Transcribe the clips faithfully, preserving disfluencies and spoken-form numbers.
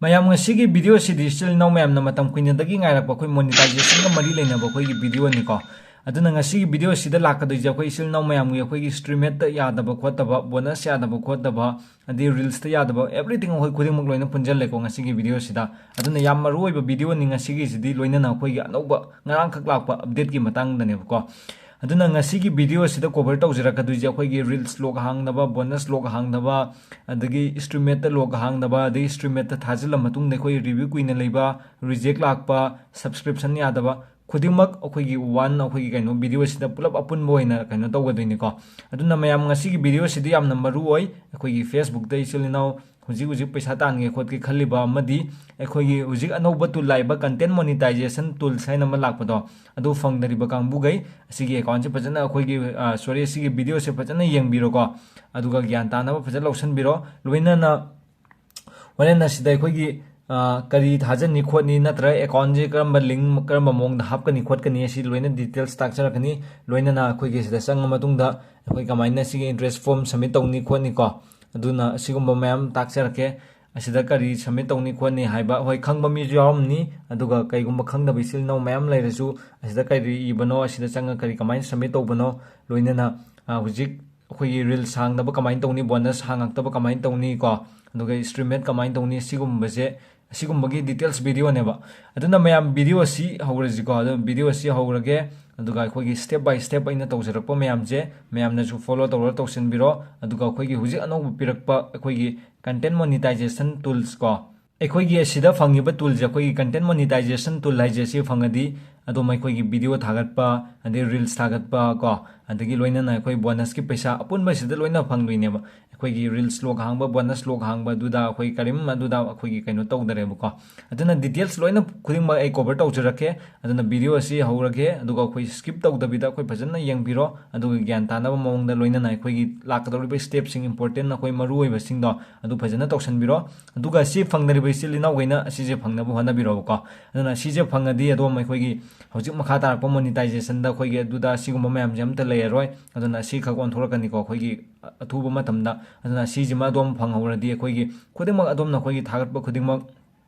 ꯃꯌꯥꯝ, ꯉꯁꯤꯒꯤ video ꯁꯤꯗꯤ ꯏꯆꯤꯜ ꯏꯅꯥꯎ ꯃꯌꯥꯝꯅ ꯃꯇꯝ ꯀꯨꯏꯅꯗꯒꯤ ꯉꯥꯏꯔꯛꯄ ꯑꯩꯈꯣꯏ monetization ꯒ ꯃꯔꯤ ꯂꯩꯅꯕ ꯑꯩꯈꯣꯏꯒꯤ video ꯅꯤꯀꯣ꯫ ꯑꯗꯨꯅ ꯉꯁꯤꯒꯤ video ꯁꯤꯗ ꯂꯥꯛꯀꯗꯣꯏꯁꯦ ꯑꯩꯈꯣꯏ ꯏꯆꯤꯜ ꯏꯅꯥꯎ ꯃꯌꯥꯝꯒꯤ ꯑꯩꯈꯣꯏꯒꯤ stream ꯃꯦꯠꯇ ꯌꯥꯗꯕ ꯈꯣꯠꯇꯕ, bonus ꯌꯥꯗꯕ ꯈꯣꯠꯇꯕ, ꯑꯗꯩ reels ꯇ ꯌꯥꯗꯕ, everything ꯑꯩꯈꯣꯏ ꯈꯨꯗꯤꯡꯃꯛ ꯂꯣꯏꯅ ꯄꯨꯟꯁꯤꯜꯂꯦꯀꯣ ꯉꯁꯤꯒꯤ video ꯁꯤꯗ꯫ ꯑꯗꯨꯅ ꯌꯥꯝ ꯃꯔꯨ ꯑꯣꯏꯕ video ꯅꯤ ꯉꯁꯤꯒꯤꯁꯤꯗꯤ, ꯂꯣꯏꯅꯅ ꯑꯩꯈꯣꯏꯒꯤ ꯑꯅꯧꯕ ꯉꯔꯥꯡꯈꯛ ꯂꯥꯛꯄ update ꯀꯤ ꯃꯇꯥꯡꯗꯅꯦꯕꯀꯣ꯫ ꯑꯗꯨꯅ ꯉꯁꯤꯒꯤ video ꯁꯤꯗ cover ꯇꯧꯖꯔꯛꯀꯗꯣꯏꯁꯦ ꯑꯩꯈꯣꯏꯒꯤ reels log ꯍꯥꯡꯗꯕ, bonus log ꯍꯥꯡꯗꯕ, ꯑꯗꯒꯤ stream ꯃꯦꯠꯇ log ꯍꯥꯡꯗꯕ, ꯑꯗꯒꯤ stream ꯃꯦꯠꯇ ꯊꯥꯖꯤꯜꯂ ꯃꯇꯨꯡꯗ ꯑꯩꯈꯣꯏ review ꯀꯨꯏꯅ ꯂꯩꯕ, reject ꯂꯥꯛꯄ, subscription ꯌꯥꯗꯕ, ꯈꯨꯗꯤꯡꯃꯛ ꯑꯩꯈꯣꯏꯒꯤ one ꯑꯩꯈꯣꯏꯒꯤ ꯀꯩꯅꯣ video ꯁꯤꯗ ꯄꯨꯂꯞ ꯑꯄꯨꯟꯕ ꯑꯣꯏꯅ ꯀꯩꯅꯣ ꯇꯧꯒꯗꯣꯏꯅꯤꯀꯣ꯫ ꯑꯗꯨꯅ ꯃꯌꯥꯝ ꯉꯁꯤꯒꯤ video ꯁꯤꯗꯤ ꯌꯥꯝꯅ ꯃꯔꯨ ꯑꯣꯏ꯫ ꯑꯩꯈꯣꯏꯒꯤ Facebook ꯇ ꯏꯆꯤꯜ ꯏꯅꯥꯎ ꯍꯧꯖꯤꯛ ꯍꯧꯖꯤꯛ ꯄꯩꯁꯥ ꯇꯥꯟꯒꯦ ꯈꯣꯠꯀꯦ ꯈꯜꯂꯤꯕ ꯑꯃꯗꯤ ꯑꯩꯈꯣꯏꯒꯤ ꯍꯧꯖꯤꯛ ꯑꯅꯧꯕ tool ꯂꯥꯛꯏꯕ content monetization tools ꯍꯥꯏꯅ ꯑꯃ ꯂꯥꯛꯄꯗꯣ, ꯑꯗꯨ ꯐꯪꯗꯔꯤꯕ ꯀꯥꯡꯕꯨꯈꯩ ꯑꯁꯤꯒꯤ account ꯁꯦ ꯐꯖꯅ ꯑꯩꯈꯣꯏꯒꯤ, ꯑ, sorry, ꯑꯁꯤꯒꯤ video ꯁꯦ ꯐꯖꯅ ꯌꯦꯡꯕꯤꯔꯣꯀꯣ꯫ ꯑꯗꯨꯒ ꯒ꯭ꯌꯥꯟ ꯇꯥꯅꯕ ꯐꯖꯅ ꯂꯧꯁꯤꯟꯕꯤꯔꯣ꯫ ꯂꯣꯏꯅꯅ ꯍꯣꯔꯦꯟ ꯑꯁꯤꯗ ꯑꯩꯈꯣꯏꯒꯤ, ꯑ, ꯀꯔꯤ ꯊꯥꯖꯟꯅꯤ ꯈꯣꯠꯅꯤ, ꯅꯠꯇ꯭ꯔꯒ account ꯁꯦ ꯀꯔꯝꯕ link, ꯀꯔꯝꯕ ꯃꯑꯣꯡꯗ ꯍꯥꯞꯀꯅꯤ ꯈꯣꯠꯀꯅꯤ, ꯑꯁꯤ ꯂꯣꯏꯅ details ꯇꯥꯛꯆꯔꯛꯀꯅꯤ꯫ ꯂꯣꯏꯅꯅ ꯑꯩꯈꯣꯏꯒꯤ ꯁꯤꯗ ꯆꯪꯉ ꯃꯇꯨꯡꯗ ꯑꯩꯈꯣꯏ ꯀꯃꯥꯏꯅ ꯁꯤꯒꯤ interest form submit ꯇꯧꯅꯤ ꯈꯣꯠꯅꯤꯀꯣ꯫ ꯑꯗꯨꯅ ꯑꯁꯤꯒꯨꯝꯕ ꯃꯌꯥꯝ ꯇꯥꯛꯆꯔꯛꯀꯦ꯫ ꯑꯁꯤꯗ ꯀꯔꯤ submit ꯇꯧꯅꯤ ꯈꯣꯠꯅꯤ ꯍꯥꯏꯕ, ꯍꯣꯏ, ꯈꯪꯕ ꯃꯤꯁꯨ ꯌꯥꯎꯔꯝꯅꯤ꯫ ꯑꯗꯨꯒ ꯀꯩꯒꯨꯝꯕ ꯈꯪꯗꯕ ꯏꯆꯤꯜ ꯏꯅꯥꯎ ꯃꯌꯥꯝ ꯂꯩꯔꯁꯨ, ꯑꯁꯤꯗ ꯀꯔꯤ ꯏꯕꯅꯣ, ꯑꯁꯤꯗ ꯆꯪꯉ ꯀꯔꯤ ꯀꯃꯥꯏꯅ submit ꯇꯧꯕꯅꯣ, ꯂꯣꯏꯅꯅ, ꯑ, ꯍꯧꯖꯤꯛ ꯑꯩꯈꯣꯏꯒꯤ reels ꯍꯥꯡꯗꯕ ꯀꯃꯥꯏꯅ ꯇꯧꯅꯤ, bonus ꯍꯥꯡꯉꯛꯇꯕ ꯀꯃꯥꯏꯅ ꯇꯧꯅꯤ ꯀꯣ, ꯑꯗꯨꯒ stream ꯃꯦꯠ ꯀꯃꯥꯏꯅ ꯇꯧꯅꯤ, ꯁꯤꯒꯨꯝꯕꯁꯦ, ꯑꯁꯤꯒꯨꯝꯕꯒꯤ details video ꯅꯦꯕ꯫ ꯑꯗꯨꯅ ꯃꯌꯥꯝ video ꯑꯁꯤ ꯍꯧꯔꯁꯤꯀꯣ꯫ ꯑꯗꯨ video ꯑꯁꯤ ꯍꯧꯔꯒꯦ, ꯑꯗꯨꯒ ꯑꯩꯈꯣꯏꯒꯤ step by step ꯑꯩꯅ ꯇꯧꯖꯔꯛꯄ ꯃꯌꯥꯝꯁꯦ ꯃꯌꯥꯝꯅꯁꯨ follow ꯇꯧꯔ ꯇꯧꯁꯤꯟꯕꯤꯔꯣ꯫ ꯑꯗꯨꯒ ꯑꯩꯈꯣꯏꯒꯤ ꯍꯧꯖꯤꯛ ꯑꯅꯧꯕ ꯄꯤꯔꯛꯄ ꯑꯩꯈꯣꯏꯒꯤ content monetization tools ꯀꯣ, ꯑꯩꯈꯣꯏꯒꯤ ꯑꯁꯤꯗ ꯐꯪꯉꯤꯕ tool ꯁꯦ, ꯑꯩꯈꯣꯏꯒꯤ content monetization tool ꯍꯥꯏꯁꯦ, ꯁꯤ ꯐꯪꯉꯗꯤ ꯑꯗꯨꯝ ꯑꯩꯈꯣꯏꯒꯤ video ꯊꯥꯒꯠꯄ, ꯑꯗꯩ reels ꯊꯥꯒꯠꯄ ꯀꯣ, ꯑꯗꯒꯤ ꯂꯣꯏꯅꯅ ꯑꯩꯈꯣꯏ bonus ꯀꯤ ꯄꯩꯁꯥ ꯑꯄꯨꯟꯕꯁꯤꯗ ꯂꯣꯏꯅ ꯐꯪꯗꯣꯏꯅꯦꯕ꯫ ꯑꯩꯈꯣꯏꯒꯤ reels log ꯍꯥꯡꯕ, bonus log ꯍꯥꯡꯕ, ꯑꯗꯨꯗ ꯑꯩꯈꯣꯏ ꯀꯔꯤꯝ ꯑꯗꯨꯗ ꯑꯩꯈꯣꯏꯒꯤ ꯀꯩꯅꯣ ꯇꯧꯗꯔꯦꯕꯀꯣ꯫ ꯑꯗꯨꯅ details ꯂꯣꯏꯅ ꯈꯨꯗꯤꯡꯃꯛ ꯑꯩ cover ꯇꯧꯖꯔꯛꯀꯦ꯫ ꯑꯗꯨꯅ video ꯑꯁꯤ ꯍꯧꯔꯒꯦ, ꯑꯗꯨꯒ ꯑꯩꯈꯣꯏ skip ꯇꯧꯗꯕꯤꯗ ꯑꯩꯈꯣꯏ ꯐꯖꯅ ꯌꯦꯡꯕꯤꯔꯣ꯫ ꯑꯗꯨꯒ ꯒ꯭ꯌꯥꯟ ꯇꯥꯅꯕ ꯃꯑꯣꯡꯗ ꯂꯣꯏꯅꯅ ꯑꯩꯈꯣꯏꯒꯤ ꯂꯥꯛꯀꯗꯧꯔꯤꯕ step ꯁꯤꯡ, important ꯑꯩꯈꯣꯏ ꯃꯔꯨ ꯑꯣꯏꯕꯁꯤꯡꯗꯣ ꯑꯗꯨ ꯐꯖꯅ ꯇꯧꯁꯟꯕꯤꯔꯣ꯫ ꯑꯗꯨꯒ ꯁꯤ ꯐꯪꯗꯔꯤꯕ ꯏꯆꯤꯜ ꯏꯅꯥꯎꯈꯩꯅ ꯑꯁꯤꯁꯦ ꯐꯪꯅꯕ ꯍꯣꯠꯅꯕꯤꯔꯣꯀꯣ꯫ ꯑꯗꯨꯅ ꯁꯤꯁꯦ ꯐꯪꯉꯗꯤ ꯑꯗꯣꯝ ꯑꯩꯈꯣꯏꯒꯤ ꯍꯧꯖꯤꯛ ꯃꯈꯥ ꯇꯥꯔꯛꯄ monetization ꯗ ꯑꯩꯈꯣꯏꯒꯤ ꯑꯗꯨꯗ ꯁꯤꯒꯨꯝꯕ ꯃꯌꯥꯝꯁꯦ ꯑꯝꯇ ꯂꯩꯔꯔꯣꯏ꯫ ꯑꯗꯨꯅ ꯁꯤꯈꯛ ꯑꯣꯟꯊꯣꯔꯛꯀꯅꯤꯀꯣ, ꯑꯩꯈꯣꯏꯒꯤ ꯑꯊꯨꯕ ꯃꯇꯝꯗ꯫ ꯑꯗꯨꯅ ꯁꯤꯁꯤꯃ ꯑꯗꯣꯝ ꯐꯪꯍꯧꯔꯗꯤ ꯑꯩꯈꯣꯏꯒꯤ ꯈꯨꯗꯤꯡꯃꯛ, ꯑꯗꯣꯝꯅ ꯑꯩꯈꯣꯏꯒꯤ ꯊꯥꯒꯠꯄ ꯈꯨꯗꯤꯡꯃꯛ,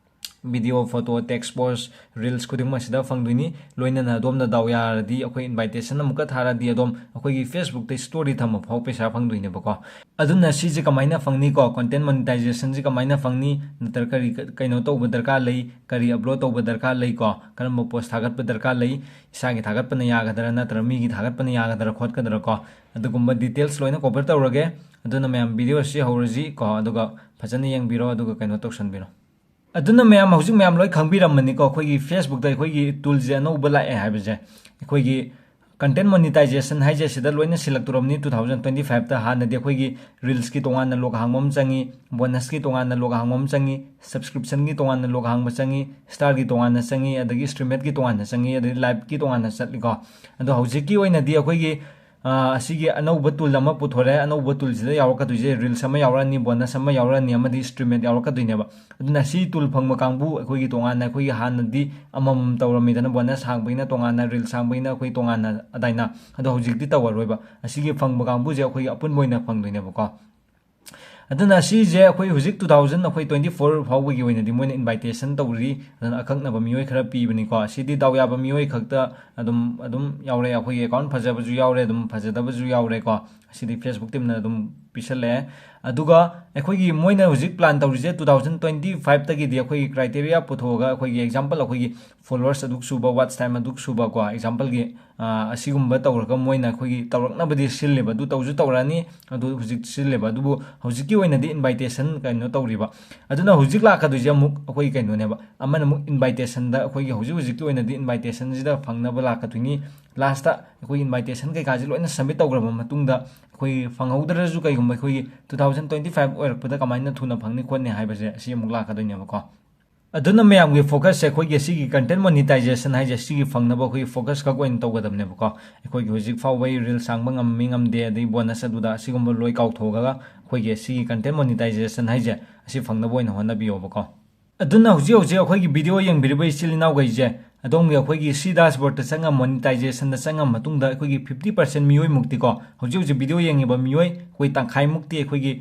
video, photo, text post, reels ꯈꯨꯗꯤꯡꯃꯛꯁꯤꯗ ꯐꯪꯗꯣꯏꯅꯤ꯫ ꯂꯣꯏꯅꯅ ꯑꯗꯣꯝꯅ ꯗꯥꯎ ꯌꯥꯔꯗꯤ ꯑꯩꯈꯣꯏ invitation ꯑꯃꯨꯛꯀ ꯊꯥꯔꯗꯤ ꯑꯗꯣꯝ ꯑꯩꯈꯣꯏꯒꯤ Facebookꯇ story ꯊꯝꯕ ꯐꯥꯎ ꯄꯩꯁꯥ ꯐꯪꯗꯣꯏꯅꯦꯕꯀꯣ꯫ ꯑꯗꯨꯅ ꯁꯤꯁꯦ ꯀꯃꯥꯏꯅ ꯐꯪꯅꯤꯀꯣ? Content monetizationꯁꯦ ꯀꯃꯥꯏꯅ ꯐꯪꯅꯤ? ꯅꯠꯇ꯭ꯔꯒ ꯀꯔꯤ ꯀ-, ꯀꯩꯅꯣ ꯇꯧꯕ ꯗꯔꯀꯥꯔ ꯂꯩ? ꯀꯔꯤ upload ꯇꯧꯕ ꯗꯔꯀꯥꯔ ꯂꯩꯀꯣ? ꯀꯔꯝꯕ post ꯊꯥꯒꯠꯄ ꯗꯔꯀꯥꯔ ꯂꯩ? ꯏꯁꯥꯒꯤ ꯊꯥꯒꯠꯄꯅ ꯌꯥꯒꯗ꯭ꯔꯥ, ꯅꯠꯇ꯭ꯔꯒ ꯃꯤꯒꯤ ꯊꯥꯒꯠꯄꯅ ꯌꯥꯒꯗ꯭ꯔꯥ ꯈꯣꯠꯀꯗ꯭ꯔꯥ ꯀꯣ? ꯑꯗꯨꯒꯨꯝꯕ details ꯂꯣꯏꯅ cover ꯇꯧꯔꯒꯦ꯫ ꯑꯗꯨꯅ ꯃꯌꯥꯝ video ꯑꯁꯤ ꯍꯧꯔꯁꯤ ꯀꯣ, ꯑꯗꯨꯒ ꯐꯖꯅ ꯌꯦꯡꯕꯤꯔꯣ, ꯑꯗꯨꯒ ꯀꯩꯅꯣ ꯇꯧꯁꯟꯕꯤꯔꯣ꯫ ꯑꯗꯨꯅ ꯃꯌꯥꯝ, ꯍꯧꯖꯤꯛ ꯃꯌꯥꯝ ꯂꯣꯏ ꯈꯪꯕꯤꯔꯝꯃꯅꯤꯀꯣ, ꯑꯩꯈꯣꯏꯒꯤ Facebookꯇ ꯑꯩꯈꯣꯏꯒꯤ toolꯁꯦ ꯑꯅꯧꯕ ꯂꯥꯛꯑꯦ ꯍꯥꯏꯕꯁꯦ꯫ ꯑꯩꯈꯣꯏꯒꯤ content monetization ꯍꯥꯏꯁꯦ ꯁꯤꯗ ꯂꯣꯏꯅ ꯁꯤꯜꯂꯛꯇꯣꯔꯕꯅꯤ two thousand twenty fiveꯇ꯫ ꯍꯥꯟꯅꯗꯤ ꯑꯩꯈꯣꯏꯒꯤ reelsꯀꯤ ꯇꯣꯉꯥꯟꯅ log ꯍꯥꯡꯕ ꯑꯃ ꯆꯪꯉꯤ, bonusꯀꯤ ꯇꯣꯉꯥꯟꯅ log ꯍꯥꯡꯕ ꯑꯃ ꯆꯪꯉꯤ, subscriptionꯒꯤ ꯇꯣꯉꯥꯟꯅ log ꯍꯥꯡꯕ ꯆꯪꯉꯤ, starꯒꯤ ꯇꯣꯉꯥꯟꯅ ꯆꯪꯉꯤ, ꯑꯗꯒꯤ streamerꯒꯤ ꯇꯣꯉꯥꯟꯅ ꯆꯪꯉꯤ, ꯑꯗꯒꯤ liveꯀꯤ ꯇꯣꯉꯥꯟꯅ ꯆꯠꯂꯤꯀꯣ꯫ ꯑꯗꯣ ꯍꯧꯖꯤꯛꯀꯤ ꯑꯣꯏꯅꯗꯤ ꯑꯩꯈꯣꯏꯒꯤ ꯑ, ꯑꯁꯤꯒꯤ ꯑꯅꯧꯕ tool ꯑꯃ ꯄꯨꯊꯣꯔꯛꯑꯦ꯫ ꯑꯅꯧꯕ toolꯁꯤꯗ ꯌꯥꯎꯔꯛꯀꯗꯣꯏꯁꯦ reels ꯑꯃ ꯌꯥꯎꯔꯛꯑꯅꯤ, bonus ꯑꯃ ꯌꯥꯎꯔꯛꯑꯅꯤ, ꯑꯃꯗꯤ streamer ꯌꯥꯎꯔꯛꯀꯗꯣꯏꯅꯦꯕ꯫ ꯑꯗꯨꯅ ꯁꯤ tool ꯐꯪꯕ ꯀꯥꯡꯕꯨ ꯑꯩꯈꯣꯏꯒꯤ ꯇꯣꯉꯥꯟꯅ, ꯑꯩꯈꯣꯏꯒꯤ ꯍꯥꯟꯅꯗꯤ ꯑꯃꯃꯝ ꯇꯧꯔꯝꯃꯤꯗꯅ, bonus ꯍꯥꯡꯕꯒꯤꯅ ꯇꯣꯉꯥꯟꯅ, reels ꯍꯥꯡꯕꯒꯤꯅ ꯑꯩꯈꯣꯏ ꯇꯣꯉꯥꯟꯅ ꯑꯗꯥꯏꯅ꯫ ꯑꯗꯣ ꯍꯧꯖꯤꯛꯇꯤ ꯇꯧꯔꯔꯣꯏꯕ꯫ ꯑꯁꯤꯒꯤ ꯐꯪꯕ ꯀꯥꯡꯕꯨꯁꯦ ꯑꯩꯈꯣꯏꯒꯤ ꯑꯄꯨꯟꯕ ꯑꯣꯏꯅ ꯐꯪꯗꯣꯏꯅꯦꯕꯀꯣ꯫ ꯑꯗꯨꯅ ꯁꯤꯁꯦ ꯑꯩꯈꯣꯏ ꯍꯧꯖꯤꯛ two thousand, ꯑꯩꯈꯣꯏ twenty four ꯐꯥꯎꯕꯒꯤ ꯑꯣꯏꯅꯗꯤ ꯃꯣꯏꯅ invitation ꯇꯧꯔꯤ꯫ ꯑꯗꯨꯅ ꯑꯀꯛꯅꯕ ꯃꯤꯑꯣꯏ ꯈꯔ ꯄꯤꯕꯅꯤꯀꯣ꯫ ꯁꯤꯗꯤ ꯗꯥꯎ ꯌꯥꯕ ꯃꯤꯑꯣꯏ ꯈꯛꯇ ꯑꯗꯨꯝ, ꯑꯗꯨꯝ ꯌꯥꯎꯔꯦ꯫ ꯑꯩꯈꯣꯏꯒꯤ account ꯐꯖꯕꯁꯨ ꯌꯥꯎꯔꯦ, ꯑꯗꯨꯝ ꯐꯖꯗꯕꯁꯨ ꯌꯥꯎꯔꯦꯀꯣ꯫ ꯁꯤꯗꯤ Facebookꯇ ꯑꯗꯨꯝ ꯄꯤꯁꯜꯂꯛꯑꯦ꯫ ꯑꯗꯨꯒ ꯑꯩꯈꯣꯏꯒꯤ ꯃꯣꯏꯅ ꯍꯧꯖꯤꯛ plan ꯇꯧꯔꯤꯁꯦ two thousand twenty fiveꯇꯒꯤꯗꯤ ꯑꯩꯈꯣꯏꯒꯤ criteria ꯄꯨꯊꯣꯛꯑꯒ, ꯑꯩꯈꯣꯏꯒꯤ example, ꯑꯩꯈꯣꯏꯒꯤ followers ꯑꯗꯨꯛ ꯁꯨꯕ, watch time ꯑꯗꯨꯛ ꯁꯨꯕ ꯀꯣ, exampleꯒꯤ, ꯑ, ꯑꯁꯤꯒꯨꯝꯕ ꯇꯧꯔꯒ ꯃꯣꯏꯅ ꯑꯩꯈꯣꯏꯒꯤ ꯇꯧꯔꯛꯅꯕꯗꯤ ꯁꯤꯜꯂꯦꯕ, ꯑꯗꯨ ꯇꯧꯁꯨ ꯇꯧꯔꯛꯑꯅꯤ, ꯑꯗꯨ ꯍꯧꯖꯤꯛ ꯁꯤꯜꯂꯦꯕ꯫ ꯑꯗꯨꯕꯨ ꯍꯧꯖꯤꯛꯀꯤ ꯑꯣꯏꯅꯗꯤ invitation ꯀꯩꯅꯣ ꯇꯧꯔꯤꯕ꯫ ꯑꯗꯨꯅ ꯍꯧꯖꯤꯛ ꯂꯥꯛꯀꯗꯣꯏꯁꯦ ꯑꯃꯨꯛ ꯑꯩꯈꯣꯏꯒꯤ ꯀꯩꯅꯣꯅꯦꯕ, ꯑꯃꯅ ꯑꯃꯨꯛ invitationꯗ, ꯑꯩꯈꯣꯏꯒꯤ ꯍꯧꯖꯤꯛ ꯍꯧꯖꯤꯛꯀꯤ ꯑꯣꯏꯅꯗꯤ invitationꯁꯤꯗ ꯐꯪꯅꯕ ꯂꯥꯛꯀꯗꯣꯏꯅꯤ꯫ Lastꯇ ꯑꯩꯈꯣꯏꯒꯤ invitation ꯀꯩꯀꯥꯁꯦ ꯂꯣꯏꯅ submit ꯇꯧꯈ꯭ꯔꯕ ꯃꯇꯨꯡꯗ, ꯑꯩꯈꯣꯏ ꯐꯪꯍꯧꯗ꯭ꯔꯁꯨ ꯀꯩꯒꯨꯝꯕ ꯑꯩꯈꯣꯏꯒꯤ two thousand twenty five ꯑꯣꯏꯔꯛꯄꯗ ꯀꯃꯥꯏꯅ ꯊꯨꯅ ꯐꯪꯅꯤ ꯈꯣꯠꯅꯤ ꯍꯥꯏꯕꯁꯦ ꯑꯁꯤ ꯑꯃꯨꯛ ꯂꯥꯛꯀꯗꯣꯏꯅꯦꯕꯀꯣ꯫ ꯑꯗꯨꯅ ꯃꯌꯥꯝꯒꯤ focusꯁꯦ ꯑꯩꯈꯣꯏꯒꯤ ꯁꯤꯒꯤ content monetization ꯍꯥꯏꯁꯦ, ꯁꯤꯒꯤ ꯐꯪꯅꯕ ꯑꯩꯈꯣꯏꯒꯤ focus ꯈꯛ ꯑꯣꯏꯅ ꯇꯧꯒꯗꯕꯅꯦꯕꯀꯣ꯫ ꯑꯩꯈꯣꯏꯒꯤ ꯍꯧꯖꯤꯛ ꯐꯥꯎꯕꯒꯤ reels ꯍꯥꯡꯕ ꯉꯝꯃꯤ ꯉꯝꯗꯦ, ꯑꯗꯩ bonus ꯑꯗꯨꯗ, ꯑꯁꯤꯒꯨꯝꯕ ꯂꯣꯏ ꯀꯥꯎꯊꯣꯛꯑꯒ ꯑꯩꯈꯣꯏꯒꯤ ꯁꯤꯒꯤ content monetization ꯍꯥꯏꯁꯦ ꯑꯁꯤ ꯐꯪꯅꯕ ꯑꯣꯏꯅ ꯍꯣꯠꯅꯕꯤꯌꯣꯕꯀꯣ꯫ ꯑꯗꯨꯅ ꯍꯧꯖꯤꯛ ꯍꯧꯖꯤꯛ ꯑꯩꯈꯣꯏꯒꯤ video ꯌꯦꯡꯕꯤꯔꯤꯕ ꯏꯆꯤꯜ ꯏꯅꯥꯎꯈꯩꯁꯦ, ꯑꯗꯣꯝꯒꯤ ꯑꯩꯈꯣꯏꯒꯤ ꯁꯤ ꯗꯥꯁꯕꯣꯔꯗꯇ ꯆꯪꯉ, ꯃꯣꯅꯤꯇꯥꯏꯖꯦꯁꯟꯗ ꯆꯪꯉ ꯃꯇꯨꯡꯗ, ꯑꯩꯈꯣꯏꯒꯤ ꯐꯤꯐꯇꯤ ꯄꯥꯔꯁꯦꯟ ꯃꯤꯑꯣꯏꯃꯨꯛꯇꯤꯀꯣ, ꯍꯧꯖꯤꯛ ꯍꯧꯖꯤꯛ ꯚꯤꯗꯤꯑꯣ ꯌꯦꯡꯉꯤꯕ ꯃꯤꯑꯣꯏ ꯑꯩꯈꯣꯏ ꯇꯪꯈꯥꯏꯃꯨꯛꯇꯤ ꯑꯩꯈꯣꯏꯒꯤ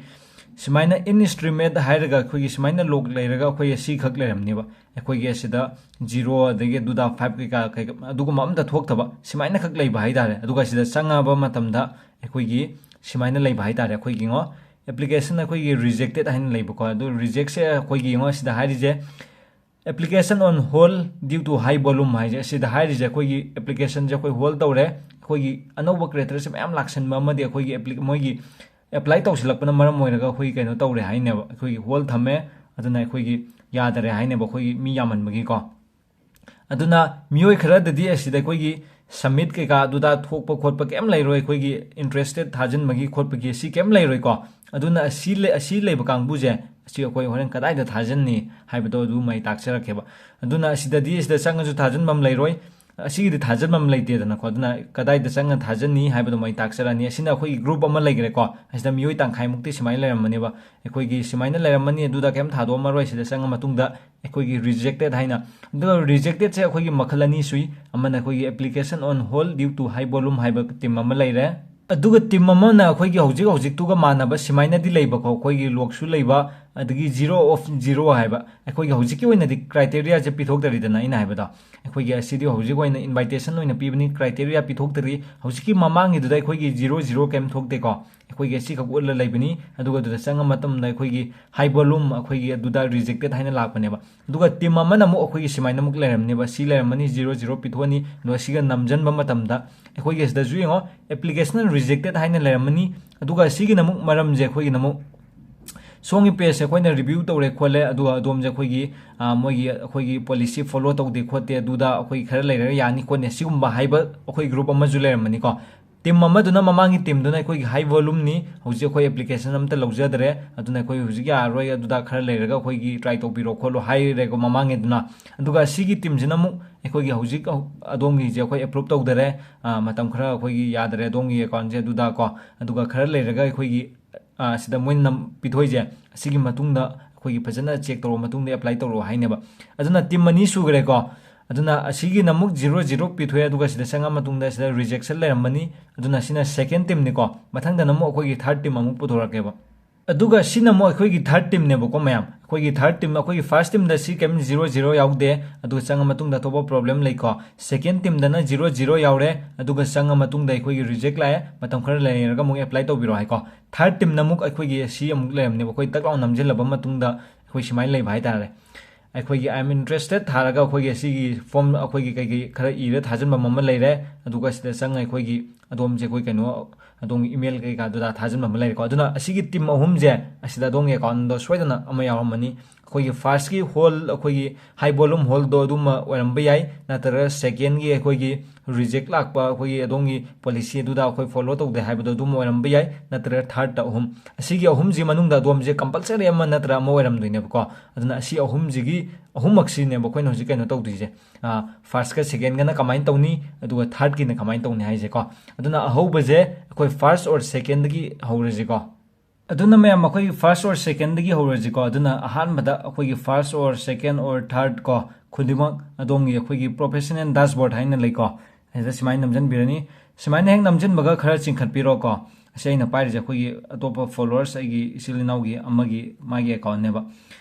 ꯁꯨꯃꯥꯏꯅ ꯏꯟꯑꯦꯁꯇꯤꯃꯦꯠ ꯍꯥꯏꯔꯒ ꯑꯩꯈꯣꯏꯒꯤ ꯁꯨꯃꯥꯏꯅ ꯂꯣꯛ ꯂꯩꯔꯒ ꯑꯩꯈꯣꯏ ꯑꯁꯤꯈꯛ ꯂꯩꯔꯝꯅꯦꯕ꯫ ꯑꯩꯈꯣꯏꯒꯤ ꯑꯁꯤꯗ ꯖꯤꯔꯣ, ꯑꯗꯒꯤ ꯑꯗꯨꯗ ꯐꯥꯏꯚ ꯀꯩꯀꯥ, ꯀꯩꯀꯥ ꯑꯗꯨꯒꯨꯝꯕ ꯑꯝꯇ ꯊꯣꯛꯇꯕ, ꯁꯨꯃꯥꯏꯅ ꯈꯛ ꯂꯩꯕ ꯍꯥꯏꯇꯥꯔꯦ꯫ ꯑꯗꯨꯒ ꯁꯤꯗ ꯆꯪꯉꯕ ꯃꯇꯝꯗ ꯑꯩꯈꯣꯏꯒꯤ ꯁꯨꯃꯥꯏꯅ ꯂꯩꯕ ꯍꯥꯏꯇꯥꯔꯦ꯫ ꯑꯩꯈꯣꯏꯒꯤ ꯌꯦꯡꯉꯣ, ꯑꯦꯄ꯭ꯂꯤꯀꯦꯁꯟ ꯑꯩꯈꯣꯏꯒꯤ ꯔꯤꯖꯦꯛꯇꯦꯠ ꯍꯥꯏꯅ ꯂꯩꯕꯀꯣ꯫ ꯑꯗꯨ ꯔꯤꯖꯦꯛꯁꯦ ꯑꯩꯈꯣꯏꯒꯤ ꯌꯦꯡꯉꯣ, ꯁꯤꯗ ꯍꯥꯏꯔꯤꯁꯦ, "Application on hold due to high volume" ꯍꯥꯏꯁꯦ, ꯁꯤꯗ ꯍꯥꯏꯔꯤꯁꯦ ꯑꯩꯈꯣꯏꯒꯤ ꯑꯦꯄ꯭ꯂꯤꯀꯦꯁꯟꯁꯦ ꯑꯩꯈꯣꯏ ꯍꯣꯜ ꯇꯧꯔꯦ, ꯑꯩꯈꯣꯏꯒꯤ ꯑꯅꯧꯕ ꯀ꯭ꯔꯤꯌꯦꯇꯔꯁꯦ ꯃꯌꯥꯝ ꯂꯥꯛꯁꯟꯕ ꯑꯃꯗꯤ ꯑꯩꯈꯣꯏꯒꯤ appli-, ꯃꯣꯏꯒꯤ ꯑꯦꯄ꯭ꯂꯥꯏ ꯇꯧꯁꯤꯜꯂꯛꯄꯅ ꯃꯔꯝ ꯑꯣꯏꯔꯒ ꯑꯩꯈꯣꯏꯒꯤ ꯀꯩꯅꯣ ꯇꯧꯔꯦ ꯍꯥꯏꯅꯦꯕ, ꯑꯩꯈꯣꯏꯒꯤ ꯍꯣꯜ ꯊꯝꯃꯦ, ꯑꯗꯨꯅ ꯑꯩꯈꯣꯏꯒꯤ ꯌꯥꯗꯔꯦ ꯍꯥꯏꯅꯦꯕ, ꯑꯩꯈꯣꯏꯒꯤ ꯃꯤ ꯌꯥꯝꯃꯟꯕꯒꯤꯀꯣ꯫ ꯑꯗꯨꯅ ꯃꯤꯑꯣꯏ ꯈꯔꯗꯗꯤ ꯑꯁꯤꯗ ꯑꯩꯈꯣꯏꯒꯤ ꯁꯝꯃꯤꯠ ꯀꯩꯀꯥ ꯑꯗꯨꯗ ꯊꯣꯛꯄ ꯈꯣꯠꯄ ꯀꯩꯝ ꯂꯩꯔꯣꯏ, ꯑꯩꯈꯣꯏꯒꯤ ꯏꯟꯇꯔꯦꯁꯇꯦꯠ ꯊꯥꯖꯤꯟꯕꯒꯤ ꯈꯣꯠꯄꯒꯤ ꯁꯤ ꯀꯩꯝ ꯂꯩꯔꯣꯏꯀꯣ꯫ ꯑꯗꯨꯅ ꯑꯁꯤ ꯂꯩ-, ꯑꯁꯤ ꯂꯩꯕ ꯀꯥꯡꯕꯨꯁꯦ, ꯑꯁꯤ ꯑꯩꯈꯣꯏ ꯍꯣꯔꯦꯟ ꯀꯗꯥꯏꯗ ꯊꯥꯖꯤꯟꯅꯤ ꯍꯥꯏꯕꯗꯣ ꯑꯗꯨꯃ ꯑꯩ ꯇꯥꯛꯆꯔꯛꯀꯦꯕ꯫ ꯑꯗꯨꯅ ꯑꯁꯤꯗꯗꯤ, ꯑꯁꯤꯗ ꯆꯪꯉꯁꯨ ꯊꯥꯖꯤꯟꯐꯝ ꯂꯩꯔꯣꯏ, ꯑꯁꯤꯒꯤꯗꯤ ꯊꯥꯖꯤꯟꯐꯝ ꯂꯩꯇꯦꯗꯅꯀꯣ꯫ ꯑꯗꯨꯅ ꯀꯗꯥꯏꯗ ꯆꯪꯉ ꯊꯥꯖꯤꯟꯅꯤ ꯍꯥꯏꯕꯗꯨꯃ ꯑꯩ ꯇꯥꯛꯆꯔꯛꯑꯅꯤ꯫ ꯑꯁꯤꯅ ꯑꯩꯈꯣꯏꯒꯤ ꯒ꯭ꯔꯨꯞ ꯑꯃ ꯂꯩꯈ꯭ꯔꯦꯀꯣ, ꯑꯁꯤꯗ ꯃꯤꯑꯣꯏ ꯇꯪꯈꯥꯏꯃꯨꯛꯇꯤ ꯁꯨꯃꯥꯏꯅ ꯂꯩꯔꯝꯃꯅꯦꯕ꯫ ꯑꯩꯈꯣꯏꯒꯤ ꯁꯨꯃꯥꯏꯅ ꯂꯩꯔꯝꯃꯅꯤ, ꯑꯗꯨꯗ ꯀꯩꯝ ꯊꯥꯗꯣꯛꯑꯝꯃꯔꯣꯏ꯫ ꯁꯤꯗ ꯆꯪꯉ ꯃꯇꯨꯡꯗ ꯑꯩꯈꯣꯏꯒꯤ ꯔꯤꯖꯦꯛꯇꯦꯠ ꯍꯥꯏꯅ, ꯑꯗꯨꯒ ꯔꯤꯖꯦꯛꯇꯦꯠꯁꯦ ꯑꯩꯈꯣꯏꯒꯤ ꯃꯈꯜ ꯑꯅꯤ ꯁꯨꯏ꯫ ꯑꯃꯅ ꯑꯩꯈꯣꯏꯒꯤ "Application on hold due to high volume" ꯍꯥꯏꯕ ꯇꯤꯝ ꯑꯃ ꯂꯩꯔꯦ, ꯑꯗꯨꯒ ꯇꯤꯝ ꯑꯃꯅ ꯑꯩꯈꯣꯏꯒꯤ ꯍꯧꯖꯤꯛ ꯍꯧꯖꯤꯛꯇꯨꯒ ꯃꯥꯟꯅꯕ ꯁꯨꯃꯥꯏꯅꯗꯤ ꯂꯩꯕꯀꯣ, ꯑꯩꯈꯣꯏꯒꯤ ꯂꯣꯛꯁꯨ ꯂꯩꯕ, ꯑꯗꯒꯤ zero of zero ꯍꯥꯏꯕ꯫ ꯑꯩꯈꯣꯏꯒꯤ ꯍꯧꯖꯤꯛꯀꯤ ꯑꯣꯏꯅꯗꯤ ꯀ꯭ꯔꯥꯏꯇꯦꯔꯤꯌꯥꯁꯦ ꯄꯤꯊꯣꯛꯇꯔꯤꯗꯅ, ꯑꯩꯅ ꯍꯥꯏꯕꯗꯣ, ꯑꯩꯈꯣꯏꯒꯤ ꯑꯁꯤꯗꯤ ꯍꯧꯖꯤꯛ ꯑꯣꯏꯅ ꯏꯟꯚꯥꯏꯇꯦꯁꯟ ꯑꯣꯏꯅ ꯄꯤꯕꯅꯤ, ꯀ꯭ꯔꯥꯏꯇꯦꯔꯤꯌꯥ ꯄꯤꯊꯣꯛꯇꯔꯤ꯫ ꯍꯧꯖꯤꯛꯀꯤ ꯃꯃꯥꯡꯒꯤꯗꯨꯗ ꯑꯩꯈꯣꯏꯒꯤ ꯖꯤꯔꯣ ꯖꯤꯔꯣ ꯀꯩꯝ ꯊꯣꯛꯇꯦꯀꯣ, ꯑꯩꯈꯣꯏꯒꯤ ꯑꯁꯤꯈꯛ ꯎꯠꯂ ꯂꯩꯕꯅꯤ꯫ ꯑꯗꯨꯒ ꯑꯗꯨꯗ ꯆꯪꯉ ꯃꯇꯝꯗ ꯑꯩꯈꯣꯏꯒꯤ ꯍꯥꯏ ꯚꯣꯂꯨꯝ, ꯑꯩꯈꯣꯏꯒꯤ ꯑꯗꯨꯗ ꯔꯤꯖꯦꯛꯇꯦꯠ ꯍꯥꯏꯅ ꯂꯥꯛꯄꯅꯦꯕ꯫ ꯑꯗꯨꯒ ꯇꯤꯝ ꯑꯃꯅ ꯑꯃꯨꯛ ꯑꯩꯈꯣꯏꯒꯤ ꯁꯨꯃꯥꯏꯅ ꯑꯃꯨꯛ ꯂꯩꯔꯝꯅꯦꯕ, ꯁꯤ ꯂꯩꯔꯝꯃꯅꯤ, ꯖꯤꯔꯣ ꯖꯤꯔꯣ ꯄꯤꯊꯣꯛꯑꯅꯤ꯫ ꯑꯗꯨꯒ ꯁꯤꯒ ꯅꯝꯖꯟꯕ ꯃꯇꯝꯗ ꯑꯩꯈꯣꯏꯒꯤ ꯁꯤꯗꯁꯨ ꯌꯦꯡꯉꯣ, "Application rejected" ꯍꯥꯏꯅ ꯂꯩꯔꯝꯃꯅꯤ꯫ ꯑꯗꯨꯒ ꯁꯤꯒꯤꯅ ꯑꯃꯨꯛ ꯃꯔꯝꯁꯦ ꯑꯩꯈꯣꯏꯒꯤꯅ ꯑꯃꯨꯛ ꯁꯣꯝꯒꯤ ꯄꯦꯖꯁꯦ ꯑꯩꯈꯣꯏꯅ ꯔꯤꯚ꯭ꯌꯨ ꯇꯧꯔꯦ ꯈꯣꯠꯂꯦ, ꯑꯗꯨꯒ ꯑꯗꯣꯝꯁꯦ ꯑꯩꯈꯣꯏꯒꯤ, ꯑ, ꯃꯣꯏꯒꯤ, ꯑꯩꯈꯣꯏꯒꯤ ꯄꯣꯂꯤꯁꯤ ꯐꯣꯂꯣ ꯇꯧꯗꯦ ꯈꯣꯠꯇꯦ, ꯑꯗꯨꯗ ꯑꯩꯈꯣꯏ ꯈꯔ ꯂꯩꯔꯒ ꯌꯥꯅꯤ ꯈꯣꯠꯅꯤ, ꯁꯤꯒꯨꯝꯕ ꯍꯥꯏꯕ ꯑꯩꯈꯣꯏ ꯒ꯭ꯔꯨꯞ ꯑꯃꯁꯨ ꯂꯩꯔꯝꯃꯅꯤꯀꯣ꯫ ꯇꯤꯝ ꯑꯃꯗꯨꯅ, ꯃꯃꯥꯡꯒꯤ ꯇꯤꯝꯗꯨꯅ ꯑꯩꯈꯣꯏꯒꯤ ꯍꯥꯏ ꯚꯣꯂꯨꯝꯅꯤ, ꯍꯧꯖꯤꯛ ꯑꯩꯈꯣꯏ ꯑꯦꯄ꯭ꯂꯤꯀꯦꯁꯟ ꯑꯝꯇ ꯂꯧꯖꯗ꯭ꯔꯦ, ꯑꯗꯨꯅ ꯑꯩꯈꯣꯏ ꯍꯧꯖꯤꯛ ꯌꯥꯔꯔꯣꯏ, ꯑꯗꯨꯗ ꯈꯔ ꯂꯩꯔꯒ ꯑꯩꯈꯣꯏꯒꯤ ꯇ꯭ꯔꯥꯏ ꯇꯧꯕꯤꯔꯣ ꯈꯣꯠꯂꯣ ꯍꯥꯏꯔꯦꯀꯣ ꯃꯃꯥꯡꯒꯤꯗꯨꯅ꯫ ꯑꯗꯨꯒ ꯁꯤꯒꯤ ꯇꯤꯝꯁꯤꯅ ꯑꯃꯨꯛ ꯑꯩꯈꯣꯏꯒꯤ ꯍꯧꯖꯤꯛ ꯑꯗꯣꯝꯒꯤꯁꯦ ꯑꯩꯈꯣꯏ ꯑꯦꯄ꯭ꯔꯨꯞ ꯇꯧꯗꯔꯦ, ꯑ, ꯃꯇꯝ ꯈꯔ ꯑꯩꯈꯣꯏꯒꯤ ꯌꯥꯗꯔꯦ ꯑꯗꯣꯝꯒꯤ ꯑꯦꯀꯥꯎꯟꯁꯦ ꯑꯗꯨꯗ ꯀꯣ꯫ ꯑꯗꯨꯒ ꯈꯔ ꯂꯩꯔꯒ ꯑꯩꯈꯣꯏꯒꯤ, ꯑ, ꯁꯤꯗ ꯃꯣꯏꯅ ꯅꯝ-, ꯄꯤꯊꯣꯛꯏꯁꯦ, ꯑꯁꯤꯒꯤ ꯃꯇꯨꯡꯗ ꯑꯩꯈꯣꯏꯒꯤ ꯐꯖꯅ ꯆꯦꯛ ꯇꯧꯔꯕ ꯃꯇꯨꯡꯗ ꯑꯦꯄ꯭ꯂꯥꯏ ꯇꯧꯔꯛꯑꯣ ꯍꯥꯏꯅꯦꯕ꯫ ꯑꯗꯨꯅ ꯇꯤꯝ ꯑꯅꯤ ꯁꯨꯈ꯭ꯔꯦꯀꯣ꯫ ꯑꯗꯨꯅ ꯑꯁꯤꯒꯤꯅ ꯑꯃꯨꯛ zero zero ꯄꯤꯊꯣꯛꯑꯦ, ꯑꯗꯨꯒ ꯁꯤꯗ ꯆꯪꯉ ꯃꯇꯨꯡꯗ ꯁꯤꯗ rejection ꯂꯩꯔꯝꯃꯅꯤ꯫ ꯑꯗꯨꯅ ꯁꯤꯅ second teamꯅꯤꯀꯣ꯫ ꯃꯊꯪꯗꯅ ꯑꯃꯨꯛ ꯑꯩꯈꯣꯏꯒꯤ third team ꯑꯃꯨꯛ ꯄꯨꯊꯣꯔꯛꯀꯦꯕ꯫ ꯑꯗꯨꯒ ꯁꯤꯅ ꯑꯃꯨꯛ ꯑꯩꯈꯣꯏꯒꯤ third teamꯅꯦꯕꯀꯣ ꯃꯌꯥꯝ꯫ ꯑꯩꯈꯣꯏꯒꯤ third team, ꯑꯩꯈꯣꯏꯒꯤ first teamꯗ ꯁꯤ ꯀꯩꯝ zero zero ꯌꯥꯎꯗꯦ, ꯑꯗꯨꯒ ꯆꯪꯉ ꯃꯇꯨꯡꯗ ꯑꯇꯣꯞꯄ problem ꯂꯩꯀꯣ꯫ Second teamꯗꯅ zero zero ꯌꯥꯎꯔꯦ, ꯑꯗꯨꯒ ꯆꯪꯉ ꯃꯇꯨꯡꯗ ꯑꯩꯈꯣꯏꯒꯤ reject ꯂꯥꯛꯑꯦ, ꯃꯇꯝ ꯈꯔ ꯂꯩꯔꯒ ꯑꯃꯨꯛ apply ꯇꯧꯕꯤꯔꯣ ꯍꯥꯏꯀꯣ꯫ Third teamꯅ ꯑꯃꯨꯛ ꯑꯩꯈꯣꯏꯒꯤ ꯁꯤ ꯑꯃꯨꯛ ꯂꯩꯔꯝꯅꯦꯕ, ꯑꯩꯈꯣꯏ ꯇꯛ ꯂꯥꯎ ꯅꯝꯁꯤꯜꯂꯕ ꯃꯇꯨꯡꯗ ꯑꯩꯈꯣꯏ ꯁꯨꯃꯥꯏꯅ ꯂꯩꯕ ꯍꯥꯏꯇꯥꯔꯦ꯫ ꯑꯩꯈꯣꯏꯒꯤ "I am interested" ꯊꯥꯔꯒ ꯑꯩꯈꯣꯏꯒꯤ ꯑꯁꯤꯒꯤ form ꯑꯩꯈꯣꯏꯒꯤ ꯀꯩꯀꯩ ꯈꯔ ꯏꯔ ꯊꯥꯖꯤꯟꯐꯝ ꯑꯃ ꯂꯩꯔꯦ꯫ ꯑꯗꯨꯒ ꯁꯤꯗ ꯆꯪꯉ ꯑꯩꯈꯣꯏꯒꯤ ꯑꯗꯣꯝꯁꯦ ꯑꯩꯈꯣꯏ ꯀꯩꯅꯣ, ꯑꯗꯣꯝꯒꯤ email ꯀꯩꯀꯥꯗꯨꯗ ꯊꯥꯖꯤꯟꯕ ꯑꯃ ꯂꯩꯔꯦꯀꯣ꯫ ꯑꯗꯨꯅ ꯑꯁꯤꯒꯤ team ꯑꯍꯨꯝꯁꯦ ꯑꯁꯤꯗ ꯑꯗꯣꯝꯒꯤ accountꯗꯣ ꯁꯣꯏꯗꯅ ꯑꯃ ꯌꯥꯎꯔꯝꯃꯅꯤ꯫ ꯑꯩꯈꯣꯏꯒꯤ firstꯀꯤ hole, ꯑꯩꯈꯣꯏꯒꯤ high volume holeꯗꯣ ꯑꯗꯨꯃ ꯑꯣꯏꯔꯝꯕ ꯌꯥꯏ, ꯅꯠꯇ꯭ꯔꯒ secondꯒꯤ ꯑꯩꯈꯣꯏꯒꯤ reject ꯂꯥꯛꯄ, ꯑꯩꯈꯣꯏꯒꯤ ꯑꯗꯣꯝꯒꯤ policy ꯑꯗꯨꯗ ꯑꯩꯈꯣꯏ follow ꯇꯧꯗꯦ ꯍꯥꯏꯕꯗꯣ ꯑꯗꯨꯝ ꯑꯣꯏꯔꯝꯕ ꯌꯥꯏ, ꯅꯠꯇ꯭ꯔꯒ thirdꯇ ꯑꯍꯨꯝ꯫ ꯑꯁꯤꯒꯤ ꯑꯍꯨꯝꯁꯤ ꯃꯅꯨꯡꯗ ꯑꯗꯣꯝꯁꯦ compulsory ꯑꯃ ꯅꯠꯇ꯭ꯔ ꯑꯃ ꯑꯣꯏꯔꯝꯗꯣꯏꯅꯦꯕꯀꯣ꯫ ꯑꯗꯨꯅ ꯑꯁꯤ ꯑꯍꯨꯝꯁꯤꯒꯤ, ꯑꯍꯨꯝꯃꯛꯁꯤꯅꯦꯕ ꯑꯩꯈꯣꯏꯅ ꯍꯧꯖꯤꯛ ꯀꯩꯅꯣ ꯇꯧꯗꯣꯏꯁꯦ꯫ ꯑ, firstꯀ secondꯒꯅ ꯀꯃꯥꯏꯅ ꯇꯧꯅꯤ, ꯑꯗꯨꯒ thirdꯀꯤꯅ ꯀꯃꯥꯏꯅ ꯇꯧꯅꯤ ꯍꯥꯏꯁꯦꯀꯣ꯫ ꯑꯗꯨꯅ ꯑꯍꯧꯕꯁꯦ ꯑꯩꯈꯣꯏ first or secondꯗꯒꯤ ꯍꯧꯔꯁꯤꯀꯣ꯫ ꯑꯗꯨꯅ ꯃꯌꯥꯝ, ꯑꯩꯈꯣꯏꯒꯤ first or secondꯗꯒꯤ ꯍꯧꯔꯁꯤꯀꯣ꯫ ꯑꯗꯨꯅ ꯑꯍꯥꯟꯕꯗ ꯑꯩꯈꯣꯏꯒꯤ first or second or third ꯀꯣ, ꯈꯨꯗꯤꯡꯃꯛ ꯑꯗꯣꯝꯒꯤ ꯑꯩꯈꯣꯏꯒꯤ professional dashboard ꯍꯥꯏꯅ ꯂꯩꯀꯣ꯫ ꯑꯁꯤꯗ ꯁꯨꯃꯥꯏꯅ ꯅꯝꯁꯤꯟꯕꯤꯔꯅꯤ꯫ ꯁꯨꯃꯥꯏꯅ ꯍꯦꯛ ꯅꯝꯁꯤꯟꯕꯒ ꯈꯔ ꯆꯤꯡꯈꯠꯄꯤꯔꯣꯀꯣ꯫ ꯑꯁꯤ ꯑꯩꯅ ꯄꯥꯏꯔꯤꯁꯦ ꯑꯩꯈꯣꯏꯒꯤ ꯑꯇꯣꯞꯄ followers, ꯑꯩꯒꯤ ꯏꯆꯤꯜ ꯏꯅꯥꯎꯒꯤ ꯑꯃꯒꯤ, ꯃꯥꯒꯤ accountꯅꯦꯕ꯫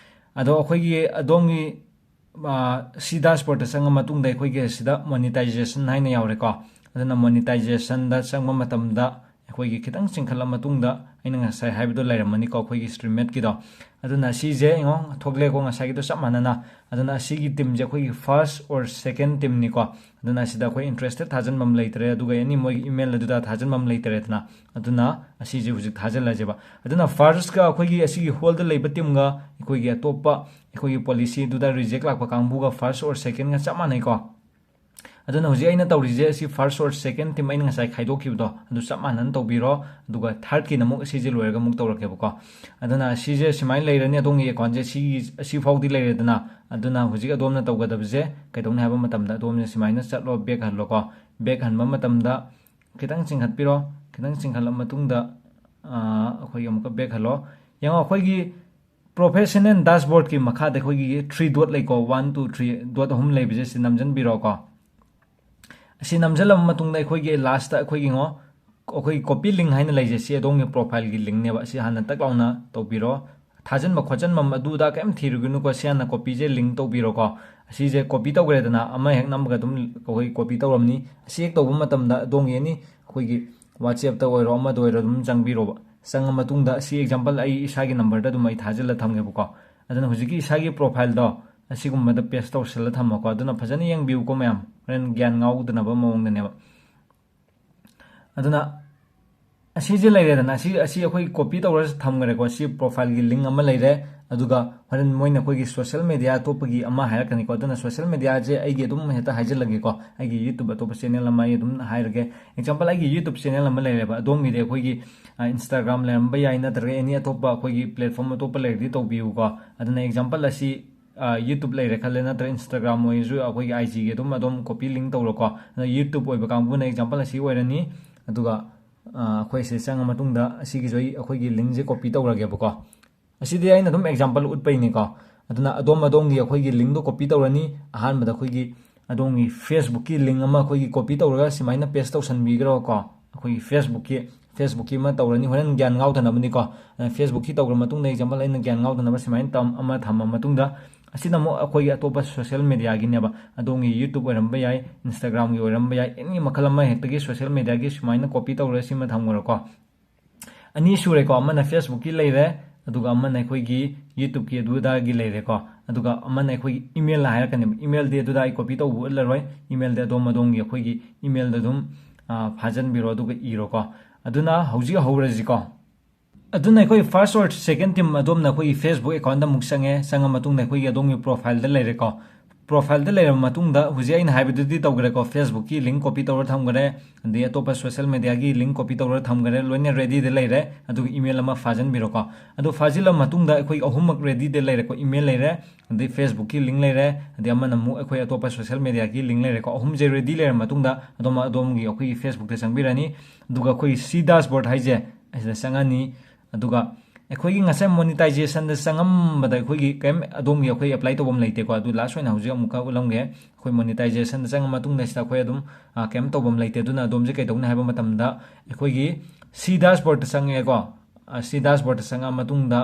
ꯑꯗꯣ ꯑꯩꯈꯣꯏꯒꯤ ꯑꯗꯣꯝꯒꯤ, ꯑ, ꯁꯤ dashboardꯇ ꯆꯪꯉ ꯃꯇꯨꯡꯗ ꯑꯩꯈꯣꯏꯒꯤ ꯑꯁꯤꯗ monetization ꯍꯥꯏꯅ ꯌꯥꯎꯔꯦꯀꯣ꯫ ꯑꯗꯨꯅ monetizationꯗ ꯆꯪꯕ ꯃꯇꯝꯗ ꯑꯩꯈꯣꯏꯒꯤ ꯈꯤꯇꯪ ꯆꯤꯡꯈꯠꯂ ꯃꯇꯨꯡꯗ ꯑꯩꯅ ꯉꯁꯥꯏ ꯍꯥꯏꯕꯗꯣ ꯂꯩꯔꯝꯃꯅꯤꯀꯣ, ꯑꯩꯈꯣꯏꯒꯤ StreamYardꯀꯤꯗꯣ꯫ ꯑꯗꯨꯅ ꯁꯤꯁꯦ ꯌꯦꯡꯉꯣ, ꯊꯣꯛꯂꯛꯑꯦꯀꯣ, ꯉꯁꯥꯏꯒꯤꯗꯣ ꯆꯞ ꯃꯥꯟꯅꯅ꯫ ꯑꯗꯨꯅ ꯑꯁꯤꯒꯤ teamꯁꯦ ꯑꯩꯈꯣꯏꯒꯤ first or second teamꯅꯤꯀꯣ꯫ ꯑꯗꯨꯅ ꯑꯁꯤꯗ ꯑꯩꯈꯣꯏ interested ꯊꯥꯖꯤꯟꯐꯝ ꯂꯩꯇ꯭ꯔꯦ, ꯑꯗꯨꯒ any ꯃꯣꯏꯒꯤ email ꯑꯗꯨꯗ ꯊꯥꯖꯤꯟꯐꯝ ꯂꯩꯇ꯭ꯔꯦꯗꯅ꯫ ꯑꯗꯨꯅ ꯑꯁꯤꯁꯦ ꯍꯧꯖꯤꯛ ꯊꯥꯖꯤꯜꯂꯁꯦꯕ꯫ ꯑꯗꯨꯅ firstꯀ ꯑꯩꯈꯣꯏꯒꯤ ꯑꯁꯤꯒꯤ holeꯗ ꯂꯩꯕ teamꯒ ꯑꯩꯈꯣꯏꯒꯤ ꯑꯇꯣꯞꯄ ꯑꯩꯈꯣꯏꯒꯤ policyꯗꯨꯗ reject ꯂꯥꯛꯄ ꯀꯥꯡꯕꯨꯒ first or secondꯒ ꯆꯞ ꯃꯥꯟꯅꯩꯀꯣ꯫ ꯑꯗꯨꯅ ꯍꯧꯖꯤꯛ ꯑꯩꯅ ꯇꯧꯔꯤꯁꯦ ꯑꯁꯤ first or second team ꯑꯩꯅ ꯉꯁꯥꯏ ꯈꯥꯏꯗꯣꯛꯈꯤꯕꯗꯣ ꯑꯗꯨ ꯆꯞ ꯃꯥꯟꯅꯅ ꯇꯧꯕꯤꯔꯣ꯫ ꯑꯗꯨꯒ thirdꯀꯤꯅ ꯑꯃꯨꯛ ꯑꯁꯤꯁꯦ ꯂꯣꯏꯔꯒ ꯑꯃꯨꯛ ꯇꯧꯔꯛꯀꯦꯕꯀꯣ꯫ ꯑꯗꯨꯅ ꯁꯤꯁꯦ ꯁꯨꯃꯥꯏꯅ ꯂꯩꯔꯅꯤ, ꯑꯗꯣꯝꯒꯤ accountꯁꯦ ꯁꯤꯒꯤ, ꯑꯁꯤ ꯐꯥꯎꯗꯤ ꯂꯩꯔꯦꯗꯅ꯫ ꯑꯗꯨꯅ ꯍꯧꯖꯤꯛ ꯑꯗꯣꯝꯅ ꯇꯧꯒꯗꯕꯁꯦ ꯀꯩꯗꯧꯅꯤ ꯍꯥꯏꯕ ꯃꯇꯝꯗ ꯑꯗꯣꯝꯅ ꯁꯨꯃꯥꯏꯅ ꯆꯠꯂꯣ, back ꯍꯜꯂꯣꯀꯣ꯫ Back ꯍꯟꯕ ꯃꯇꯝꯗ ꯈꯤꯇꯪ ꯆꯤꯡꯈꯠꯄꯤꯔꯣ꯫ ꯈꯤꯇꯪ ꯆꯤꯡꯈꯠꯂ ꯃꯇꯨꯡꯗ, ꯑ, ꯑꯩꯈꯣꯏꯒꯤ ꯑꯃꯨꯛꯀ back ꯍꯜꯂꯣ꯫ ꯌꯦꯡꯉꯣ, ꯑꯩꯈꯣꯏꯒꯤ Professional dashboardꯀꯤ ꯃꯈꯥꯗ ꯑꯩꯈꯣꯏꯒꯤ three dot ꯂꯩꯀꯣ, one, two, three dot ꯑꯍꯨꯝ ꯂꯩꯕꯁꯦ ꯁꯤ ꯅꯝꯁꯤꯟꯕꯤꯔꯣꯀꯣ꯫ ꯑꯁꯤ ꯅꯝꯁꯤꯜꯂꯕ ꯃꯇꯨꯡꯗ ꯑꯩꯈꯣꯏꯒꯤ lastꯇ ꯑꯩꯈꯣꯏꯒꯤ ꯉꯣ, ꯑꯩꯈꯣꯏꯒꯤ copy link ꯍꯥꯏꯅ ꯂꯩꯖꯩ, ꯁꯤ ꯑꯗꯣꯝꯒꯤ profileꯒꯤ linkꯅꯦꯕ꯫ ꯑꯁꯤ ꯍꯥꯟꯅ ꯇꯛ ꯂꯥꯎꯅ ꯇꯧꯕꯤꯔꯣ꯫ ꯊꯥꯖꯤꯟꯕ ꯈꯣꯠꯆꯤꯟꯕ ꯑꯗꯨ ꯑꯗꯥ ꯀꯩꯝ ꯊꯤꯔꯨꯒꯅꯨꯀꯣ, ꯁꯤ ꯍꯥꯟꯅ copyꯁꯦ link ꯇꯧꯕꯤꯔꯣꯀꯣ꯫ ꯑꯁꯤꯁꯦ copy ꯇꯧꯈ꯭ꯔꯦꯗꯅ, ꯑꯃ ꯍꯦꯛ ꯅꯝꯕꯒ ꯑꯗꯨꯝ ꯑꯩꯈꯣꯏ copy ꯇꯧꯔꯝꯅꯤ꯫ ꯑꯁꯤ ꯍꯦꯛ ꯇꯧꯕ ꯃꯇꯝꯗ ꯑꯗꯣꯝꯒꯤ ꯑꯩꯅꯤ ꯑꯩꯈꯣꯏꯒꯤ WhatsAppꯇ ꯑꯣꯏꯔꯣ, ꯑꯃꯗ ꯑꯣꯏꯔꯣ, ꯑꯗꯨꯝ ꯆꯪꯕꯤꯔꯣꯕ꯫ ꯆꯪꯉ ꯃꯇꯨꯡꯗ ꯑꯁꯤ example ꯑꯩ ꯏꯁꯥꯒꯤ numberꯗ ꯑꯗꯨꯝ ꯑꯩ ꯊꯥꯖꯤꯜꯂ ꯊꯝꯒꯦꯕꯀꯣ꯫ ꯑꯗꯨꯅ ꯍꯧꯖꯤꯛꯀꯤ ꯏꯁꯥꯒꯤ profileꯗꯣ ꯑꯁꯤꯒꯨꯝꯕꯗ paste ꯇꯧꯁꯤꯜꯂ ꯊꯝꯃꯣꯀꯣ꯫ ꯑꯗꯨꯅ ꯐꯖꯅ ꯌꯦꯡꯕꯤꯌꯨꯀꯣ ꯃꯌꯥꯝ, ꯍꯣꯔꯦꯟ ꯒ꯭ꯌꯥꯟ ꯉꯥꯎꯗꯅꯕ ꯃꯑꯣꯡꯗꯅꯦꯕ꯫ ꯑꯗꯨꯅ ꯑꯁꯤꯁꯦ ꯂꯩꯔꯦꯗꯅ, ꯑꯁꯤ, ꯑꯁꯤ ꯑꯩꯈꯣꯏ copy ꯇꯧꯔ ꯊꯝꯈ꯭ꯔꯦꯀꯣ꯫ ꯁꯤ profileꯒꯤ link ꯑꯃ ꯂꯩꯔꯦ, ꯑꯗꯨꯒ ꯍꯣꯔꯦꯟ ꯃꯣꯏꯅ ꯑꯩꯈꯣꯏꯒꯤ social media ꯑꯇꯣꯞꯄꯒꯤ ꯑꯃ ꯍꯥꯏꯔꯛꯀꯅꯤꯀꯣ꯫ ꯑꯗꯨꯅ social mediaꯁꯦ ꯑꯩꯒꯤ ꯑꯗꯨꯝ ꯍꯦꯛꯇ ꯍꯥꯏꯖꯤꯜꯂꯒꯦꯀꯣ, ꯑꯩꯒꯤ YouTube ꯑꯇꯣꯞꯄ channel ꯑꯃ ꯑꯩ ꯑꯗꯨꯝ ꯍꯥꯏꯔꯒꯦ꯫ Example, ꯑꯩꯒꯤ YouTube channel ꯑꯃ ꯂꯩꯔꯦꯕ, ꯑꯗꯣꯝꯒꯤꯗꯤ ꯑꯩꯈꯣꯏꯒꯤ, ꯑ, Instagram ꯂꯩꯔꯝꯕ ꯌꯥꯏ, ꯅꯠꯇ꯭ꯔꯒ any ꯑꯇꯣꯞꯄ ꯑꯩꯈꯣꯏꯒꯤ platform ꯑꯇꯣꯞꯄ ꯂꯩꯔꯗꯤ ꯇꯧꯕꯤꯌꯨꯀꯣ꯫ ꯑꯗꯨꯅ example ꯑꯁꯤ, ꯑ, YouTube ꯂꯩꯔꯦ ꯈꯜꯂꯦ, ꯅꯠꯇ꯭ꯔꯒ Instagram ꯑꯣꯏꯔꯁꯨ ꯑꯩꯈꯣꯏꯒꯤ IGꯒꯤ ꯑꯗꯨꯝ, ꯑꯗꯨꯝ copy link ꯇꯧꯔꯣꯀꯣ꯫ ꯑꯗꯨꯅ YouTube ꯑꯣꯏꯕ ꯀꯥꯡꯕꯨꯅ example ꯑꯁꯤ ꯑꯣꯏꯔꯅꯤ, ꯑꯗꯨꯒ, ꯑ, ꯑꯩꯈꯣꯏ ꯁꯤ ꯆꯪꯉ ꯃꯇꯨꯡꯗ ꯑꯁꯤꯒꯤꯁꯨ ꯑꯩ, ꯑꯩꯈꯣꯏꯒꯤ linkꯁꯦ copy ꯇꯧꯔꯒꯦꯕꯀꯣ꯫ ꯑꯁꯤꯗꯤ ꯑꯩꯅ ꯑꯗꯨꯝ example ꯎꯠꯄꯩꯅꯤꯀꯣ꯫ ꯑꯗꯨꯅ ꯑꯗꯣꯝ ꯑꯗꯣꯝꯒꯤ ꯑꯩꯈꯣꯏꯒꯤ linkꯗꯣ copy ꯇꯧꯔꯅꯤ꯫ ꯑꯍꯥꯟꯕꯗ ꯑꯩꯈꯣꯏꯒꯤ ꯑꯗꯣꯝꯒꯤ Facebookꯀꯤ link ꯑꯃ ꯑꯩꯈꯣꯏꯒꯤ copy ꯇꯧꯔꯒ ꯁꯨꯃꯥꯏꯅ paste ꯇꯧꯁꯟꯕꯤꯈ꯭ꯔꯣꯀꯣ꯫ ꯑꯩꯈꯣꯏꯒꯤ Facebookꯀꯤ, Facebookꯀꯤ ꯑꯃ ꯇꯧꯔꯅꯤ, ꯍꯣꯔꯦꯟ ꯒ꯭ꯌꯥꯟ ꯉꯥꯎꯗꯅꯕꯅꯤꯀꯣ꯫ ꯑ, Facebookꯀꯤ ꯇꯧꯈ꯭ꯔ ꯃꯇꯨꯡꯗ example ꯑꯩꯅ ꯒ꯭ꯌꯥꯟ ꯉꯥꯎꯗꯅꯕ ꯁꯨꯃꯥꯏꯅ ꯇꯝ-, ꯑꯃ ꯊꯝꯃ ꯃꯇꯨꯡꯗ, ꯑꯁꯤꯅ ꯑꯃꯨꯛ ꯑꯩꯈꯣꯏꯒꯤ ꯑꯇꯣꯞꯄ social mediaꯒꯤꯅꯦꯕ꯫ ꯑꯗꯣꯝꯒꯤ YouTube ꯑꯣꯏꯔꯝꯕ ꯌꯥꯏ, Instagramꯒꯤ ꯑꯣꯏꯔꯝꯕ ꯌꯥꯏ, any ꯃꯈꯜ ꯑꯃ ꯍꯦꯛꯇꯒꯤ social mediaꯒꯤ ꯁꯨꯃꯥꯏꯅ copy ꯇꯧꯔꯒ ꯁꯤꯃ ꯊꯝꯈ꯭ꯔꯣꯀꯣ꯫ ꯑꯅꯤ ꯁꯨꯔꯦꯀꯣ, ꯑꯃꯅ Facebookꯀꯤ ꯂꯩꯔꯦ, ꯑꯗꯨꯒ ꯑꯃꯅ ꯑꯩꯈꯣꯏꯒꯤ YouTubeꯀꯤ ꯑꯗꯨꯗꯒꯤ ꯂꯩꯔꯦꯀꯣ, ꯑꯗꯨꯒ ꯑꯃꯅ ꯑꯩꯈꯣꯏꯒꯤ email ꯍꯥꯏꯔꯛꯀꯅꯦꯕ꯫ Emailꯗꯤ ꯑꯗꯨꯗ ꯑꯩ copy ꯇꯧꯕ ꯎꯠꯂꯔꯣꯏ, emailꯗꯤ ꯑꯗꯣꯝ ꯑꯗꯣꯝꯒꯤ ꯑꯩꯈꯣꯏꯒꯤ emailꯗ ꯑꯗꯨꯝ, ꯑ, ꯐꯥꯖꯤꯟꯕꯤꯔꯣ, ꯑꯗꯨꯒ ꯏꯔꯣꯀꯣ꯫ ꯑꯗꯨꯅ ꯍꯧꯖꯤꯛ ꯍꯧꯔꯁꯤꯀꯣ꯫ ꯑꯗꯨꯅ ꯑꯩꯈꯣꯏ first or second team ꯑꯗꯣꯝꯅ ꯑꯩꯈꯣꯏꯒꯤ Facebook accountꯗ ꯑꯃꯨꯛ ꯆꯪꯉꯦ, ꯆꯪꯉ ꯃꯇꯨꯡꯗ ꯑꯩꯈꯣꯏꯒꯤ ꯑꯗꯣꯝꯒꯤ profileꯗ ꯂꯩꯔꯦꯀꯣ꯫ Profileꯗ ꯂꯩꯔꯕ ꯃꯇꯨꯡꯗ ꯍꯧꯖꯤꯛ ꯑꯩꯅ ꯍꯥꯏꯕꯗꯨꯗꯤ ꯇꯧꯈ꯭ꯔꯦꯀꯣ, Facebookꯀꯤ link copy ꯇꯧꯔ ꯊꯝꯈ꯭ꯔꯦ, ꯑꯗꯩ ꯑꯇꯣꯞꯄ social mediaꯒꯤ link copy ꯇꯧꯔ ꯊꯝꯈ꯭ꯔꯦ, ꯂꯣꯏꯅ readyꯗ ꯂꯩꯔꯦ꯫ ꯑꯗꯨꯒ email ꯑꯃ ꯐꯥꯖꯤꯟꯕꯤꯔꯣꯀꯣ꯫ ꯑꯗꯨ ꯐꯥꯖꯤꯜꯂ ꯃꯇꯨꯡꯗ ꯑꯩꯈꯣꯏ ꯑꯍꯨꯝꯃꯛ readyꯗ ꯂꯩꯔꯦꯀꯣ, email ꯂꯩꯔꯦ, ꯑꯗꯩ Facebookꯀꯤ link ꯂꯩꯔꯦ, ꯑꯗꯩ ꯑꯃꯅ ꯑꯃꯨꯛ ꯑꯩꯈꯣꯏ ꯑꯇꯣꯞꯄ social mediaꯒꯤ link ꯂꯩꯔꯦꯀꯣ꯫ ꯑꯍꯨꯝꯁꯦ ready ꯂꯩꯔ ꯃꯇꯨꯡꯗ ꯑꯗꯣꯝ, ꯑꯗꯣꯝꯒꯤ ꯑꯩꯈꯣꯏꯒꯤ Facebookꯇ ꯆꯪꯕꯤꯔꯅꯤ꯫ ꯑꯗꯨꯒ ꯑꯩꯈꯣꯏꯒꯤ ꯁꯤ dashboard ꯍꯥꯏꯁꯦ ꯑꯁꯤꯗ ꯆꯪꯉꯅꯤ꯫ ꯑꯗꯨꯒ ꯑꯩꯈꯣꯏꯒꯤ ꯉꯁꯥꯏ ꯃꯣꯅꯤꯇꯥꯏꯖꯦꯁꯟꯗ ꯆꯪꯉꯝꯕꯗ ꯑꯩꯈꯣꯏꯒꯤ ꯀꯔꯤꯝ ꯑꯗꯣꯝꯒꯤ ꯑꯩꯈꯣꯏ ꯑꯦꯄ꯭ꯂꯥꯏ ꯇꯧꯐꯝ ꯂꯩꯇꯦꯀꯣ꯫ ꯑꯗꯨ ꯂꯥꯁ ꯑꯣꯏꯅ ꯍꯧꯖꯤꯛ ꯑꯃꯨꯛꯀ ꯎꯠꯂꯝꯒꯦ꯫ ꯑꯩꯈꯣꯏ ꯃꯣꯅꯤꯇꯥꯏꯖꯦꯁꯟꯗ ꯆꯪꯉ ꯃꯇꯨꯡꯗ ꯁꯤꯗ ꯑꯩꯈꯣꯏ ꯑꯗꯨꯝ, ꯑ, ꯀꯔꯤꯝ ꯇꯧꯐꯝ ꯂꯩꯇꯦ꯫ ꯑꯗꯨꯅ ꯑꯗꯣꯝꯁꯦ ꯀꯩꯗꯧꯅꯤ ꯍꯥꯏꯕ ꯃꯇꯝꯗ ꯑꯩꯈꯣꯏꯒꯤ ꯁꯤ ꯗꯥꯁꯕꯣꯔꯗꯇ ꯆꯪꯉꯦꯀꯣ꯫ ꯑ, ꯁꯤ ꯗꯥꯁꯕꯣꯔꯗꯇ ꯆꯪꯉ ꯃꯇꯨꯡꯗ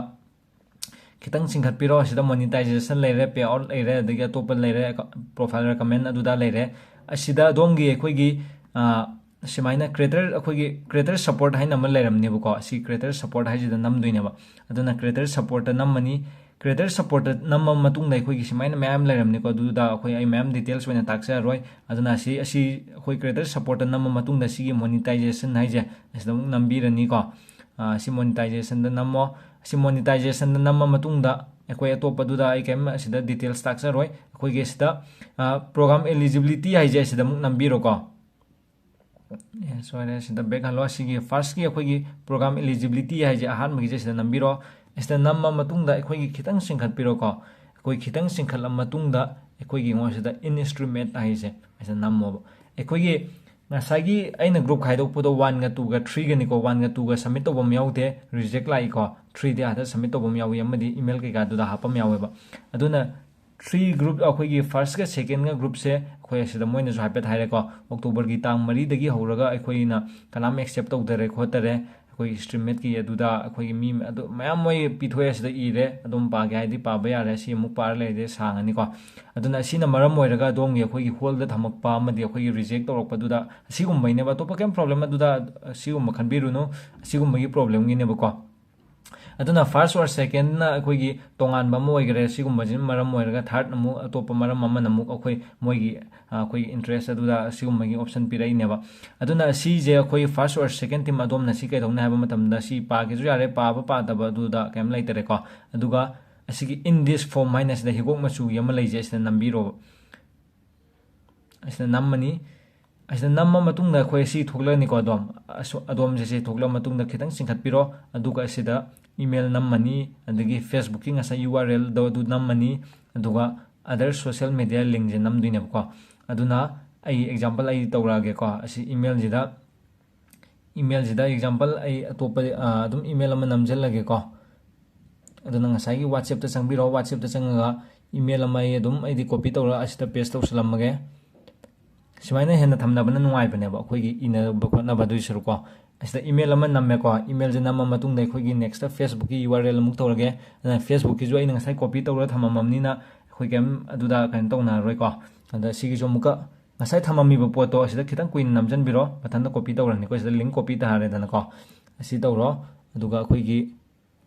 ꯈꯤꯇꯪ ꯆꯤꯡꯈꯠꯄꯤꯔꯣ꯫ ꯁꯤꯗ ꯃꯣꯅꯤꯇꯥꯏꯖꯦꯁꯟ ꯂꯩꯔꯦ, ꯄꯦ ꯑꯥꯎꯠ ꯂꯩꯔꯦ, ꯑꯗꯒꯤ ꯑꯇꯣꯞꯄ ꯂꯩꯔꯦ, ꯄ꯭ꯔꯣꯐꯥꯏꯜ ꯔꯤꯀꯃꯦꯟ ꯑꯗꯨꯗ ꯂꯩꯔꯦ꯫ ꯑꯁꯤꯗ ꯑꯗꯣꯝꯒꯤ ꯑꯩꯈꯣꯏꯒꯤ, ꯑ, ꯁꯨꯃꯥꯏꯅ ꯀ꯭ꯔꯤꯌꯦꯇꯔ, ꯑꯩꯈꯣꯏꯒꯤ ꯀ꯭ꯔꯤꯌꯦꯇꯔ ꯁꯄꯣꯔꯠ ꯍꯥꯏꯅ ꯑꯃ ꯂꯩꯔꯝꯅꯦꯕꯀꯣ꯫ ꯑꯁꯤ ꯀ꯭ꯔꯤꯌꯦꯇꯔ ꯁꯄꯣꯔꯠ ꯍꯥꯏꯁꯤꯗ ꯅꯝꯗꯣꯏꯅꯦꯕ꯫ ꯑꯗꯨꯅ ꯀ꯭ꯔꯤꯌꯦꯇꯔ ꯁꯄꯣꯔꯠꯇ ꯅꯝꯃꯅꯤ꯫ ꯀ꯭ꯔꯤꯌꯦꯇꯔ ꯁꯄꯣꯔꯠꯇ ꯅꯝꯃ ꯃꯇꯨꯡꯗ ꯑꯩꯈꯣꯏꯒꯤ ꯁꯨꯃꯥꯏꯅ ꯃꯌꯥꯝ ꯂꯩꯔꯝꯅꯤꯀꯣ꯫ ꯑꯗꯨꯗ ꯑꯩꯈꯣꯏ, ꯑꯩ ꯃꯌꯥꯝ ꯗꯤꯇꯦꯜꯁ ꯑꯣꯏꯅ ꯇꯥꯛꯆꯔꯔꯣꯏ꯫ ꯑꯗꯨꯅ ꯑꯁꯤ, ꯑꯁꯤ ꯑꯩꯈꯣꯏ ꯀ꯭ꯔꯤꯌꯦꯇꯔ ꯁꯄꯣꯔꯠꯇ ꯅꯝꯃ ꯃꯇꯨꯡꯗ ꯁꯤꯒꯤ ꯃꯣꯅꯤꯇꯥꯏꯖꯦꯁꯟ ꯍꯥꯏꯁꯦ ꯑꯁꯤꯗ ꯑꯃꯨꯛ ꯅꯝꯕꯤꯔꯅꯤꯀꯣ꯫ ꯑ, ꯁꯤ ꯃꯣꯅꯤꯇꯥꯏꯖꯦꯁꯟꯗ ꯅꯝꯃꯣ꯫ ꯁꯤ ꯃꯣꯅꯤꯇꯥꯏꯖꯦꯁꯟꯗ ꯅꯝꯃ ꯃꯇꯨꯡꯗ ꯑꯩꯈꯣꯏ ꯑꯇꯣꯞꯄꯗꯨꯗ ꯑꯩ ꯀꯔꯤꯝ ꯑꯁꯤꯗ ꯗꯤꯇꯦꯜꯁ ꯇꯥꯛꯆꯔꯣꯏ꯫ ꯑꯩꯈꯣꯏꯒꯤ ꯁꯤꯗ, ꯑ, ꯄ꯭ꯔꯣꯒ꯭ꯔꯥꯝ ꯑꯦꯂꯤꯖꯤꯕꯤꯂꯤꯇꯤ ꯍꯥꯏꯁꯦ ꯑꯁꯤꯗ ꯑꯃꯨꯛ ꯅꯝꯕꯤꯔꯣꯀꯣ꯫ ꯑꯦ, ꯁꯣꯏꯔꯦ, ꯁꯤꯗ ꯕꯦꯛ ꯍꯜꯂꯣ꯫ ꯑꯁꯤꯒꯤ ꯐꯥꯔꯁꯀꯤ ꯑꯩꯈꯣꯏꯒꯤ ꯄ꯭ꯔꯣꯒ꯭ꯔꯥꯝ ꯑꯦꯂꯤꯖꯤꯕꯤꯂꯤꯇꯤ ꯍꯥꯏꯁꯦ ꯑꯍꯥꯟꯕꯒꯤꯁꯦ ꯁꯤꯗ ꯅꯝꯕꯤꯔꯣ꯫ ꯁꯤꯗ ꯅꯝꯃ ꯃꯇꯨꯡꯗ ꯑꯩꯈꯣꯏꯒꯤ ꯈꯤꯇꯪ ꯆꯤꯡꯈꯠꯄꯤꯔꯣꯀꯣ꯫ ꯑꯩꯈꯣꯏ ꯈꯤꯇꯪ ꯆꯤꯡꯈꯠꯂ ꯃꯇꯨꯡꯗ ꯑꯩꯈꯣꯏꯒꯤ ꯌꯦꯡꯉꯣ ꯁꯤꯗ ꯏꯟ ꯏꯟꯁꯇ꯭ꯔꯨꯃꯦꯟꯠ ꯍꯥꯏꯁꯦ ꯁꯤꯗ ꯅꯝꯃꯣꯕ꯫ ꯑꯩꯈꯣꯏꯒꯤ ꯉꯁꯥꯏꯒꯤ ꯑꯩꯅ ꯒ꯭ꯔꯨꯞ ꯈꯥꯏꯗꯣꯛꯄꯗꯣ ꯋꯥꯟꯒ ꯇꯨꯒ ꯊ꯭ꯔꯤꯒꯅꯤꯀꯣ꯫ ꯋꯥꯟꯒ ꯇꯨꯒ ꯁꯕꯃꯤꯠ ꯇꯧꯕ ꯑꯃ ꯌꯥꯎꯗꯦ, ꯔꯤꯖꯦꯛ ꯂꯥꯛꯏꯀꯣ꯫ ꯊ꯭ꯔꯤꯗꯤ ꯑꯥꯗ ꯁꯕꯃꯤꯠ ꯇꯧꯕ ꯑꯃ ꯌꯥꯎꯏ, ꯑꯃꯗꯤ ꯏꯃꯦꯜ ꯀꯩꯀꯥꯗꯨꯗ ꯍꯥꯞꯄ ꯑꯃ ꯌꯥꯎꯋꯦꯕ꯫ ꯑꯗꯨꯅ ꯊ꯭ꯔꯤ ꯒ꯭ꯔꯨꯞ, ꯑꯩꯈꯣꯏꯒꯤ ꯐꯥꯔꯁꯀ ꯁꯦꯀꯦꯟꯒ ꯒ꯭ꯔꯨꯞꯁꯦ ꯑꯩꯈꯣꯏ ꯑꯁꯤꯗ ꯃꯣꯏꯅꯁꯨ ꯍꯥꯏꯐꯦꯠ ꯍꯥꯏꯔꯦꯀꯣ, ꯑꯣꯛꯇꯣꯕꯔꯒꯤ ꯇꯥꯡ ꯃꯔꯤꯗꯒꯤ ꯍꯧꯔꯒ ꯑꯩꯈꯣꯏꯅ ꯀꯅꯥꯝ ꯑꯦꯛꯁꯦꯞ ꯇꯧꯗꯔꯦ ꯈꯣꯠꯇꯔꯦ꯫ ꯑꯩꯈꯣꯏꯒꯤ ꯏꯟꯁꯇ꯭ꯔꯨꯃꯦꯟꯠꯀꯤ ꯑꯗꯨꯗ ꯑꯩꯈꯣꯏꯒꯤ ꯃꯤ ꯑꯗꯨ ꯃꯌꯥꯝ ꯃꯣꯏ ꯄꯤꯊꯣꯛꯑꯦ, ꯑꯁꯤꯗ ꯏꯔꯦ꯫ ꯑꯗꯨꯝ ꯄꯥꯒꯦ ꯍꯥꯏꯗꯤ ꯄꯥꯕ ꯌꯥꯔꯦ, ꯁꯤ ꯑꯃꯨꯛ ꯄꯥꯔ ꯂꯩꯔꯗꯤ ꯁꯥꯡꯉꯅꯤꯀꯣ꯫ ꯑꯗꯨꯅ ꯑꯁꯤꯅ ꯃꯔꯝ ꯑꯣꯏꯔꯒ ꯑꯗꯣꯝꯒꯤ ꯑꯩꯈꯣꯏꯒꯤ ꯍꯣꯜꯗ ꯊꯝꯃꯛꯄ ꯑꯃꯗꯤ ꯑꯩꯈꯣꯏꯒꯤ ꯔꯤꯖꯦꯛ ꯇꯧꯔꯛꯄꯗꯨꯗ ꯑꯁꯤꯒꯨꯝꯕꯩꯅꯦꯕ꯫ ꯑꯇꯣꯞꯄ ꯀꯩꯝ ꯄ꯭ꯔꯣꯕ꯭ꯂꯦꯝ ꯑꯗꯨꯗ ꯑꯁꯤꯒꯨꯝꯕ ꯈꯟꯕꯤꯔꯨꯅꯨ, ꯑꯁꯤꯒꯨꯝꯕꯒꯤ ꯄ꯭ꯔꯣꯕ꯭ꯂꯦꯝꯒꯤꯅꯦꯕꯀꯣ꯫ ꯑꯗꯨꯅ ꯐꯥꯔꯁ ꯑꯣꯔ ꯁꯦꯀꯦꯟꯅ ꯑꯩꯈꯣꯏꯒꯤ ꯇꯣꯉꯥꯟꯕ ꯑꯃ ꯑꯣꯏꯈꯔꯦ꯫ ꯁꯤꯒꯨꯝꯕꯁꯤꯅ ꯃꯔꯝ ꯑꯣꯏꯔꯒ ꯊꯥꯔꯠ ꯑꯃꯨꯛ ꯑꯇꯣꯞꯄ ꯃꯔꯝ ꯑꯃꯅ ꯑꯃꯨꯛ ꯑꯩꯈꯣꯏ ꯃꯣꯏꯒꯤ, ꯑ, ꯑꯩꯈꯣꯏꯒꯤ ꯏꯟꯇꯔꯦꯁ ꯑꯗꯨꯗ ꯁꯤꯒꯨꯝꯕꯒꯤ ꯑꯣꯞꯁꯟ ꯄꯤꯔꯛꯏꯅꯦꯕ꯫ ꯑꯗꯨꯅ ꯁꯤꯁꯦ ꯑꯩꯈꯣꯏ ꯐꯥꯔꯁ ꯑꯣꯔ ꯁꯦꯀꯦꯟ ꯇꯤꯝ ꯑꯗꯣꯝꯅ ꯁꯤ ꯀꯩꯗꯧꯅꯤ ꯍꯥꯏꯕ ꯃꯇꯝꯗ ꯁꯤ ꯄꯥꯒꯦꯁꯨ ꯌꯥꯔꯦ, ꯄꯥꯕ ꯄꯥꯗꯕ ꯑꯗꯨꯗ ꯀꯩꯝ ꯂꯩꯇꯔꯦꯀꯣ꯫ ꯑꯗꯨꯒ ꯑꯁꯤꯒꯤ in this form ꯍꯥꯏꯅ ꯁꯤꯗ ꯍꯤꯒꯣꯛ ꯃꯆꯨꯒꯤ ꯑꯃ ꯂꯩꯖꯩ, ꯁꯤꯗ ꯅꯝꯕꯤꯔꯣꯕ꯫ ꯑꯁꯤꯗ ꯅꯝꯃꯅꯤ꯫ ꯑꯁꯤꯗ ꯅꯝꯃ ꯃꯇꯨꯡꯗ ꯑꯩꯈꯣꯏ ꯁꯤ ꯊꯣꯛꯂꯛꯑꯅꯤꯀꯣ꯫ ꯑꯗꯣꯝ, ꯑꯁꯣ-, ꯑꯗꯣꯝꯁꯦ ꯁꯤ ꯊꯣꯛꯂꯛꯑ ꯃꯇꯨꯡꯗ ꯈꯤꯇꯪ ꯆꯤꯡꯈꯠꯄꯤꯔꯣ꯫ ꯑꯗꯨꯒ ꯑꯁꯤꯗ ꯏꯃꯦꯜ ꯅꯝꯃꯅꯤ, ꯑꯗꯒꯤ ꯐꯦꯁꯕꯨꯛꯀꯤ ꯉꯁꯥꯏ ꯌꯨ ꯑꯥꯔ ꯑꯦꯜꯗꯣ ꯑꯗꯨ ꯅꯝꯃꯅꯤ, ꯑꯗꯨꯒ ꯑꯗꯔ ꯁꯣꯁꯦꯜ ꯃꯦꯗꯤꯌꯥ ꯂꯤꯡꯁꯦ ꯅꯝꯗꯣꯏꯅꯦꯕꯀꯣ꯫ ꯑꯗꯨꯅ ꯑꯩ ꯑꯦꯛꯖꯥꯝꯄꯜ ꯑꯩ ꯇꯧꯔꯛꯑꯒꯦꯀꯣ꯫ ꯑꯁꯤ ꯏꯃꯦꯜꯁꯤꯗ emailꯁꯤꯗ example ꯑꯩ ꯑꯇꯣꯞꯄ ꯑꯗꯨꯝ email ꯑꯃ ꯅꯝꯁꯤꯜꯂꯒꯦꯀꯣ꯫ ꯑꯗꯨꯅ ꯉꯁꯥꯏꯒꯤ WhatsAppꯇ ꯆꯪꯕꯤꯔꯣ꯫ WhatsAppꯇ ꯆꯪꯉꯒ email ꯑꯃ ꯑꯩ ꯑꯗꯨꯝ ꯑꯩꯗꯤ copy ꯇꯧꯔ ꯑꯁꯤꯗ paste ꯇꯧꯁꯜꯂꯝꯃꯒꯦ꯫ ꯁꯨꯃꯥꯏꯅ ꯍꯦꯟꯅ ꯊꯝꯅꯕꯅ ꯅꯨꯡꯉꯥꯏꯕꯅꯦꯕ, ꯑꯩꯈꯣꯏꯒꯤ ꯏꯅꯕ ꯈꯣꯠꯅꯕ ꯑꯗꯨꯒꯤ ꯁꯔꯨꯛꯀꯣ꯫ ꯑꯁꯤꯗ email ꯑꯃ ꯅꯝꯃꯦꯀꯣ꯫ Emailꯁꯦ ꯅꯝꯃ ꯃꯇꯨꯡꯗ ꯑꯩꯈꯣꯏꯒꯤ next Facebookꯀꯤ URL ꯑꯃꯨꯛ ꯇꯧꯔꯒꯦ꯫ ꯑꯗꯨꯅ Facebookꯀꯤꯁꯨ ꯑꯩꯅ ꯉꯁꯥꯏ copy ꯇꯧꯔ ꯊꯝꯃꯝꯃꯕꯅꯤꯅ ꯑꯩꯈꯣꯏ ꯀꯩꯝ ꯑꯗꯨꯗ ꯀꯩꯅꯣ ꯇꯧꯅꯔꯔꯣꯏꯀꯣ꯫ ꯑꯗ ꯁꯤꯒꯤꯁꯨ ꯑꯃꯨꯛꯀ ꯉꯁꯥꯏ ꯊꯝꯃꯝꯃꯤꯕ ꯄꯣꯠꯇꯣ ꯑꯁꯤꯗ ꯈꯤꯇꯪ ꯀꯨꯏꯅ ꯅꯝꯁꯤꯟꯕꯤꯔꯣ, ꯃꯊꯟꯇ copy ꯇꯧꯔꯅꯤꯀꯣ꯫ ꯁꯤꯗ link copy ꯇꯥꯔꯦꯗꯅꯀꯣ꯫ ꯑꯁꯤ ꯇꯧꯔꯣ꯫ ꯑꯗꯨꯒ ꯑꯩꯈꯣꯏꯒꯤ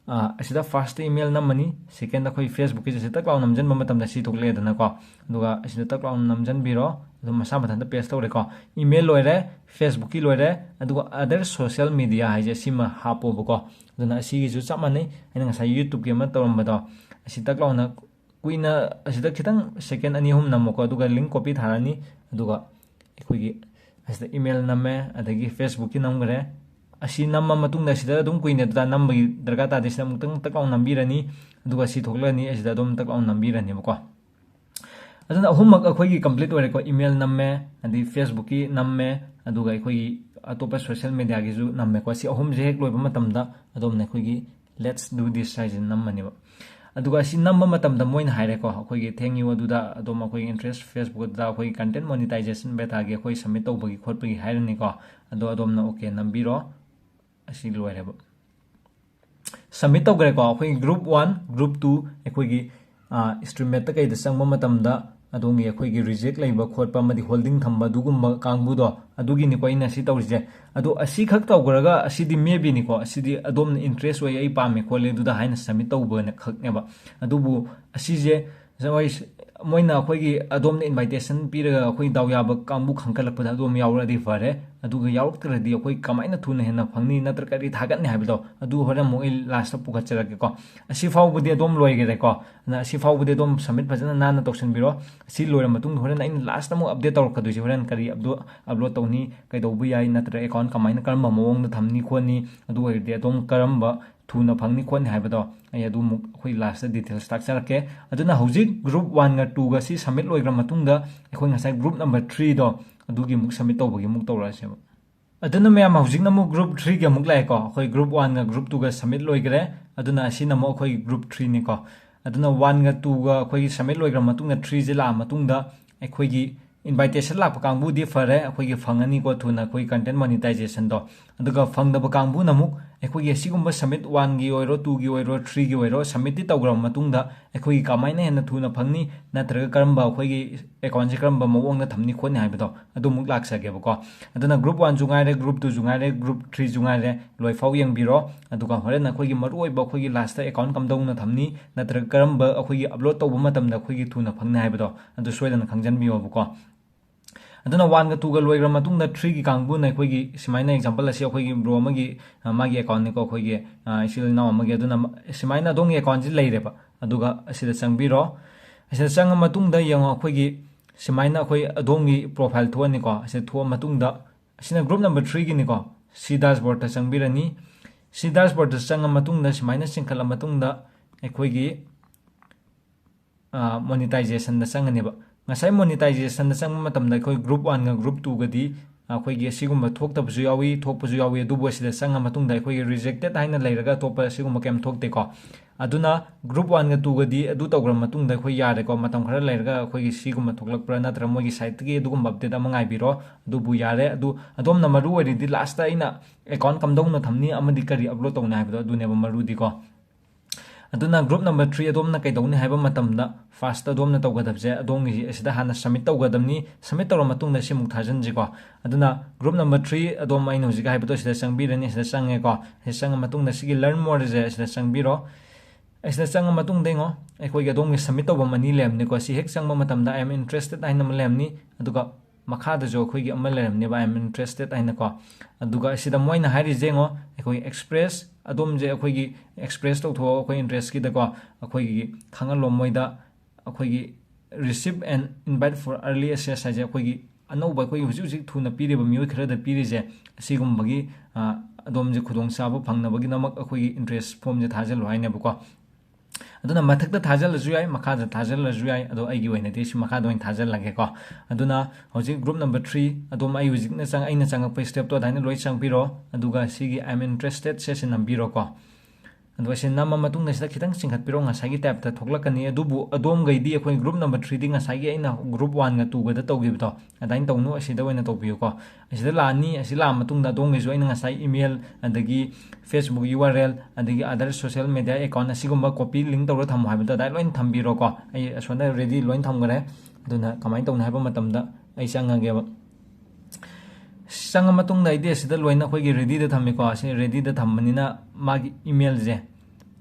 ꯑ, ꯑꯁꯤꯗ first email ꯅꯝꯃꯅꯤ꯫ Second ꯑꯩꯈꯣꯏ Facebookꯀꯤꯁꯦ ꯁꯤ ꯇꯛ ꯂꯥꯎꯅ ꯅꯝꯁꯤꯟꯕ ꯃꯇꯝꯗ ꯁꯤ ꯊꯣꯛꯂꯛꯑꯦꯗꯅꯀꯣ꯫ ꯑꯗꯨꯒ ꯑꯁꯤꯗ ꯇꯛ ꯂꯥꯎꯅ ꯅꯝꯁꯤꯟꯕꯤꯔꯣ꯫ ꯑꯗꯨꯝ ꯃꯁꯥ ꯃꯊꯟꯇ paste ꯇꯧꯔꯦꯀꯣ꯫ Email ꯂꯣꯏꯔꯦ, Facebookꯀꯤ ꯂꯣꯏꯔꯦ, ꯑꯗꯨꯒ other social media ꯍꯥꯏꯁꯦ ꯁꯤꯃ ꯍꯥꯞꯄꯣꯕꯀꯣ꯫ ꯑꯗꯨꯅ ꯑꯁꯤꯒꯤꯁꯨ ꯆꯞ ꯃꯥꯟꯅꯩ, ꯑꯩꯅ ꯉꯁꯥꯏ YouTubeꯀꯤ ꯑꯃ ꯇꯧꯔꯝꯕꯗꯣ꯫ ꯑꯁꯤ ꯇꯛ ꯂꯥꯎꯅ ꯀꯨꯏꯅ ꯑꯁꯤꯗ ꯈꯤꯇꯪ second ꯑꯅꯤ ꯑꯍꯨꯝ ꯅꯝꯃꯣꯀꯣ꯫ ꯑꯗꯨꯒ link copy ꯊꯥꯔꯅꯤ꯫ ꯑꯗꯨꯒ ꯑꯩꯈꯣꯏꯒꯤ ꯑꯁꯤꯗ email ꯅꯝꯃꯦ, ꯑꯗꯒꯤ Facebookꯀꯤ ꯅꯝꯈ꯭ꯔꯦ꯫ ꯑꯁꯤ ꯅꯝꯃ ꯃꯇꯨꯡꯗ ꯁꯤꯗ ꯑꯗꯨꯝ ꯀꯨꯏꯅ ꯑꯗꯨꯗ ꯅꯝꯕꯒꯤ ꯗꯔꯀꯥꯔ ꯇꯥꯗꯦ꯫ ꯁꯤꯗ ꯑꯃꯨꯛꯇꯪ ꯇꯛ ꯂꯥꯎꯅ ꯅꯝꯕꯤꯔꯅꯤ, ꯑꯗꯨꯒ ꯁꯤ ꯊꯣꯛꯂꯛꯑꯅꯤ꯫ ꯑꯁꯤꯗ ꯑꯗꯨꯝ ꯇꯛ ꯂꯥꯎꯅ ꯅꯝꯕꯤꯔꯅꯦꯕꯀꯣ꯫ ꯑꯗꯨꯅ ꯑꯍꯨꯝꯃꯛ ꯑꯩꯈꯣꯏꯒꯤ complete ꯑꯣꯏꯔꯦꯀꯣ꯫ Email ꯅꯝꯃꯦ, ꯑꯗꯒꯤ Facebookꯀꯤ ꯅꯝꯃꯦ, ꯑꯗꯨꯒ ꯑꯩꯈꯣꯏꯒꯤ ꯑꯇꯣꯞꯄ social mediaꯒꯤꯁꯨ ꯅꯝꯃꯦꯀꯣ꯫ ꯁꯤ ꯑꯍꯨꯝꯁꯦ ꯍꯦꯛ ꯂꯣꯏꯕ ꯃꯇꯝꯗ ꯑꯗꯣꯝꯅ ꯑꯩꯈꯣꯏꯒꯤ Let's do this ꯍꯥꯏꯁꯦ ꯅꯝꯃꯅꯦꯕ꯫ ꯑꯗꯨꯒ ꯑꯁꯤ ꯅꯝꯕ ꯃꯇꯝꯗ ꯃꯣꯏꯅ ꯍꯥꯏꯔꯦꯀꯣ, ꯑꯩꯈꯣꯏꯒꯤ thank you ꯑꯗꯨꯗ ꯑꯗꯨꯝ ꯑꯩꯈꯣꯏꯒꯤ interest Facebookꯗ ꯑꯩꯈꯣꯏꯒꯤ content monetization betaꯒꯤ ꯑꯩꯈꯣꯏ submit ꯇꯧꯕꯒꯤ ꯈꯣꯠꯄꯒꯤ ꯍꯥꯏꯔꯅꯤꯀꯣ꯫ ꯑꯗꯣ ꯑꯗꯣꯝꯅ okay ꯅꯝꯕꯤꯔꯣ꯫ ꯑꯁꯤ ꯂꯣꯏꯔꯦꯕ꯫ Submit ꯇꯧꯈ꯭ꯔꯦꯀꯣ꯫ ꯑꯩꯈꯣꯏꯒꯤ group one, group two ꯑꯩꯈꯣꯏꯒꯤ StreamYardꯇ ꯀꯩꯗ ꯆꯪꯕ ꯃꯇꯝꯗ ꯑꯗꯣꯝꯒꯤ ꯑꯩꯈꯣꯏꯒꯤ reject ꯂꯩꯕ ꯈꯣꯠꯄ ꯑꯃꯗꯤ holding ꯊꯝꯕ ꯑꯗꯨꯒꯨꯝꯕ ꯀꯥꯡꯕꯨꯗꯣ, ꯑꯗꯨꯒꯤꯅꯤꯀꯣ ꯑꯩꯅ ꯁꯤ ꯇꯧꯔꯤꯁꯦ꯫ ꯑꯗꯣ ꯑꯁꯤ ꯈꯛ ꯇꯧꯈ꯭ꯔꯒ ꯑꯁꯤꯗꯤ maybeꯅꯤꯀꯣ, ꯑꯁꯤꯗꯤ ꯑꯗꯣꯝꯅ interest ꯑꯣꯏ, ꯑꯩ ꯄꯥꯝꯃꯦ ꯈꯣꯠꯂꯦ ꯑꯗꯨꯗ ꯍꯥꯏꯅ submit ꯇꯧꯕꯅ ꯈꯛꯅꯦꯕ꯫ ꯑꯗꯨꯕꯨ ꯑꯁꯤꯁꯦ ꯃꯣꯏ-, ꯃꯣꯏꯅ ꯑꯩꯈꯣꯏꯒꯤ ꯑꯗꯣꯝꯅ invitation ꯄꯤꯔꯒ ꯑꯩꯈꯣꯏ ꯗꯥꯎ ꯌꯥꯕ ꯀꯥꯡꯕꯨ ꯈꯟꯒꯠꯂꯛꯄꯗ ꯑꯗꯣꯝ ꯌꯥꯎꯔꯛꯑꯗꯤ ꯐꯔꯦ꯫ ꯑꯗꯨꯒ ꯌꯥꯎꯔꯛꯇ꯭ꯔꯗꯤ ꯑꯩꯈꯣꯏ ꯀꯃꯥꯏꯅ ꯊꯨꯅ ꯍꯦꯟꯅ ꯐꯪꯅꯤ ꯅꯠꯇ꯭ꯔꯒ ꯀꯔꯤ ꯊꯥꯒꯠꯅꯤ ꯍꯥꯏꯕꯗꯣ ꯑꯗꯨ ꯍꯣꯔꯦꯟ ꯑꯃꯨꯛ ꯑꯩ lastꯇ ꯄꯨꯈꯠꯆꯔꯛꯀꯦꯀꯣ꯫ ꯑꯁꯤ ꯐꯥꯎꯕꯗꯤ ꯑꯗꯣꯝ ꯂꯣꯏꯈꯔꯦꯀꯣ꯫ ꯑꯗꯨꯅ ꯑꯁꯤ ꯐꯥꯎꯕꯗꯤ ꯑꯗꯣꯝ submit ꯐꯖꯅ ꯅꯥꯟꯅ ꯇꯧꯁꯤꯟꯕꯤꯔꯣ꯫ ꯑꯁꯤ ꯂꯣꯏꯔ ꯃꯇꯨꯡꯗ ꯍꯣꯔꯦꯟ ꯑꯩꯅ lastꯇ ꯑꯃꯨꯛ update ꯇꯧꯔꯛꯀꯗꯣꯏꯁꯦ, ꯍꯣꯔꯦꯟ ꯀꯔꯤ upload, upload ꯇꯧꯅꯤ, ꯀꯩꯗꯧꯕ ꯌꯥꯏ, ꯅꯠꯇ꯭ꯔꯒ account ꯀꯃꯥꯏꯅ, ꯀꯔꯝꯕ ꯃꯑꯣꯡꯗ ꯊꯝꯅꯤ ꯈꯣꯠꯅꯤ, ꯑꯗꯨ ꯑꯣꯏꯔꯗꯤ ꯑꯗꯣꯝ ꯀꯔꯝꯕ ꯊꯨꯅ ꯐꯪꯅꯤ ꯈꯣꯠꯅꯤ ꯍꯥꯏꯕꯗꯣ ꯑꯩ ꯑꯗꯨ ꯑꯃꯨꯛ ꯑꯩꯈꯣꯏ lastꯇ details ꯇꯥꯛꯆꯔꯛꯀꯦ꯫ ꯑꯗꯨꯅ ꯍꯧꯖꯤꯛ group oneꯒ twoꯒ ꯁꯤ submit ꯂꯣꯏꯈ꯭ꯔ ꯃꯇꯨꯡꯗ ꯑꯩꯈꯣꯏ ꯉꯁꯥꯏ group number threeꯗꯣ ꯑꯗꯨꯒꯤ ꯑꯃꯨꯛ submit ꯇꯧꯕꯒꯤ ꯑꯃꯨꯛ ꯇꯧꯔꯛꯑꯁꯦꯕ꯫ ꯑꯗꯨꯅ ꯃꯌꯥꯝ, ꯍꯧꯖꯤꯛꯅ ꯑꯃꯨꯛ group threeꯒꯤ ꯑꯃꯨꯛ ꯂꯥꯛꯑꯦꯀꯣ꯫ ꯑꯩꯈꯣꯏ group oneꯒ group twoꯒ submit ꯂꯣꯏꯈ꯭ꯔꯦ꯫ ꯑꯗꯨꯅ ꯑꯁꯤꯅ ꯑꯃꯨꯛ ꯑꯩꯈꯣꯏꯒꯤ group threeꯅꯤꯀꯣ꯫ ꯑꯗꯨꯅ oneꯒ twoꯒ ꯑꯩꯈꯣꯏꯒꯤ submit ꯂꯣꯏꯈ꯭ꯔ ꯃꯇꯨꯡꯗ threeꯁꯦ ꯂꯥꯛꯑ ꯃꯇꯨꯡꯗ ꯑꯩꯈꯣꯏꯒꯤ invitation ꯂꯥꯛꯄ ꯀꯥꯡꯕꯨꯗꯤ ꯐꯔꯦ, ꯑꯩꯈꯣꯏꯒꯤ ꯐꯪꯉꯅꯤꯀꯣ ꯊꯨꯅ ꯑꯩꯈꯣꯏ content monetizationꯗꯣ꯫ ꯑꯗꯨꯒ ꯐꯪꯗꯕ ꯀꯥꯡꯕꯨꯅ ꯑꯃꯨꯛ ꯑꯩꯈꯣꯏꯒꯤ ꯑꯁꯤꯒꯨꯝꯕ submit oneꯒꯤ ꯑꯣꯏꯔꯣ, twoꯒꯤ ꯑꯣꯏꯔꯣ, threeꯒꯤ ꯑꯣꯏꯔꯣ, submitꯇꯤ ꯇꯧꯈ꯭ꯔꯕ ꯃꯇꯨꯡꯗ ꯑꯩꯈꯣꯏꯒꯤ ꯀꯃꯥꯏꯅ ꯍꯦꯟꯅ ꯊꯨꯅ ꯐꯪꯅꯤ, ꯅꯠꯇ꯭ꯔꯒ ꯀꯔꯝꯕ ꯑꯩꯈꯣꯏꯒꯤ accountꯁꯦ ꯀꯔꯝꯕ ꯃꯑꯣꯡꯗ ꯊꯝꯅꯤ ꯈꯣꯠꯅꯤ ꯍꯥꯏꯕꯗꯣ ꯑꯗꯨꯃꯨꯛ ꯂꯥꯛꯆꯒꯦꯕꯀꯣ꯫ ꯑꯗꯨꯅ group oneꯁꯨ ꯉꯥꯏꯔꯦ, group twoꯁꯨ ꯉꯥꯏꯔꯦ, group threeꯁꯨ ꯉꯥꯏꯔꯦ, ꯂꯣꯏꯐꯥꯎ ꯌꯦꯡꯕꯤꯔꯣ꯫ ꯑꯗꯨꯒ ꯍꯣꯔꯦꯟ ꯑꯩꯈꯣꯏꯒꯤ ꯃꯔꯨꯑꯣꯏꯕ ꯑꯩꯈꯣꯏꯒꯤ lastꯇ account ꯀꯝꯗꯧꯅ ꯊꯝꯅꯤ, ꯅꯠꯇ꯭ꯔꯒ ꯀꯔꯝꯕ ꯑꯩꯈꯣꯏꯒꯤ upload ꯇꯧꯕ ꯃꯇꯝꯗ ꯑꯩꯈꯣꯏꯒꯤ ꯊꯨꯅ ꯐꯪꯅꯤ ꯍꯥꯏꯕꯗꯣ ꯑꯗꯨ ꯁꯣꯏꯗꯅ ꯈꯪꯖꯟꯕꯤꯌꯣꯕꯀꯣ꯫ ꯑꯗꯨꯅ oneꯒ twoꯒ ꯂꯣꯏꯈ꯭ꯔ ꯃꯇꯨꯡꯗ threeꯒꯤ ꯀꯥꯡꯕꯨꯅ ꯑꯩꯈꯣꯏꯒꯤ ꯁꯨꯃꯥꯏꯅ example ꯑꯁꯤ ꯑꯩꯈꯣꯏꯒꯤ bro ꯑꯃꯒꯤ, ꯑ, ꯃꯥꯒꯤ accountꯅꯤꯀꯣ, ꯑꯩꯈꯣꯏꯒꯤ, ꯑ, ꯏꯆꯤꯜ ꯏꯅꯥꯎ ꯑꯃꯒꯤ꯫ ꯑꯗꯨꯅ ꯁꯨꯃꯥꯏꯅ ꯑꯗꯣꯝꯒꯤ accountꯁꯤ ꯂꯩꯔꯦꯕ꯫ ꯑꯗꯨꯒ ꯑꯁꯤꯗ ꯆꯪꯕꯤꯔꯣ꯫ ꯑꯁꯤꯗ ꯆꯪꯉ ꯃꯇꯨꯡꯗ ꯌꯦꯡꯉꯣ, ꯑꯩꯈꯣꯏꯒꯤ ꯁꯨꯃꯥꯏꯅ ꯑꯩꯈꯣꯏ ꯑꯗꯣꯝꯒꯤ profile ꯊꯣꯛꯑꯅꯤꯀꯣ꯫ ꯑꯁꯤꯗ ꯊꯣꯛꯑ ꯃꯇꯨꯡꯗ ꯑꯁꯤꯅ group number threeꯒꯤꯅꯤꯀꯣ꯫ ꯁꯤ dashboardꯇ ꯆꯪꯕꯤꯔꯅꯤ꯫ ꯁꯤ dashboardꯇ ꯆꯪꯉ ꯃꯇꯨꯡꯗ ꯁꯨꯃꯥꯏꯅ ꯆꯤꯡꯈꯠꯂ ꯃꯇꯨꯡꯗ ꯑꯩꯈꯣꯏꯒꯤ ꯑ, monetizationꯗ ꯆꯪꯒꯅꯦꯕ꯫ ꯉꯁꯥꯏ monetizationꯗ ꯆꯪꯕ ꯃꯇꯝꯗ ꯑꯩꯈꯣꯏ group oneꯒ group twoꯒꯗꯤ ꯑꯩꯈꯣꯏꯒꯤ ꯑꯁꯤꯒꯨꯝꯕ ꯊꯣꯛꯇꯕꯁꯨ ꯌꯥꯎꯏ, ꯊꯣꯛꯄꯁꯨ ꯌꯥꯎꯏ꯫ ꯑꯗꯨꯕꯨ ꯑꯁꯤꯗ ꯆꯪꯉ ꯃꯇꯨꯡꯗ ꯑꯩꯈꯣꯏꯒꯤ rejected ꯍꯥꯏꯅ ꯂꯩꯔꯒ ꯑꯇꯣꯞꯄ ꯑꯁꯤꯒꯨꯝꯕ ꯀꯩꯝ ꯊꯣꯛꯇꯦꯀꯣ꯫ ꯑꯗꯨꯅ group oneꯒ twoꯒꯗꯤ ꯑꯗꯨ ꯇꯧꯈ꯭ꯔ ꯃꯇꯨꯡꯗ ꯑꯩꯈꯣꯏ ꯌꯥꯔꯦꯀꯣ꯫ ꯃꯇꯝ ꯈꯔ ꯂꯩꯔꯒ ꯑꯩꯈꯣꯏꯒꯤ ꯁꯤꯒꯨꯝꯕ ꯊꯣꯛꯂꯛꯄ꯭ꯔꯥ ꯅꯠꯇ꯭ꯔꯒ ꯃꯣꯏꯒꯤ siteꯇꯒꯤ ꯑꯗꯨꯒꯨꯝꯕ update ꯑꯃ ꯉꯥꯏꯕꯤꯔꯣ꯫ ꯑꯗꯨꯕꯨ ꯌꯥꯔꯦ꯫ ꯑꯗꯨ ꯑꯗꯣꯝꯅ ꯃꯔꯨ ꯑꯣꯏꯔꯤꯗꯤ lastꯇ ꯑꯩꯅ account ꯀꯝꯗꯧꯅ ꯊꯝꯅꯤ ꯑꯃꯗꯤ ꯀꯔꯤ upload ꯇꯧꯅꯤ ꯍꯥꯏꯕꯗꯣ ꯑꯗꯨꯅꯦꯕ ꯃꯔꯨꯗꯤꯀꯣ꯫ ꯑꯗꯨꯅ group number three ꯑꯗꯣꯝꯅ ꯀꯩꯗꯧꯅꯤ ꯍꯥꯏꯕ ꯃꯇꯝꯗ, first ꯑꯗꯣꯝꯅ ꯇꯧꯒꯗꯕꯁꯦ, ꯑꯗꯣꯝꯒꯤ ꯑꯁꯤꯗ ꯍꯥꯟꯅ submit ꯇꯧꯒꯗꯕꯅꯤ꯫ Submit ꯇꯧꯔ ꯃꯇꯨꯡꯗ ꯁꯤꯃꯨꯛ ꯊꯥꯖꯤꯟꯁꯤꯀꯣ꯫ ꯑꯗꯨꯅ group number three ꯑꯗꯣꯝ ꯑꯩꯅ ꯍꯧꯖꯤꯛ ꯍꯥꯏꯕꯗꯣ ꯁꯤꯗ ꯆꯪꯕꯤꯔꯅꯤ꯫ ꯁꯤꯗ ꯆꯪꯉꯦꯀꯣ꯫ ꯁꯤꯗ ꯆꯪꯉ ꯃꯇꯨꯡꯗ ꯁꯤꯒꯤ learn moreꯁꯦ ꯁꯤꯗ ꯆꯪꯕꯤꯔꯣ꯫ ꯑꯁꯤꯗ ꯆꯪꯉ ꯃꯇꯨꯡꯗ ꯌꯦꯡꯉꯣ, ꯑꯩꯈꯣꯏꯒꯤ ꯑꯗꯣꯝꯒꯤ submit ꯇꯧꯕ ꯑꯅꯤ ꯂꯩꯔꯝꯅꯤꯀꯣ꯫ ꯁꯤ ꯍꯦꯛ ꯆꯪꯕ ꯃꯇꯝꯗ "I am interested" ꯍꯥꯏꯅ ꯑꯃ ꯂꯩꯔꯝꯅꯤ꯫ ꯑꯗꯨꯒ ꯃꯈꯥꯗꯁꯨ ꯑꯩꯈꯣꯏꯒꯤ ꯑꯃ ꯂꯩꯔꯝꯅꯦꯕ, "I am interested" ꯍꯥꯏꯅꯀꯣ꯫ ꯑꯗꯨꯒ ꯁꯤꯗ ꯃꯣꯏꯅ ꯍꯥꯏꯔꯤꯁꯦ ꯌꯦꯡꯉꯣ, ꯑꯩꯈꯣꯏ express, ꯑꯗꯣꯝꯁꯦ ꯑꯩꯈꯣꯏꯒꯤ express ꯇꯧꯊꯣꯛꯑꯣ ꯑꯩꯈꯣꯏ interestꯀꯤꯗꯀꯣ꯫ ꯑꯩꯈꯣꯏꯒꯤ ꯈꯪꯍꯜꯂꯣ ꯃꯣꯏꯗ, ꯑꯩꯈꯣꯏꯒꯤ "Receive an invite for early access" ꯍꯥꯏꯁꯦ ꯑꯩꯈꯣꯏꯒꯤ ꯑꯅꯧꯕ, ꯑꯩꯈꯣꯏꯒꯤ ꯍꯧꯖꯤꯛ ꯍꯧꯖꯤꯛ ꯊꯨꯅ ꯄꯤꯔꯤꯕ ꯃꯤꯑꯣꯏ ꯈꯔꯗ ꯄꯤꯔꯤꯁꯦ, ꯑꯁꯤꯒꯨꯝꯕꯒꯤ, ꯑ, ꯑꯗꯣꯝꯁꯦ ꯈꯨꯗꯣꯡꯆꯥꯕ ꯐꯪꯅꯕꯒꯤꯗꯃꯛ ꯑꯩꯈꯣꯏꯒꯤ interest formꯁꯦ ꯊꯥꯖꯤꯜꯂꯣ ꯍꯥꯏꯅꯦꯕꯀꯣ꯫ ꯑꯗꯨꯅ ꯃꯊꯛꯇ ꯊꯥꯖꯤꯜꯂꯁꯨ ꯌꯥꯏ, ꯃꯈꯥꯗ ꯊꯥꯖꯤꯜꯂꯁꯨ ꯌꯥꯏ꯫ ꯑꯗꯣ ꯑꯩꯒꯤ ꯑꯣꯏꯅꯗꯤ ꯁꯤ ꯃꯈꯥꯗ ꯑꯣꯏꯅ ꯊꯥꯖꯤꯜꯂꯒꯦꯀꯣ꯫ ꯑꯗꯨꯅ ꯍꯧꯖꯤꯛ group number three, ꯑꯗꯣꯝ ꯑꯩ ꯍꯧꯖꯤꯛꯅ ꯆꯪ-, ꯑꯩꯅ ꯆꯪꯉꯛꯄ stepꯇꯣ ꯑꯗꯨꯃꯥꯏꯅ ꯂꯣꯏ ꯆꯪꯕꯤꯔꯣ꯫ ꯑꯗꯨꯒ ꯁꯤꯒꯤ "I'm interested" ꯁꯦ ꯁꯤ ꯅꯝꯕꯤꯔꯣꯀꯣ꯫ ꯑꯗꯨꯒ ꯁꯤ ꯅꯝꯃ ꯃꯇꯨꯡꯗ ꯁꯤꯗ ꯈꯤꯇꯪ ꯆꯤꯡꯈꯠꯄꯤꯔꯣ, ꯉꯁꯥꯏꯒꯤ typeꯇ ꯊꯣꯛꯂꯛꯀꯅꯤ꯫ ꯑꯗꯨꯕꯨ ꯑꯗꯣꯝꯒꯩꯗꯤ ꯑꯩꯈꯣꯏ group number threeꯗꯤ ꯉꯁꯥꯏꯒꯤ ꯑꯩꯅ group oneꯒ twoꯒꯗ ꯇꯧꯈꯤꯕꯗꯣ, ꯑꯗꯨꯃꯥꯏꯅ ꯇꯧꯅꯨ, ꯑꯁꯤꯗ ꯑꯣꯏꯅ ꯇꯧꯕꯤꯌꯨꯀꯣ꯫ ꯑꯁꯤꯗ ꯂꯥꯛꯑꯅꯤ, ꯑꯁꯤ ꯂꯥꯛꯑ ꯃꯇꯨꯡꯗ ꯑꯗꯣꯝꯒꯤꯁꯨ ꯑꯩꯅ ꯉꯁꯥꯏ email, ꯑꯗꯒꯤ Facebook URL, ꯑꯗꯒꯤ other social media account ꯑꯁꯤꯒꯨꯝꯕ copy link ꯇꯧꯔ ꯊꯝꯃꯣ ꯍꯥꯏꯕꯗꯣ ꯑꯗꯥꯏ ꯂꯣꯏꯅ ꯊꯝꯕꯤꯔꯣꯀꯣ꯫ ꯑꯩ ꯑꯁꯣꯝꯗ ready ꯂꯣꯏꯅ ꯊꯝꯈ꯭ꯔꯦ꯫ ꯑꯗꯨꯅ ꯀꯃꯥꯏꯅ ꯇꯧꯅꯤ ꯍꯥꯏꯕ ꯃꯇꯝꯗ ꯑꯩ ꯆꯪꯉꯒꯦꯕ꯫ ꯆꯪꯉ ꯃꯇꯨꯡꯗ ꯑꯩꯗꯤ ꯑꯁꯤꯗ ꯂꯣꯏꯅ ꯑꯩꯈꯣꯏꯒꯤ readyꯗ ꯊꯝꯃꯦꯀꯣ꯫ ꯑꯁꯤ readyꯗ ꯊꯝꯕꯅꯤꯅ ꯃꯥꯒꯤ emailꯁꯦ,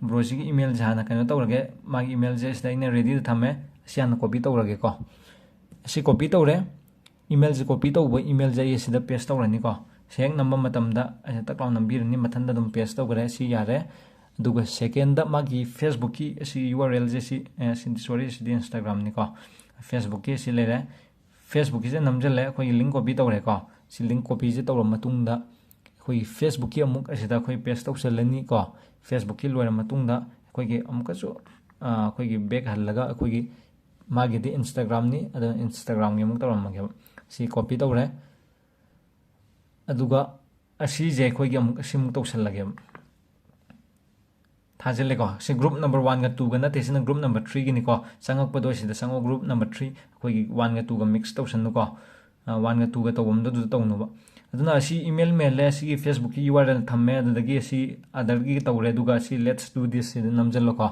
broꯁꯤꯒꯤ emailꯁꯦ ꯍꯥꯟꯅ ꯀꯩꯅꯣ ꯇꯧꯔꯒꯦ꯫ ꯃꯥꯒꯤ emailꯁꯦ ꯁꯤꯗ ꯑꯩꯅ readyꯗ ꯊꯝꯃꯦ꯫ ꯑꯁꯤ ꯍꯥꯟꯅ copy ꯇꯧꯔꯒꯦꯀꯣ꯫ ꯑꯁꯤ copy ꯇꯧꯔꯦ꯫ Emailꯁꯦ copy ꯇꯧꯕ emailꯁꯦ ꯑꯩ ꯑꯁꯤꯗ paste ꯇꯧꯔꯅꯤꯀꯣ꯫ ꯁꯤ ꯍꯦꯛ ꯅꯝꯕ ꯃꯇꯝꯗ ꯑꯩꯅ ꯇꯛ ꯂꯥꯎ ꯅꯝꯕꯤꯔꯅꯤ, ꯃꯊꯟꯇ ꯑꯗꯨꯝ paste ꯇꯧꯈ꯭ꯔꯦ꯫ ꯁꯤ ꯌꯥꯔꯦ꯫ ꯑꯗꯨꯒ secondꯗ ꯃꯥꯒꯤ Facebookꯀꯤ ꯑꯁꯤ URLꯁꯦ ꯁꯤ, ꯑꯦ, ꯁꯤ, sorry, ꯁꯤꯗꯤ Instagramꯅꯤꯀꯣ꯫ Facebookꯀꯤ ꯁꯤ ꯂꯩꯔꯦ꯫ Facebookꯀꯤꯁꯦ ꯅꯝꯁꯤꯜꯂꯦ, ꯑꯩꯈꯣꯏꯒꯤ link copy ꯇꯧꯔꯦꯀꯣ꯫ ꯁꯤ link copyꯁꯦ ꯇꯧꯔ ꯃꯇꯨꯡꯗ ꯑꯩꯈꯣꯏꯒꯤ Facebookꯀꯤ ꯑꯃꯨꯛ ꯑꯁꯤꯗ ꯑꯩꯈꯣꯏ paste ꯇꯧꯁꯜꯂꯅꯤꯀꯣ꯫ Facebookꯀꯤ ꯂꯣꯏꯔ ꯃꯇꯨꯡꯗ ꯑꯩꯈꯣꯏꯒꯤ ꯑꯃꯨꯛꯀꯁꯨ, ꯑ, ꯑꯩꯈꯣꯏꯒꯤ back ꯍꯜꯂꯒ ꯑꯩꯈꯣꯏꯒꯤ ꯃꯥꯒꯤꯗꯤ Instagramꯅꯤ, ꯑꯗꯨꯅ Instagramꯒꯤ ꯑꯃꯨꯛ ꯇꯧꯔꯝꯃꯒꯦꯕ꯫ ꯁꯤ copy ꯇꯧꯔꯦ꯫ ꯑꯗꯨꯒ ꯑꯁꯤꯁꯦ ꯑꯩꯈꯣꯏꯒꯤ ꯑꯃꯨꯛ ꯑꯁꯤꯃꯨꯛ ꯇꯧꯁꯜꯂꯒꯦꯕ꯫ ꯊꯥꯖꯤꯜꯂꯦꯀꯣ꯫ ꯁꯤ group number oneꯒ twoꯒ ꯅꯠꯇꯦ, ꯁꯤꯅ group number threeꯒꯤꯅꯤꯀꯣ꯫ ꯆꯪꯉꯛꯄꯗꯣ ꯁꯤꯗ ꯆꯪꯉꯣ, group number three, ꯑꯩꯈꯣꯏꯒꯤ oneꯒ twoꯒ mix ꯇꯧꯁꯟꯅꯨꯀꯣ꯫ ꯑ, oneꯒ twoꯒ ꯇꯧꯐꯝꯗꯣ ꯑꯗꯨꯗ ꯇꯧꯅꯨꯕ꯫ ꯑꯗꯨꯅ ꯑꯁꯤ email ꯃꯦꯜꯂꯦ, ꯁꯤꯒꯤ Facebookꯀꯤ URL ꯊꯝꯃꯦ, ꯑꯗꯨꯗꯒꯤ ꯑꯁꯤ otherꯒꯤ ꯇꯧꯔꯦ, ꯑꯗꯨꯒ ꯁꯤ let's do this ꯁꯤꯗ ꯅꯝꯁꯤꯜꯂꯣꯀꯣ꯫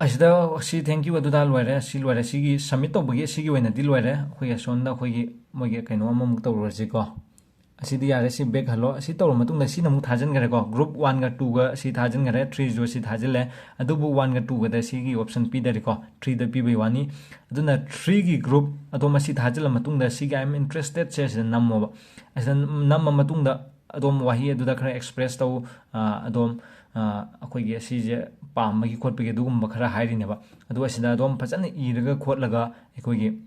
ꯑꯁꯤꯗ ꯁꯤ thank you ꯑꯗꯨꯗ ꯂꯣꯏꯔꯦ, ꯁꯤ ꯂꯣꯏꯔꯦ꯫ ꯁꯤꯒꯤ submit ꯇꯧꯕꯒꯤ ꯁꯤꯒꯤ ꯑꯣꯏꯅꯗꯤ ꯂꯣꯏꯔꯦ꯫ ꯑꯩꯈꯣꯏꯒꯤ ꯑꯁꯣꯝꯗ ꯑꯩꯈꯣꯏꯒꯤ ꯃꯣꯏꯒꯤ ꯀꯩꯅꯣ ꯑꯃꯃꯨꯛ ꯇꯧꯔꯨꯔꯁꯤꯀꯣ꯫ ꯑꯁꯤꯗꯤ ꯌꯥꯔꯦ, ꯁꯤ back ꯍꯜꯂꯣ꯫ ꯑꯁꯤ ꯇꯧꯔ ꯃꯇꯨꯡꯗ ꯁꯤꯅ ꯑꯃꯨꯛ ꯊꯥꯖꯤꯟꯈ꯭ꯔꯦꯀꯣ꯫ Group oneꯒ twoꯒ ꯁꯤ ꯊꯥꯖꯤꯟꯈ꯭ꯔꯦ, threeꯁꯨ ꯁꯤ ꯊꯥꯖꯤꯜꯂꯦ꯫ ꯑꯗꯨꯕꯨ oneꯒ twoꯒꯗ ꯁꯤꯒꯤ option ꯄꯤꯗꯔꯤꯀꯣ, threeꯗ ꯄꯤꯕꯩ ꯋꯥꯅꯤ꯫ ꯑꯗꯨꯅ threeꯒꯤ group ꯑꯗꯣꯝ ꯑꯁꯤ ꯊꯥꯖꯤꯜꯂ ꯃꯇꯨꯡꯗ ꯁꯤꯒꯤ "I'm interested" ꯁꯦ ꯁꯤꯗ ꯅꯝꯃꯣꯕ꯫ ꯑꯁꯤꯗ ꯅꯝꯃ ꯃꯇꯨꯡꯗ ꯑꯗꯣꯝ ꯋꯥꯍꯩ ꯑꯗꯨꯗ ꯈꯔ express ꯇꯧ, ꯑ, ꯑꯗꯣꯝ, ꯑ, ꯑꯩꯈꯣꯏꯒꯤ ꯑꯁꯤꯁꯦ ꯄꯥꯝꯕꯒꯤ ꯈꯣꯠꯄꯒꯤ ꯑꯗꯨꯒꯨꯝꯕ ꯈꯔ ꯍꯥꯏꯔꯤꯅꯦꯕ꯫ ꯑꯗꯨꯒ ꯁꯤꯗ ꯑꯗꯣꯝ ꯐꯖꯅ ꯏꯔꯒ ꯈꯣꯠꯂꯒ ꯑꯩꯈꯣꯏꯒꯤ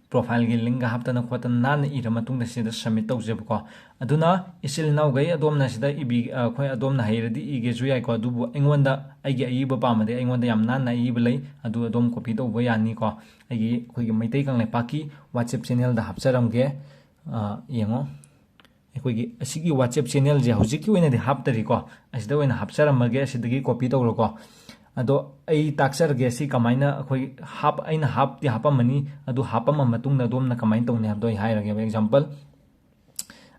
profile ꯒꯤ link ꯀ ꯍꯥꯞꯇꯅ ꯈꯣꯠꯇꯅ ꯅꯥꯟꯅ ꯏꯔ ꯃꯇꯨꯡꯗ ꯁꯤꯗ submit ꯇꯧꯖꯦꯕꯀꯣ꯫ ꯑꯗꯨꯅ ꯏꯆꯤꯜ ꯏꯅꯥꯎꯈꯩ ꯑꯗꯣꯝꯅ ꯁꯤꯗ ꯏꯕꯤ-, ꯑꯩꯈꯣꯏ ꯑꯗꯣꯝꯅ ꯍꯩꯔꯗꯤ ꯏꯒꯦꯁꯨ ꯌꯥꯏꯀꯣ, ꯑꯗꯨꯕꯨ ꯑꯩꯉꯣꯟꯗ ꯑꯩꯒꯤ ꯑꯏꯕ ꯄꯥꯝꯃꯗꯤ ꯑꯩꯉꯣꯟꯗ ꯌꯥꯝ ꯅꯥꯟꯅ ꯑꯏꯕ ꯂꯩ, ꯑꯗꯨ ꯑꯗꯣꯝ copy ꯇꯧꯕ ꯌꯥꯅꯤꯀꯣ꯫ ꯑꯩꯒꯤ, ꯑꯩꯈꯣꯏꯒꯤ ꯃꯩꯇꯩ ꯀꯪꯂꯩꯄꯥꯛꯀꯤ WhatsApp channel ꯗ ꯍꯥꯞꯆꯔꯝꯒꯦ꯫ ꯑ, ꯌꯦꯡꯉꯣ꯫ ꯑꯩꯈꯣꯏꯒꯤ ꯑꯁꯤꯒꯤ WhatsApp channel ꯁꯦ ꯍꯧꯖꯤꯛꯀꯤ ꯑꯣꯏꯅꯗꯤ ꯍꯥꯞꯇꯔꯤꯀꯣ, ꯑꯁꯤꯗ ꯑꯣꯏꯅ ꯍꯥꯞꯆꯔꯝꯃꯒꯦ, ꯑꯁꯤꯗꯒꯤ copy ꯇꯧꯔꯣꯀꯣ꯫ ꯑꯗꯣ ꯑꯩ ꯇꯥꯛꯆꯔꯒꯦ, ꯁꯤ ꯀꯃꯥꯏꯅ ꯑꯩꯈꯣꯏ ꯍꯥꯞ-, ꯑꯩꯅ ꯍꯥꯞꯇꯤ ꯍꯥꯞꯄꯝꯃꯅꯤ, ꯑꯗꯨ ꯍꯥꯞꯄꯝꯃ ꯃꯇꯨꯡꯗ ꯑꯗꯣꯝꯅ ꯀꯃꯥꯏꯅ ꯇꯧꯅꯤ ꯍꯥꯏꯕꯗꯣ ꯑꯩ ꯍꯥꯏꯔꯒꯦꯕ꯫ Example,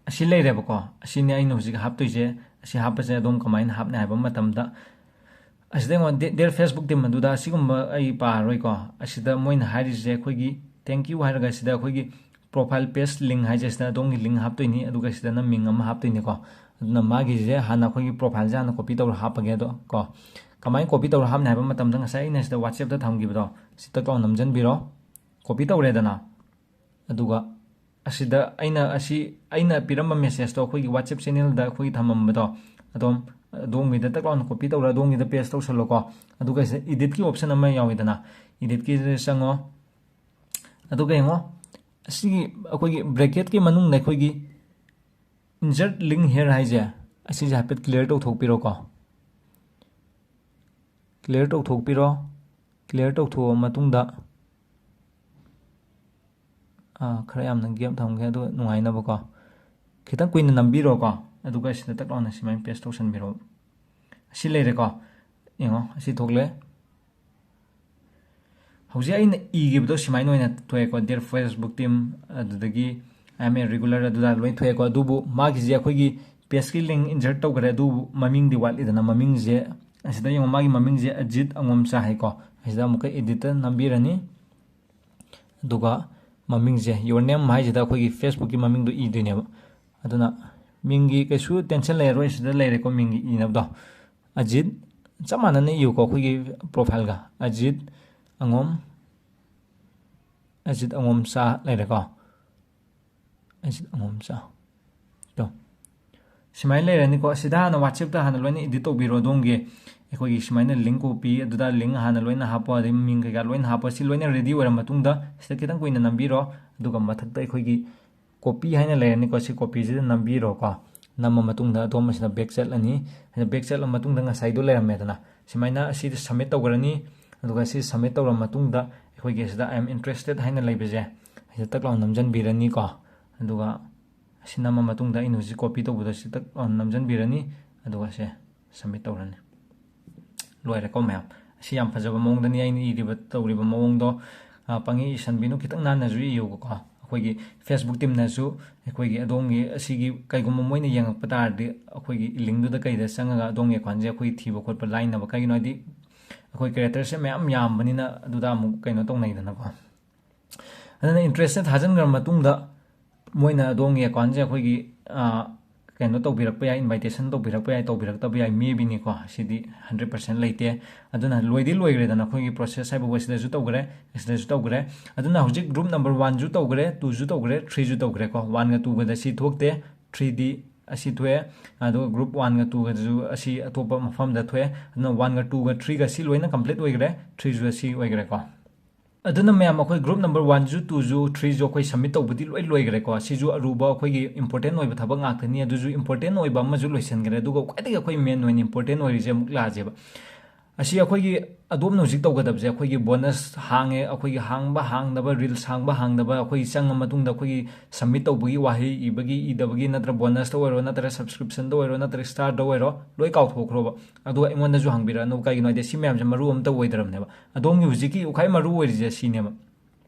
ꯑꯁꯤ ꯂꯩꯔꯦꯕꯀꯣ, ꯑꯁꯤꯅꯤ ꯑꯩꯅ ꯍꯧꯖꯤꯛ ꯍꯥꯞꯇꯣꯏꯁꯦ꯫ ꯑꯁꯤ ꯍꯥꯞꯄꯁꯦ ꯑꯗꯣꯝ ꯀꯃꯥꯏꯅ ꯍꯥꯞꯅꯤ ꯍꯥꯏꯕ ꯃꯇꯝꯗ, ꯑꯁꯤꯗ ꯑꯩꯉꯣꯟꯗ, "Dear Facebook team" ꯑꯗꯨꯗ ꯑꯁꯤꯒꯨꯝꯕ ꯑꯩ ꯄꯥꯔꯔꯣꯏꯀꯣ꯫ ꯑꯁꯤꯗ ꯃꯣꯏꯅ ꯍꯥꯏꯔꯤꯁꯦ ꯑꯩꯈꯣꯏꯒꯤ "Thank you" ꯍꯥꯏꯔꯒ ꯁꯤꯗ ꯑꯩꯈꯣꯏꯒꯤ profile page link ꯍꯥꯏꯁꯦ, ꯁꯤꯗ ꯑꯗꯣꯝꯒꯤ link ꯍꯥꯞꯇꯣꯏꯅꯤ, ꯑꯗꯨꯒ ꯁꯤꯗꯅ ꯃꯤꯡ ꯑꯃ ꯍꯥꯞꯇꯣꯏꯅꯤꯀꯣ꯫ ꯑꯗꯨꯅ ꯃꯥꯒꯤꯁꯦ ꯍꯥꯟꯅ ꯑꯩꯈꯣꯏꯒꯤ profile ꯁꯦ ꯍꯥꯟꯅ copy ꯇꯧꯔ ꯍꯥꯞꯄꯒꯦ꯫ ꯑꯗꯣ ꯀꯣ, ꯀꯃꯥꯏꯅ copy ꯇꯧꯔ ꯍꯥꯞꯅꯤ ꯍꯥꯏꯕ ꯃꯇꯝꯗ, ꯉꯁꯥꯏ ꯑꯩꯅ ꯁꯤꯗ WhatsApp ꯇ ꯊꯝꯈꯤꯕꯗꯣ, ꯁꯤ ꯇꯛ ꯂꯥꯎ ꯅꯝꯁꯤꯟꯕꯤꯔꯣ꯫ Copy ꯇꯧꯔꯦꯗꯅ, ꯑꯗꯨꯒ ꯑꯁꯤꯗ ꯑꯩꯅ, ꯑꯁꯤ ꯑꯩꯅ ꯄꯤꯔꯝꯕ message ꯇꯣ ꯑꯩꯈꯣꯏꯒꯤ WhatsApp channel ꯗ ꯑꯩꯈꯣꯏꯒꯤ ꯊꯝꯃꯝꯕꯗꯣ, ꯑꯗꯣꯝ, ꯑꯗꯣꯝꯒꯤꯗ ꯇꯛ ꯂꯥꯎꯅ copy ꯇꯧꯔ ꯑꯗꯣꯝꯒꯤꯗ paste ꯇꯧꯁꯜꯂꯣꯀꯣ꯫ ꯑꯗꯨꯒ ꯁꯤꯗ edit ꯀꯤ option ꯑꯃ ꯌꯥꯎꯋꯤꯗꯅ, edit ꯀꯤꯁꯤꯗ ꯆꯪꯉꯣ꯫ ꯑꯗꯨꯒ ꯌꯦꯡꯉꯣ, ꯑꯁꯤꯒꯤ ꯑꯩꯈꯣꯏꯒꯤ bracket ꯀꯤ ꯃꯅꯨꯡꯗ ꯑꯩꯈꯣꯏꯒꯤ "Insert link here" ꯍꯥꯏꯁꯦ, ꯑꯁꯤꯁꯦ ꯍꯥꯏꯐꯦꯠ clear ꯇꯧꯊꯣꯛꯄꯤꯔꯣꯀꯣ꯫ Clear ꯇꯧꯊꯣꯛꯄꯤꯔꯣ꯫ Clear ꯇꯧꯊꯣꯛꯑ ꯃꯇꯨꯡꯗ, ꯑꯥ, ꯈꯔ ꯌꯥꯝꯅ gap ꯊꯝꯒꯦ, ꯑꯗꯨꯒ ꯅꯨꯡꯉꯥꯏꯅꯕꯀꯣ꯫ ꯈꯤꯇꯪ ꯀꯨꯏꯅ ꯅꯝꯕꯤꯔꯣꯀꯣ, ꯑꯗꯨꯒ ꯁꯤꯗ ꯇꯛ ꯂꯥꯎꯅ ꯁꯨꯃꯥꯏꯅ paste ꯇꯧꯁꯟꯕꯤꯔꯣ꯫ ꯑꯁꯤ ꯂꯩꯔꯦꯀꯣ, ꯌꯦꯡꯉꯣ, ꯑꯁꯤ ꯊꯣꯛꯂꯦ꯫ ꯍꯧꯖꯤꯛ ꯑꯩꯅ ꯏꯈꯤꯕꯗꯣ ꯁꯨꯃꯥꯏꯅ ꯑꯣꯏꯅ ꯊꯣꯛꯑꯦꯀꯣ, "Dear Facebook team", ꯑꯗꯨꯗꯒꯤ "I am a regular", ꯑꯗꯨꯗ ꯂꯣꯏ ꯊꯣꯛꯑꯦꯀꯣ꯫ ꯑꯗꯨꯕꯨ ꯃꯥꯒꯤꯁꯦ ꯑꯩꯈꯣꯏꯒꯤ page ꯀꯤ link insert ꯇꯧꯈ꯭ꯔꯦ, ꯑꯗꯨꯕꯨ ꯃꯃꯤꯡꯗꯤ ꯋꯥꯠꯂꯤꯗꯅ, ꯃꯃꯤꯡꯁꯦ ꯑꯁꯤꯗ ꯌꯦꯡꯉꯣ, ꯃꯥꯒꯤ ꯃꯃꯤꯡꯁꯦ ꯑꯖꯤꯠ ꯑꯉꯣꯝꯆꯥ ꯍꯥꯏꯀꯣ꯫ ꯑꯁꯤꯗ ꯑꯃꯨꯛꯀ edit ꯇ ꯅꯝꯕꯤꯔꯅꯤ, ꯑꯗꯨꯒ ꯃꯃꯤꯡꯁꯦ, "Your name" ꯍꯥꯏꯁꯤꯗ ꯑꯩꯈꯣꯏꯒꯤ Facebook ꯀꯤ ꯃꯃꯤꯡꯗꯣ ꯏꯗꯣꯏꯅꯦꯕ꯫ ꯑꯗꯨꯅ ꯃꯤꯡꯒꯤ ꯀꯩꯁꯨ tension ꯂꯩꯔꯔꯣꯏ, ꯁꯤꯗ ꯂꯩꯔꯦꯀꯣ ꯃꯤꯡꯒꯤ ꯏꯅꯕꯗꯣ꯫ ꯑꯖꯤꯠ, ꯆꯞ ꯃꯥꯟꯅꯅ ꯏꯌꯨꯀꯣ ꯑꯩꯈꯣꯏꯒꯤ profile ꯒ, "ꯑꯖꯤꯠ ꯑꯉꯣꯝ", "ꯑꯖꯤꯠ ꯑꯉꯣꯝꯆꯥ" ꯂꯩꯔꯦꯀꯣ, "ꯑꯖꯤꯠ ꯑꯉꯣꯝꯆꯥ"꯫ ꯇꯣ, ꯁꯨꯃꯥꯏꯅ ꯂꯩꯔꯅꯤꯀꯣ꯫ ꯑꯁꯤꯗ ꯍꯥꯟꯅ WhatsApp ꯇ ꯍꯥꯟꯅ ꯂꯣꯏꯅ edit ꯇꯧꯕꯤꯔꯣ ꯑꯗꯣꯝꯒꯤ꯫ ꯑꯩꯈꯣꯏꯒꯤ ꯁꯨꯃꯥꯏꯅ link copy, ꯑꯗꯨꯗ link ꯍꯥꯟꯅ ꯂꯣꯏꯅ ꯍꯥꯞꯄꯣ, ꯑꯗꯩ ꯃꯤꯡ ꯀꯩꯀꯥ ꯂꯣꯏꯅ ꯍꯥꯞꯄꯣ꯫ ꯁꯤ ꯂꯣꯏꯅ ready ꯑꯣꯏꯔ ꯃꯇꯨꯡꯗ ꯁꯤꯗ ꯈꯤꯇꯪ ꯀꯨꯏꯅ ꯅꯝꯕꯤꯔꯣ, ꯑꯗꯨꯒ ꯃꯊꯛꯇ ꯑꯩꯈꯣꯏꯒꯤ copy ꯍꯥꯏꯅ ꯂꯩꯔꯅꯤꯀꯣ, ꯁꯤ copyꯁꯤꯗ ꯅꯝꯕꯤꯔꯣꯀꯣ꯫ ꯅꯝꯃ ꯃꯇꯨꯡꯗ ꯑꯗꯣꯝ ꯑꯁꯤꯗ back ꯆꯠꯂꯅꯤ꯫ ꯑꯁꯤꯗ back ꯆꯠꯂ ꯃꯇꯨꯡꯗ ꯉꯁꯥꯏꯗꯣ ꯂꯩꯔꯝꯃꯦꯗꯅ, ꯁꯨꯃꯥꯏꯅ ꯑꯁꯤꯗ submit ꯇꯧꯈ꯭ꯔꯅꯤ꯫ ꯑꯗꯨꯒ ꯁꯤ submit ꯇꯧꯔ ꯃꯇꯨꯡꯗ ꯑꯩꯈꯣꯏꯒꯤ ꯑꯁꯤꯗ "I am interested" ꯍꯥꯏꯅ ꯂꯩꯕꯁꯦ, ꯑꯁꯤꯗ ꯇꯛ ꯂꯥꯎꯅ ꯅꯝꯁꯤꯟꯕꯤꯔꯅꯤꯀꯣ꯫ ꯑꯗꯨꯒ ꯑꯁꯤ ꯅꯝꯃ ꯃꯇꯨꯡꯗ ꯑꯩꯅ ꯍꯧꯖꯤꯛ copy ꯇꯧꯕꯗꯣ ꯁꯤ ꯇꯛ ꯂꯥꯎꯅ ꯅꯝꯁꯤꯟꯕꯤꯔꯅꯤ꯫ ꯑꯗꯨꯒ ꯁꯦ submit ꯇꯧꯔꯅꯤ꯫ ꯂꯣꯏꯔꯦꯀꯣ ꯃꯌꯥꯝ꯫ ꯑꯁꯤ ꯌꯥꯝ ꯐꯖꯕ ꯃꯑꯣꯡꯗꯅꯤ ꯑꯩꯅ ꯏꯔꯤꯕ, ꯇꯧꯔꯤꯕ ꯃꯑꯣꯡꯗꯣ꯫ ꯑ, ꯄꯪꯏ ꯏꯁꯟꯕꯤꯅꯨ, ꯈꯤꯇꯪ ꯅꯥꯟꯅꯁꯨ ꯏꯌꯨꯕꯀꯣ꯫ ꯑꯩꯈꯣꯏꯒꯤ Facebook teamꯅꯁꯨ ꯑꯩꯈꯣꯏꯒꯤ ꯑꯗꯣꯝꯒꯤ ꯑꯁꯤꯒꯤ ꯀꯩꯒꯨꯝꯕ ꯃꯣꯏꯅ ꯌꯦꯡꯉꯛꯄ ꯇꯥꯔꯗꯤ ꯑꯩꯈꯣꯏꯒꯤ linkꯗꯨꯗ ꯀꯩꯗ ꯆꯪꯉꯒ ꯑꯗꯣꯝꯒꯤ accountꯁꯦ ꯑꯩꯈꯣꯏ ꯊꯤꯕ ꯈꯣꯠꯄ ꯂꯥꯏꯅꯕ꯫ ꯀꯩꯒꯤꯅꯣ ꯍꯥꯏꯗꯤ ꯑꯩꯈꯣꯏ creatorsꯁꯦ ꯃꯌꯥꯝ ꯌꯥꯝꯕꯅꯤꯅ ꯑꯗꯨꯗ ꯑꯃꯨꯛ ꯀꯩꯅꯣ ꯇꯧꯅꯩꯗꯅꯀꯣ꯫ ꯑꯗꯨꯅ interested ꯊꯥꯖꯤꯟꯈ꯭ꯔ ꯃꯇꯨꯡꯗ ꯃꯣꯏꯅ ꯑꯗꯣꯝꯒꯤ accountꯁꯦ ꯑꯩꯈꯣꯏꯒꯤ, ꯑ, ꯀꯩꯅꯣ ꯇꯧꯕꯤꯔꯛꯄ ꯌꯥꯏ, invitation ꯇꯧꯕꯤꯔꯛꯄ ꯌꯥꯏ, ꯇꯧꯕꯤꯔꯛꯇꯕ ꯌꯥꯏ, maybeꯅꯤꯀꯣ꯫ ꯁꯤꯗꯤ hundred percent ꯂꯩꯇꯦ꯫ ꯑꯗꯨꯅ ꯂꯣꯏꯗꯤ ꯂꯣꯏꯈ꯭ꯔꯦꯗꯅ, ꯑꯩꯈꯣꯏꯒꯤ process ꯍꯥꯏꯕꯕꯨ ꯁꯤꯗꯁꯨ ꯇꯧꯈ꯭ꯔꯦ, ꯁꯤꯗꯁꯨ ꯇꯧꯈ꯭ꯔꯦ꯫ ꯑꯗꯨꯅ ꯍꯧꯖꯤꯛ group number oneꯁꯨ ꯇꯧꯈ꯭ꯔꯦ, twoꯁꯨ ꯇꯧꯈ꯭ꯔꯦ, threeꯁꯨ ꯇꯧꯈ꯭ꯔꯦꯀꯣ꯫ Oneꯒ twoꯒꯗ ꯁꯤ ꯊꯣꯛꯇꯦ, threeꯗꯤ ꯑꯁꯤ ꯊꯣꯛꯑꯦ꯫ ꯑꯗꯨꯒ group oneꯒ twoꯒꯗꯁꯨ ꯑꯁꯤ ꯑꯇꯣꯞꯄ ꯃꯐꯝꯗ ꯊꯣꯛꯑꯦ꯫ ꯑꯗꯨꯅ oneꯒ twoꯒ threeꯒ ꯁꯤ ꯂꯣꯏꯅ complete ꯑꯣꯏꯈ꯭ꯔꯦ, threeꯁꯨ ꯑꯁꯤ ꯑꯣꯏꯈ꯭ꯔꯦꯀꯣ꯫ ꯑꯗꯨꯅ ꯃꯌꯥꯝ, ꯑꯩꯈꯣꯏ group number oneꯁꯨ twoꯁꯨ threeꯁꯨ ꯑꯩꯈꯣꯏ submit ꯇꯧꯕꯗꯤ ꯂꯣꯏ ꯂꯣꯏꯈ꯭ꯔꯦꯀꯣ꯫ ꯁꯤꯁꯨ ꯑꯔꯨꯕ, ꯑꯩꯈꯣꯏꯒꯤ important ꯑꯣꯏꯕ ꯊꯕꯛ ꯉꯥꯛꯇꯅꯤ꯫ ꯑꯗꯨꯁꯨ important ꯑꯣꯏꯕ ꯑꯃꯁꯨ ꯂꯣꯏꯁꯤꯟꯈ꯭ꯔꯦ꯫ ꯑꯗꯨꯒ ꯈ꯭ꯋꯥꯏꯗꯒꯤ ꯑꯩꯈꯣꯏ main ꯑꯣꯏꯅ important ꯑꯣꯏꯔꯤꯁꯦ ꯑꯃꯨꯛ ꯂꯥꯛꯑꯁꯦꯕ꯫ ꯑꯁꯤ ꯑꯩꯈꯣꯏꯒꯤ ꯑꯗꯣꯝꯅ ꯍꯧꯖꯤꯛ ꯇꯧꯒꯗꯕꯁꯦ, ꯑꯩꯈꯣꯏꯒꯤ bonus ꯍꯥꯡꯉꯦ, ꯑꯩꯈꯣꯏꯒꯤ ꯍꯥꯡꯕ ꯍꯥꯡꯗꯕ, reels ꯍꯥꯡꯕ ꯍꯥꯡꯗꯕ, ꯑꯩꯈꯣꯏꯒꯤ ꯆꯪꯉ ꯃꯇꯨꯡꯗ ꯑꯩꯈꯣꯏꯒꯤ submit ꯇꯧꯕꯒꯤ ꯋꯥꯍꯩ ꯏꯕꯒꯤ ꯏꯗꯕꯒꯤ, ꯅꯠꯇ꯭ꯔ bonusꯇ ꯑꯣꯏꯔꯣ, ꯅꯠꯇ꯭ꯔ subscriptionꯗ ꯑꯣꯏꯔꯣ, ꯅꯠꯇ꯭ꯔ starꯗ ꯑꯣꯏꯔꯣ, ꯂꯣꯏ ꯀꯥꯎꯊꯣꯛꯈ꯭ꯔꯣꯕ꯫ ꯑꯗꯨꯒ ꯑꯩꯉꯣꯟꯗꯁꯨ ꯍꯪꯕꯤꯔꯛꯑꯅꯨ, ꯀꯩꯒꯤꯅꯣ ꯍꯥꯏꯗꯤ ꯁꯤ ꯃꯌꯥꯝꯁꯦ ꯃꯔꯨ ꯑꯝꯇ ꯑꯣꯏꯗ꯭ꯔꯕꯅꯦꯕ꯫ ꯑꯗꯣꯝꯒꯤ ꯍꯧꯖꯤꯛꯀꯤ ꯈ꯭ꯋꯥꯏ ꯃꯔꯨ ꯑꯣꯏꯔꯤꯁꯦ ꯁꯤꯅꯦꯕ꯫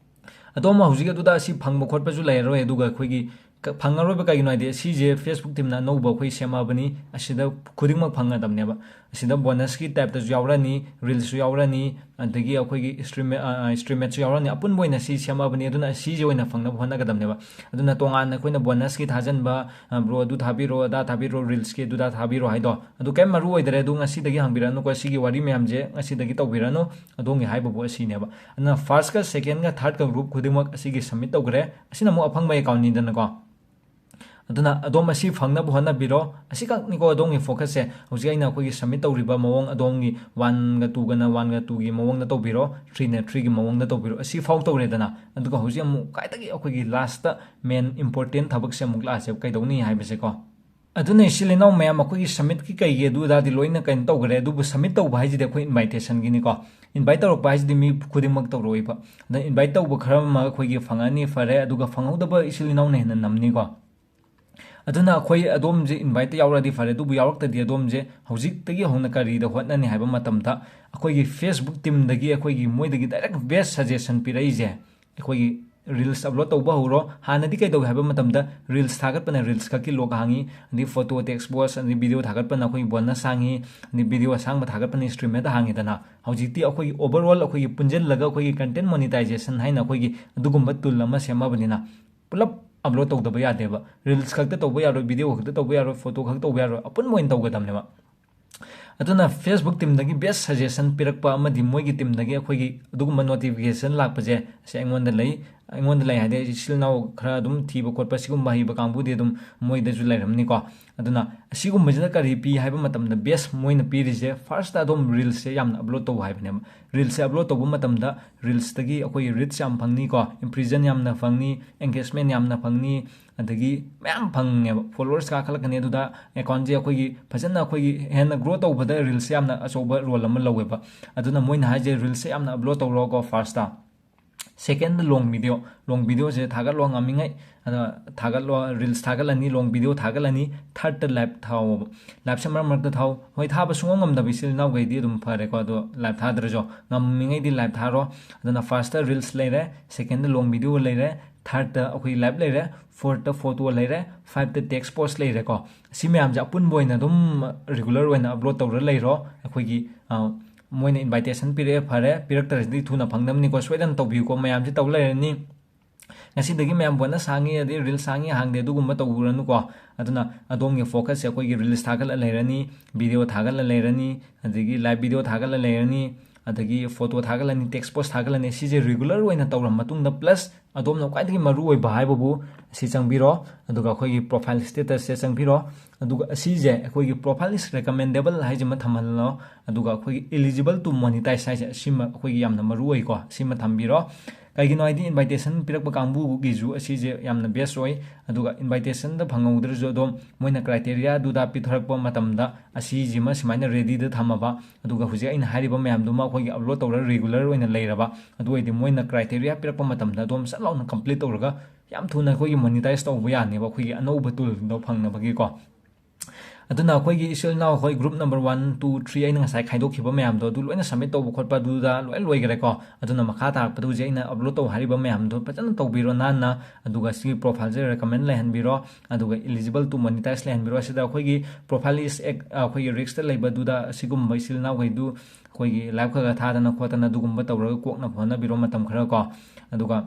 ꯑꯗꯣꯝ ꯍꯧꯖꯤꯛ ꯑꯗꯨꯗ ꯑꯁꯤ ꯐꯪꯕ ꯈꯣꯠꯄꯁꯨ ꯂꯩꯔꯔꯣꯏ꯫ ꯑꯗꯨꯒ ꯑꯩꯈꯣꯏꯒꯤ ꯀ-, ꯐꯪꯉꯔꯣꯏꯕ꯫ ꯀꯩꯒꯤꯅꯣ ꯍꯥꯏꯗꯤ ꯁꯤꯁꯦ Facebook teamꯅ ꯑꯅꯧꯕ ꯑꯩꯈꯣꯏ ꯁꯦꯝꯃꯛꯑꯕꯅꯤ, ꯑꯁꯤꯗ ꯈꯨꯗꯤꯡꯃꯛ ꯐꯪꯒꯗꯕꯅꯦꯕ꯫ ꯑꯁꯤꯗ bonusꯀꯤ typeꯇꯁꯨ ꯌꯥꯎꯔꯅꯤ, reelsꯁꯨ ꯌꯥꯎꯔꯅꯤ, ꯑꯗꯒꯤ ꯑꯩꯈꯣꯏꯒꯤ stream-, ꯑ, ꯑ, streameadsꯁꯨ ꯌꯥꯎꯔꯅꯤ꯫ ꯑꯄꯨꯟꯕ ꯑꯣꯏꯅ ꯁꯤ ꯁꯦꯝꯃꯛꯑꯕꯅꯤ, ꯑꯗꯨꯅ ꯁꯤꯁꯦ ꯑꯣꯏꯅ ꯐꯪꯅꯕ ꯍꯣꯠꯅꯒꯗꯕꯅꯦꯕ꯫ ꯑꯗꯨꯅ ꯇꯣꯉꯥꯟꯅ ꯑꯩꯈꯣꯏꯅ bonusꯀꯤ ꯊꯥꯖꯟꯕ, ꯑ, "Bro, ꯑꯗꯨ ꯊꯥꯕꯤꯔꯣ, ꯑꯗꯥ ꯊꯥꯕꯤꯔꯣ, reelsꯀꯤ ꯑꯗꯨꯗꯥ ꯊꯥꯕꯤꯔꯣ" ꯍꯥꯏꯗꯣ, ꯑꯗꯨ ꯀꯩꯝ ꯃꯔꯨ ꯑꯣꯏꯗꯔꯦ꯫ ꯑꯗꯨ ꯉꯁꯤꯗꯒꯤ ꯍꯪꯕꯤꯔꯛꯑꯅꯨꯀꯣ, ꯁꯤꯒꯤ ꯋꯥꯔꯤ ꯃꯌꯥꯝꯁꯦ ꯉꯁꯤꯗꯒꯤ ꯇꯧꯕꯤꯔꯛꯑꯅꯨ꯫ ꯑꯗꯣꯝꯒꯤ ꯍꯥꯏꯕꯕꯨ ꯑꯁꯤꯅꯦꯕ꯫ ꯑꯗꯨꯅ firstꯀ secondꯀ thirdꯀ group ꯈꯨꯗꯤꯡꯃꯛ ꯑꯁꯤꯒꯤ submit ꯇꯧꯈ꯭ꯔꯦ꯫ ꯑꯁꯤꯅ ꯑꯃꯨꯛ ꯑꯐꯪꯕ accountꯅꯤꯗꯅꯀꯣ꯫ ꯑꯗꯨꯅ ꯑꯗꯣꯝ ꯑꯁꯤ ꯐꯪꯅꯕ ꯍꯣꯠꯅꯕꯤꯔꯣ꯫ ꯑꯁꯤꯈꯛꯅꯤꯀꯣ ꯑꯗꯣꯝꯒꯤ focus ꯁꯦ꯫ ꯍꯧꯖꯤꯛ ꯑꯩꯅ ꯑꯩꯈꯣꯏꯒꯤ submit ꯇꯧꯔꯤꯕ ꯃꯑꯣꯡ, ꯑꯗꯣꯝꯒꯤ one ꯒ two ꯒꯅ one ꯒ two ꯒꯤ ꯃꯑꯣꯡꯗ ꯇꯧꯕꯤꯔꯣ, three ꯅ three ꯒꯤ ꯃꯑꯣꯡꯗ ꯇꯧꯕꯤꯔꯣ꯫ ꯑꯁꯤ ꯐꯥꯎ ꯇꯧꯔꯦꯗꯅ, ꯑꯗꯨꯒ ꯍꯧꯖꯤꯛ ꯑꯃꯨꯛ ꯈ꯭ꯋꯥꯏꯗꯒꯤ ꯑꯩꯈꯣꯏꯒꯤ last ꯇ main important ꯊꯕꯛꯁꯦ ꯑꯃꯨꯛ ꯂꯥꯛꯑꯁꯦꯕ, ꯀꯩꯗꯧꯅꯤ ꯍꯥꯏꯕꯁꯦꯀꯣ꯫ ꯑꯗꯨꯅ ꯏꯆꯤꯜ ꯏꯅꯥꯎ ꯃꯌꯥꯝ, ꯑꯩꯈꯣꯏꯒꯤ submit ꯀꯤ ꯀꯩꯒꯤ ꯑꯗꯨ ꯑꯗꯥꯗꯤ ꯂꯣꯏꯅ ꯀꯩꯅꯣ ꯇꯧꯈ꯭ꯔꯦ, ꯑꯗꯨꯕꯨ submit ꯇꯧꯕ ꯍꯥꯏꯁꯤꯗꯤ ꯑꯩꯈꯣꯏ invitation ꯒꯤꯅꯤꯀꯣ꯫ Invite ꯇꯧꯔꯛꯄ ꯍꯥꯏꯁꯤꯗꯤ ꯃꯤ ꯈꯨꯗꯤꯡꯃꯛ ꯇꯧꯔꯛꯑꯣꯏꯕ꯫ ꯑꯗ invite ꯇꯧꯕ ꯈꯔ ꯑꯃ ꯑꯩꯈꯣꯏꯒꯤ ꯐꯪꯉꯅꯤ, ꯐꯔꯦ, ꯑꯗꯨꯒ ꯐꯪꯍꯧꯗꯕ ꯏꯆꯤꯜ ꯏꯅꯥꯎꯅ ꯍꯦꯟꯅ ꯅꯝꯅꯤꯀꯣ꯫ ꯑꯗꯨꯅ ꯑꯩꯈꯣꯏ ꯑꯗꯣꯝꯁꯦ invite ꯇ ꯌꯥꯎꯔꯗꯤ ꯐꯔꯦ, ꯑꯗꯨꯕꯨ ꯌꯥꯎꯔꯛꯇꯗꯤ ꯑꯗꯣꯝꯁꯦ ꯍꯧꯖꯤꯛꯇꯒꯤ ꯍꯧꯅ ꯀꯔꯤꯗ ꯍꯣꯠꯅꯅꯤ ꯍꯥꯏꯕ ꯃꯇꯝꯗ, ꯑꯩꯈꯣꯏꯒꯤ Facebook team ꯗꯒꯤ ꯑꯩꯈꯣꯏꯒꯤ ꯃꯣꯏꯗꯒꯤ direct best suggestion ꯄꯤꯔꯛꯏꯁꯦ, ꯑꯩꯈꯣꯏꯒꯤ reels upload ꯇꯧꯕ ꯍꯧꯔꯣ꯫ ꯍꯥꯟꯅꯗꯤ ꯀꯩꯗꯧꯏ ꯍꯥꯏꯕ ꯃꯇꯝꯗ reels ꯊꯥꯒꯠꯄꯅ reels ꯈꯛꯀꯤ ꯂꯣꯛ ꯍꯥꯡꯉꯤ, ꯑꯗꯩ photo, text post, ꯑꯗꯩ video ꯊꯥꯒꯠꯄꯅ ꯑꯩꯈꯣꯏꯒꯤ bonus ꯍꯥꯡꯉꯤ, ꯑꯗꯩ video ꯑꯁꯥꯡꯕ ꯊꯥꯒꯠꯄꯅ stream ꯍꯦꯛꯇ ꯍꯥꯡꯉꯤꯗꯅ꯫ ꯍꯧꯖꯤꯛꯇꯤ ꯑꯩꯈꯣꯏꯒꯤ overall ꯑꯩꯈꯣꯏꯒꯤ ꯄꯨꯟꯁꯤꯜꯂꯒ ꯑꯩꯈꯣꯏꯒꯤ content monetization ꯍꯥꯏꯅ ꯑꯩꯈꯣꯏꯒꯤ ꯑꯗꯨꯒꯨꯝꯕ tool ꯑꯃ ꯁꯦꯝꯃꯕꯅꯤꯅ, ꯄꯨꯂꯞ upload ꯇꯧꯗꯕ ꯌꯥꯗꯦꯕ꯫ Reels ꯈꯛꯇ ꯇꯧꯕ ꯌꯥꯔꯣꯏ, video ꯈꯛꯇ ꯇꯧꯕ ꯌꯥꯔꯣꯏ, photo ꯈꯛ ꯇꯧꯕ ꯌꯥꯔꯣꯏ, ꯑꯄꯨꯟꯕ ꯑꯣꯏꯅ ꯇꯧꯒꯗꯕꯅꯦꯕ꯫ ꯑꯗꯨꯅ Facebook team ꯗꯒꯤ best suggestion ꯄꯤꯔꯛꯄ ꯑꯃꯗꯤ ꯃꯣꯏꯒꯤ team ꯗꯒꯤ ꯑꯩꯈꯣꯏꯒꯤ ꯑꯗꯨꯒꯨꯝꯕ notification ꯂꯥꯛꯄꯁꯦ, ꯑꯁꯤ ꯑꯩꯉꯣꯟꯗ ꯂꯩ꯫ ꯑꯩꯉꯣꯟꯗ ꯂꯩ ꯍꯥꯏꯗꯤ, ꯏꯆꯤꯜ ꯏꯅꯥꯎ ꯈꯔ ꯑꯗꯨꯝ ꯊꯤꯕ ꯈꯣꯠꯄ, ꯁꯤꯒꯨꯝꯕ ꯍꯩꯕ ꯀꯥꯡꯕꯨꯗꯤ ꯑꯗꯨꯝ ꯃꯣꯏꯗꯁꯨ ꯂꯩꯔꯝꯅꯤꯀꯣ꯫ ꯑꯗꯨꯅ ꯑꯁꯤꯒꯨꯝꯕꯁꯤꯅ ꯀꯔꯤ ꯄꯤ ꯍꯥꯏꯕ ꯃꯇꯝꯗ, best ꯃꯣꯏꯅ ꯄꯤꯔꯤꯁꯦ, first ꯇ ꯑꯗꯨꯝ reels ꯁꯦ ꯌꯥꯝꯅ upload ꯇꯧ ꯍꯥꯏꯕꯅꯦꯕ꯫ Reels ꯁꯦ upload ꯇꯧꯕ ꯃꯇꯝꯗ reels ꯇꯒꯤ ꯑꯩꯈꯣꯏꯒꯤ reach ꯌꯥꯝ ꯐꯪꯅꯤꯀꯣ, impression ꯌꯥꯝꯅ ꯐꯪꯅꯤ, engagement ꯌꯥꯝꯅ ꯐꯪꯅꯤ, ꯑꯗꯒꯤ ꯃꯌꯥꯝ ꯐꯪꯉꯦꯕ, followers ꯀꯥꯈꯠꯂꯛꯀꯅꯤ꯫ ꯑꯗꯨꯗ account ꯁꯦ ꯑꯩꯈꯣꯏꯒꯤ ꯐꯖꯅ ꯑꯩꯈꯣꯏꯒꯤ ꯍꯦꯟꯅ grow ꯇꯧꯕꯗ reels ꯁꯦ ꯌꯥꯝꯅ ꯑꯆꯧꯕ role ꯑꯃ ꯂꯧꯋꯦꯕ꯫ ꯑꯗꯨꯅ ꯃꯣꯏꯅ ꯍꯥꯏꯁꯦ, reels ꯁꯦ ꯌꯥꯝꯅ upload ꯇꯧꯔꯣꯀꯣ first ꯇ꯫ Second ꯗ long video, long video ꯁꯦ ꯊꯥꯒꯠꯂꯣ ꯉꯝꯃꯤꯉꯩ꯫ ꯑꯗ ꯊꯥꯒꯠꯂꯣ, reels ꯊꯥꯒꯠꯂꯅꯤ, long video ꯊꯥꯒꯠꯂꯅꯤ, third ꯇ live ꯊꯥꯎꯑꯣꯕ꯫ Live ꯁꯦ ꯃꯔꯛ ꯃꯔꯛꯇ ꯊꯥꯎ꯫ ꯍꯣꯏ, ꯊꯥꯕ ꯁꯨꯡꯉꯝ ꯉꯝꯗꯕ ꯏꯆꯤꯜ ꯏꯅꯥꯎꯈꯩꯗꯤ ꯑꯗꯨꯝ ꯐꯔꯦꯀꯣ, ꯑꯗꯣ live ꯊꯥꯗ꯭ꯔꯁꯨ ꯉꯝꯃꯤꯉꯩꯗꯤ live ꯊꯥꯔꯣ꯫ ꯑꯗꯨꯅ first ꯇ reels ꯂꯩꯔꯦ, second ꯗ long video ꯂꯩꯔꯦ, third ꯇ ꯑꯩꯈꯣꯏ live ꯂꯩꯔꯦ, fourth ꯇ photo ꯂꯩꯔꯦ, five ꯇ text post ꯂꯩꯔꯦꯀꯣ꯫ ꯁꯤ ꯃꯌꯥꯝꯁꯦ ꯑꯄꯨꯟꯕ ꯑꯣꯏꯅ ꯑꯗꯨꯝ regular ꯑꯣꯏꯅ upload ꯇꯧꯔ ꯂꯩꯔꯣ꯫ ꯑꯩꯈꯣꯏꯒꯤ, ꯑ, ꯃꯣꯏꯅ invitation ꯄꯤꯔꯛꯑꯦ, ꯐꯔꯦ, ꯄꯤꯔꯛꯇ꯭ꯔꯗꯤ ꯊꯨꯅ ꯐꯪꯅꯕꯅꯤꯀꯣ, ꯁꯣꯏꯗꯅ ꯇꯧꯕꯤꯌꯨꯀꯣ꯫ ꯃꯌꯥꯝꯁꯦ ꯇꯧ ꯂꯩꯔꯅꯤ, ꯉꯁꯤꯗꯒꯤ ꯃꯌꯥꯝ bonus ꯍꯥꯡꯉꯤ, ꯑꯗꯩ reels ꯍꯥꯡꯉꯤ ꯍꯥꯡꯗꯦ, ꯑꯗꯨꯒꯨꯝꯕ ꯇꯧꯔꯨꯔꯅꯨꯀꯣ꯫ ꯑꯗꯨꯅ ꯑꯗꯣꯝꯒꯤ focus ꯁꯦ ꯑꯩꯈꯣꯏꯒꯤ reels ꯊꯥꯒꯠꯂ ꯂꯩꯔꯅꯤ, video ꯊꯥꯒꯠꯂ ꯂꯩꯔꯅꯤ, ꯑꯗꯒꯤ live video ꯊꯥꯒꯠꯂ ꯂꯩꯔꯅꯤ꯫ ꯑꯗꯒꯤ ꯐꯣꯇꯣ ꯊꯥꯒꯠꯂꯅꯤ, ꯇꯦꯛꯁ ꯄꯣꯁ ꯊꯥꯒꯠꯂꯅꯤ꯫ ꯁꯤꯁꯦ ꯔꯤꯒꯨꯂꯔ ꯑꯣꯏꯅ ꯇꯧꯔꯕ ꯃꯇꯨꯡꯗ, ꯄ꯭ꯂꯁ ꯑꯗꯣꯝꯅ ꯈ꯭ꯋꯥꯏꯗꯒꯤ ꯃꯔꯨ ꯑꯣꯏꯕ ꯍꯥꯏꯕꯕꯨ ꯑꯁꯤ ꯆꯪꯕꯤꯔꯣ, ꯑꯗꯨꯒ ꯑꯩꯈꯣꯏꯒꯤ ꯄ꯭ꯔꯣꯐꯥꯏꯜ ꯁ꯭ꯇꯦꯇꯁꯁꯦ ꯆꯪꯕꯤꯔꯣ꯫ ꯑꯗꯨꯒ ꯑꯁꯤꯁꯦ ꯑꯩꯈꯣꯏꯒꯤ profile is recommendable ꯍꯥꯏꯁꯤꯃ ꯊꯝꯍꯜꯂꯣ꯫ ꯑꯗꯨꯒ ꯑꯩꯈꯣꯏꯒꯤ eligible to monetize ꯍꯥꯏꯁꯦ, ꯑꯁꯤꯃ ꯑꯩꯈꯣꯏꯒꯤ ꯌꯥꯝꯅ ꯃꯔꯨ ꯑꯣꯏꯀꯣ, ꯑꯁꯤꯃ ꯊꯝꯕꯤꯔꯣ꯫ ꯀꯩꯒꯤꯅꯣ ꯍꯥꯏꯗꯤ, invitation ꯄꯤꯔꯛꯄ ꯀꯥꯡꯕꯨꯒꯤꯁꯨ ꯑꯁꯤꯁꯦ ꯌꯥꯝꯅ best ꯑꯣꯏ꯫ ꯑꯗꯨꯒ invitation ꯗ ꯐꯪꯍꯧꯗ꯭ꯔꯁꯨ, ꯑꯗꯨꯝ ꯃꯣꯏꯅ criteria ꯗꯨꯗ ꯄꯤꯊꯣꯔꯛꯄ ꯃꯇꯝꯗ ꯑꯁꯤꯁꯤꯃ ꯁꯨꯃꯥꯏꯅ ready ꯗ ꯊꯝꯃꯕ, ꯑꯗꯨꯒ ꯍꯧꯖꯤꯛ ꯑꯩꯅ ꯍꯥꯏꯔꯤꯕ ꯃꯌꯥꯝꯗꯨꯃ ꯑꯩꯈꯣꯏꯒꯤ upload ꯇꯧꯔꯒ regular ꯑꯣꯏꯅ ꯂꯩꯔꯕ, ꯑꯗꯨ ꯑꯣꯏꯔꯗꯤ ꯃꯣꯏꯅ criteria ꯄꯤꯔꯛꯄ ꯃꯇꯝꯗ ꯑꯗꯨꯝ ꯁꯠ ꯂꯥꯎꯅ complete ꯇꯧꯔꯒ ꯌꯥꯝ ꯊꯨꯅ ꯑꯩꯈꯣꯏꯒꯤ monetize ꯇꯧꯕ ꯌꯥꯅꯦꯕ, ꯑꯩꯈꯣꯏꯒꯤ ꯑꯅꯧꯕ tool ꯗꯣ ꯐꯪꯅꯕꯒꯤꯀꯣ꯫ ꯑꯗꯨꯅ ꯑꯩꯈꯣꯏꯒꯤ ꯏꯆꯤꯜ ꯏꯅꯥꯎ ꯑꯩꯈꯣꯏ group number one, two, three ꯑꯩꯅ ꯉꯁꯥꯏ ꯈꯥꯏꯗꯣꯛꯈꯤꯕ ꯃꯌꯥꯝꯗꯣ, ꯑꯗꯨ ꯂꯣꯏꯅ submit ꯇꯧꯕ ꯈꯣꯠꯄ ꯑꯗꯨꯗ ꯂꯣꯏ ꯂꯣꯏꯈ꯭ꯔꯦꯀꯣ꯫ ꯑꯗꯨꯅ ꯃꯈꯥ ꯇꯥꯔꯛꯄꯗ ꯍꯧꯖꯤꯛ ꯑꯩꯅ upload ꯇꯧ ꯍꯥꯏꯔꯤꯕ ꯃꯌꯥꯝꯗꯣ ꯐꯖꯅ ꯇꯧꯕꯤꯔꯣ ꯅꯥꯟꯅ, ꯑꯗꯨꯒ ꯁꯤꯒꯤ profile ꯁꯦ recommend ꯂꯩꯍꯟꯕꯤꯔꯣ, ꯑꯗꯨꯒ eligible to monetize ꯂꯩꯍꯟꯕꯤꯔꯣ꯫ ꯑꯁꯤꯗ ꯑꯩꯈꯣꯏꯒꯤ profile is ac-, ꯑꯩꯈꯣꯏꯒꯤ risk ꯇ ꯂꯩꯕꯗꯨꯗ ꯑꯁꯤꯒꯨꯝꯕ ꯏꯆꯤꯜ ꯏꯅꯥꯎꯈꯩꯗꯨ ꯑꯩꯈꯣꯏꯒꯤ live ꯈꯔ ꯈꯔ ꯊꯥꯗꯅ ꯈꯣꯠꯇꯅ ꯑꯗꯨꯒꯨꯝꯕ ꯇꯧꯔꯒ ꯀꯣꯛꯅꯕ ꯍꯣꯠꯅꯕꯤꯔꯣ ꯃꯇꯝ ꯈꯔ ꯀꯣ꯫ ꯑꯗꯨꯒ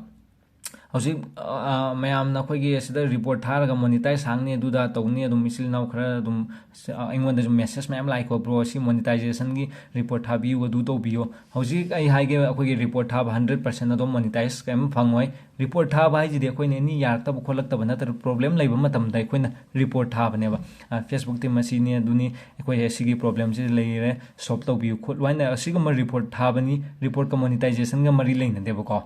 ꯍꯧꯖꯤꯛ, ꯑ, ꯑ, ꯃꯌꯥꯝꯅ ꯑꯩꯈꯣꯏꯒꯤ ꯑꯁꯤꯗ report ꯊꯥꯔꯒ monetize ꯍꯥꯡꯅꯤ, ꯑꯗꯨꯗ ꯇꯧꯅꯤ, ꯑꯗꯨꯝ ꯏꯆꯤꯜ ꯏꯅꯥꯎ ꯈꯔ ꯑꯗꯨꯝ, ꯑ, ꯑꯩꯉꯣꯟꯗꯁꯨ message ꯃꯌꯥꯝ ꯂꯥꯛꯏꯀꯣ, "Bro, ꯁꯤ monetization ꯒꯤ report ꯊꯥꯕꯤꯌꯨ, ꯑꯗꯨ ꯇꯧꯕꯤꯌꯨ"꯫ ꯍꯧꯖꯤꯛ ꯑꯩ ꯍꯥꯏꯒꯦ, ꯑꯩꯈꯣꯏꯒꯤ report ꯊꯥꯕ hundred percent ꯑꯗꯨꯝ monetize ꯀꯔꯤꯝ ꯐꯪꯉꯣꯏ꯫ Report ꯊꯥꯕ ꯍꯥꯏꯁꯤꯗꯤ ꯑꯩꯈꯣꯏꯅ any ꯌꯥꯔꯛꯇꯕ ꯈꯣꯠꯂꯛꯇꯕ ꯅꯠꯇ꯭ꯔꯒ problem ꯂꯩꯕ ꯃꯇꯝꯗ ꯑꯩꯈꯣꯏꯅ report ꯊꯥꯕꯅꯦꯕ꯫ ꯑ, Facebook team ꯑꯁꯤꯅꯤ, ꯑꯗꯨꯅꯤ, ꯑꯩꯈꯣꯏ ꯑꯁꯤꯒꯤ problem ꯁꯤ ꯂꯩꯔꯦ, solve ꯇꯧꯕꯤꯌꯨ ꯈꯣꯠꯂꯨ ꯍꯥꯏꯅ ꯑꯁꯤꯒꯨꯝꯕ report ꯊꯥꯕꯅꯤ꯫ Report ꯀ monetization ꯒ ꯃꯔꯤ ꯂꯩꯅꯗꯦꯕꯀꯣ꯫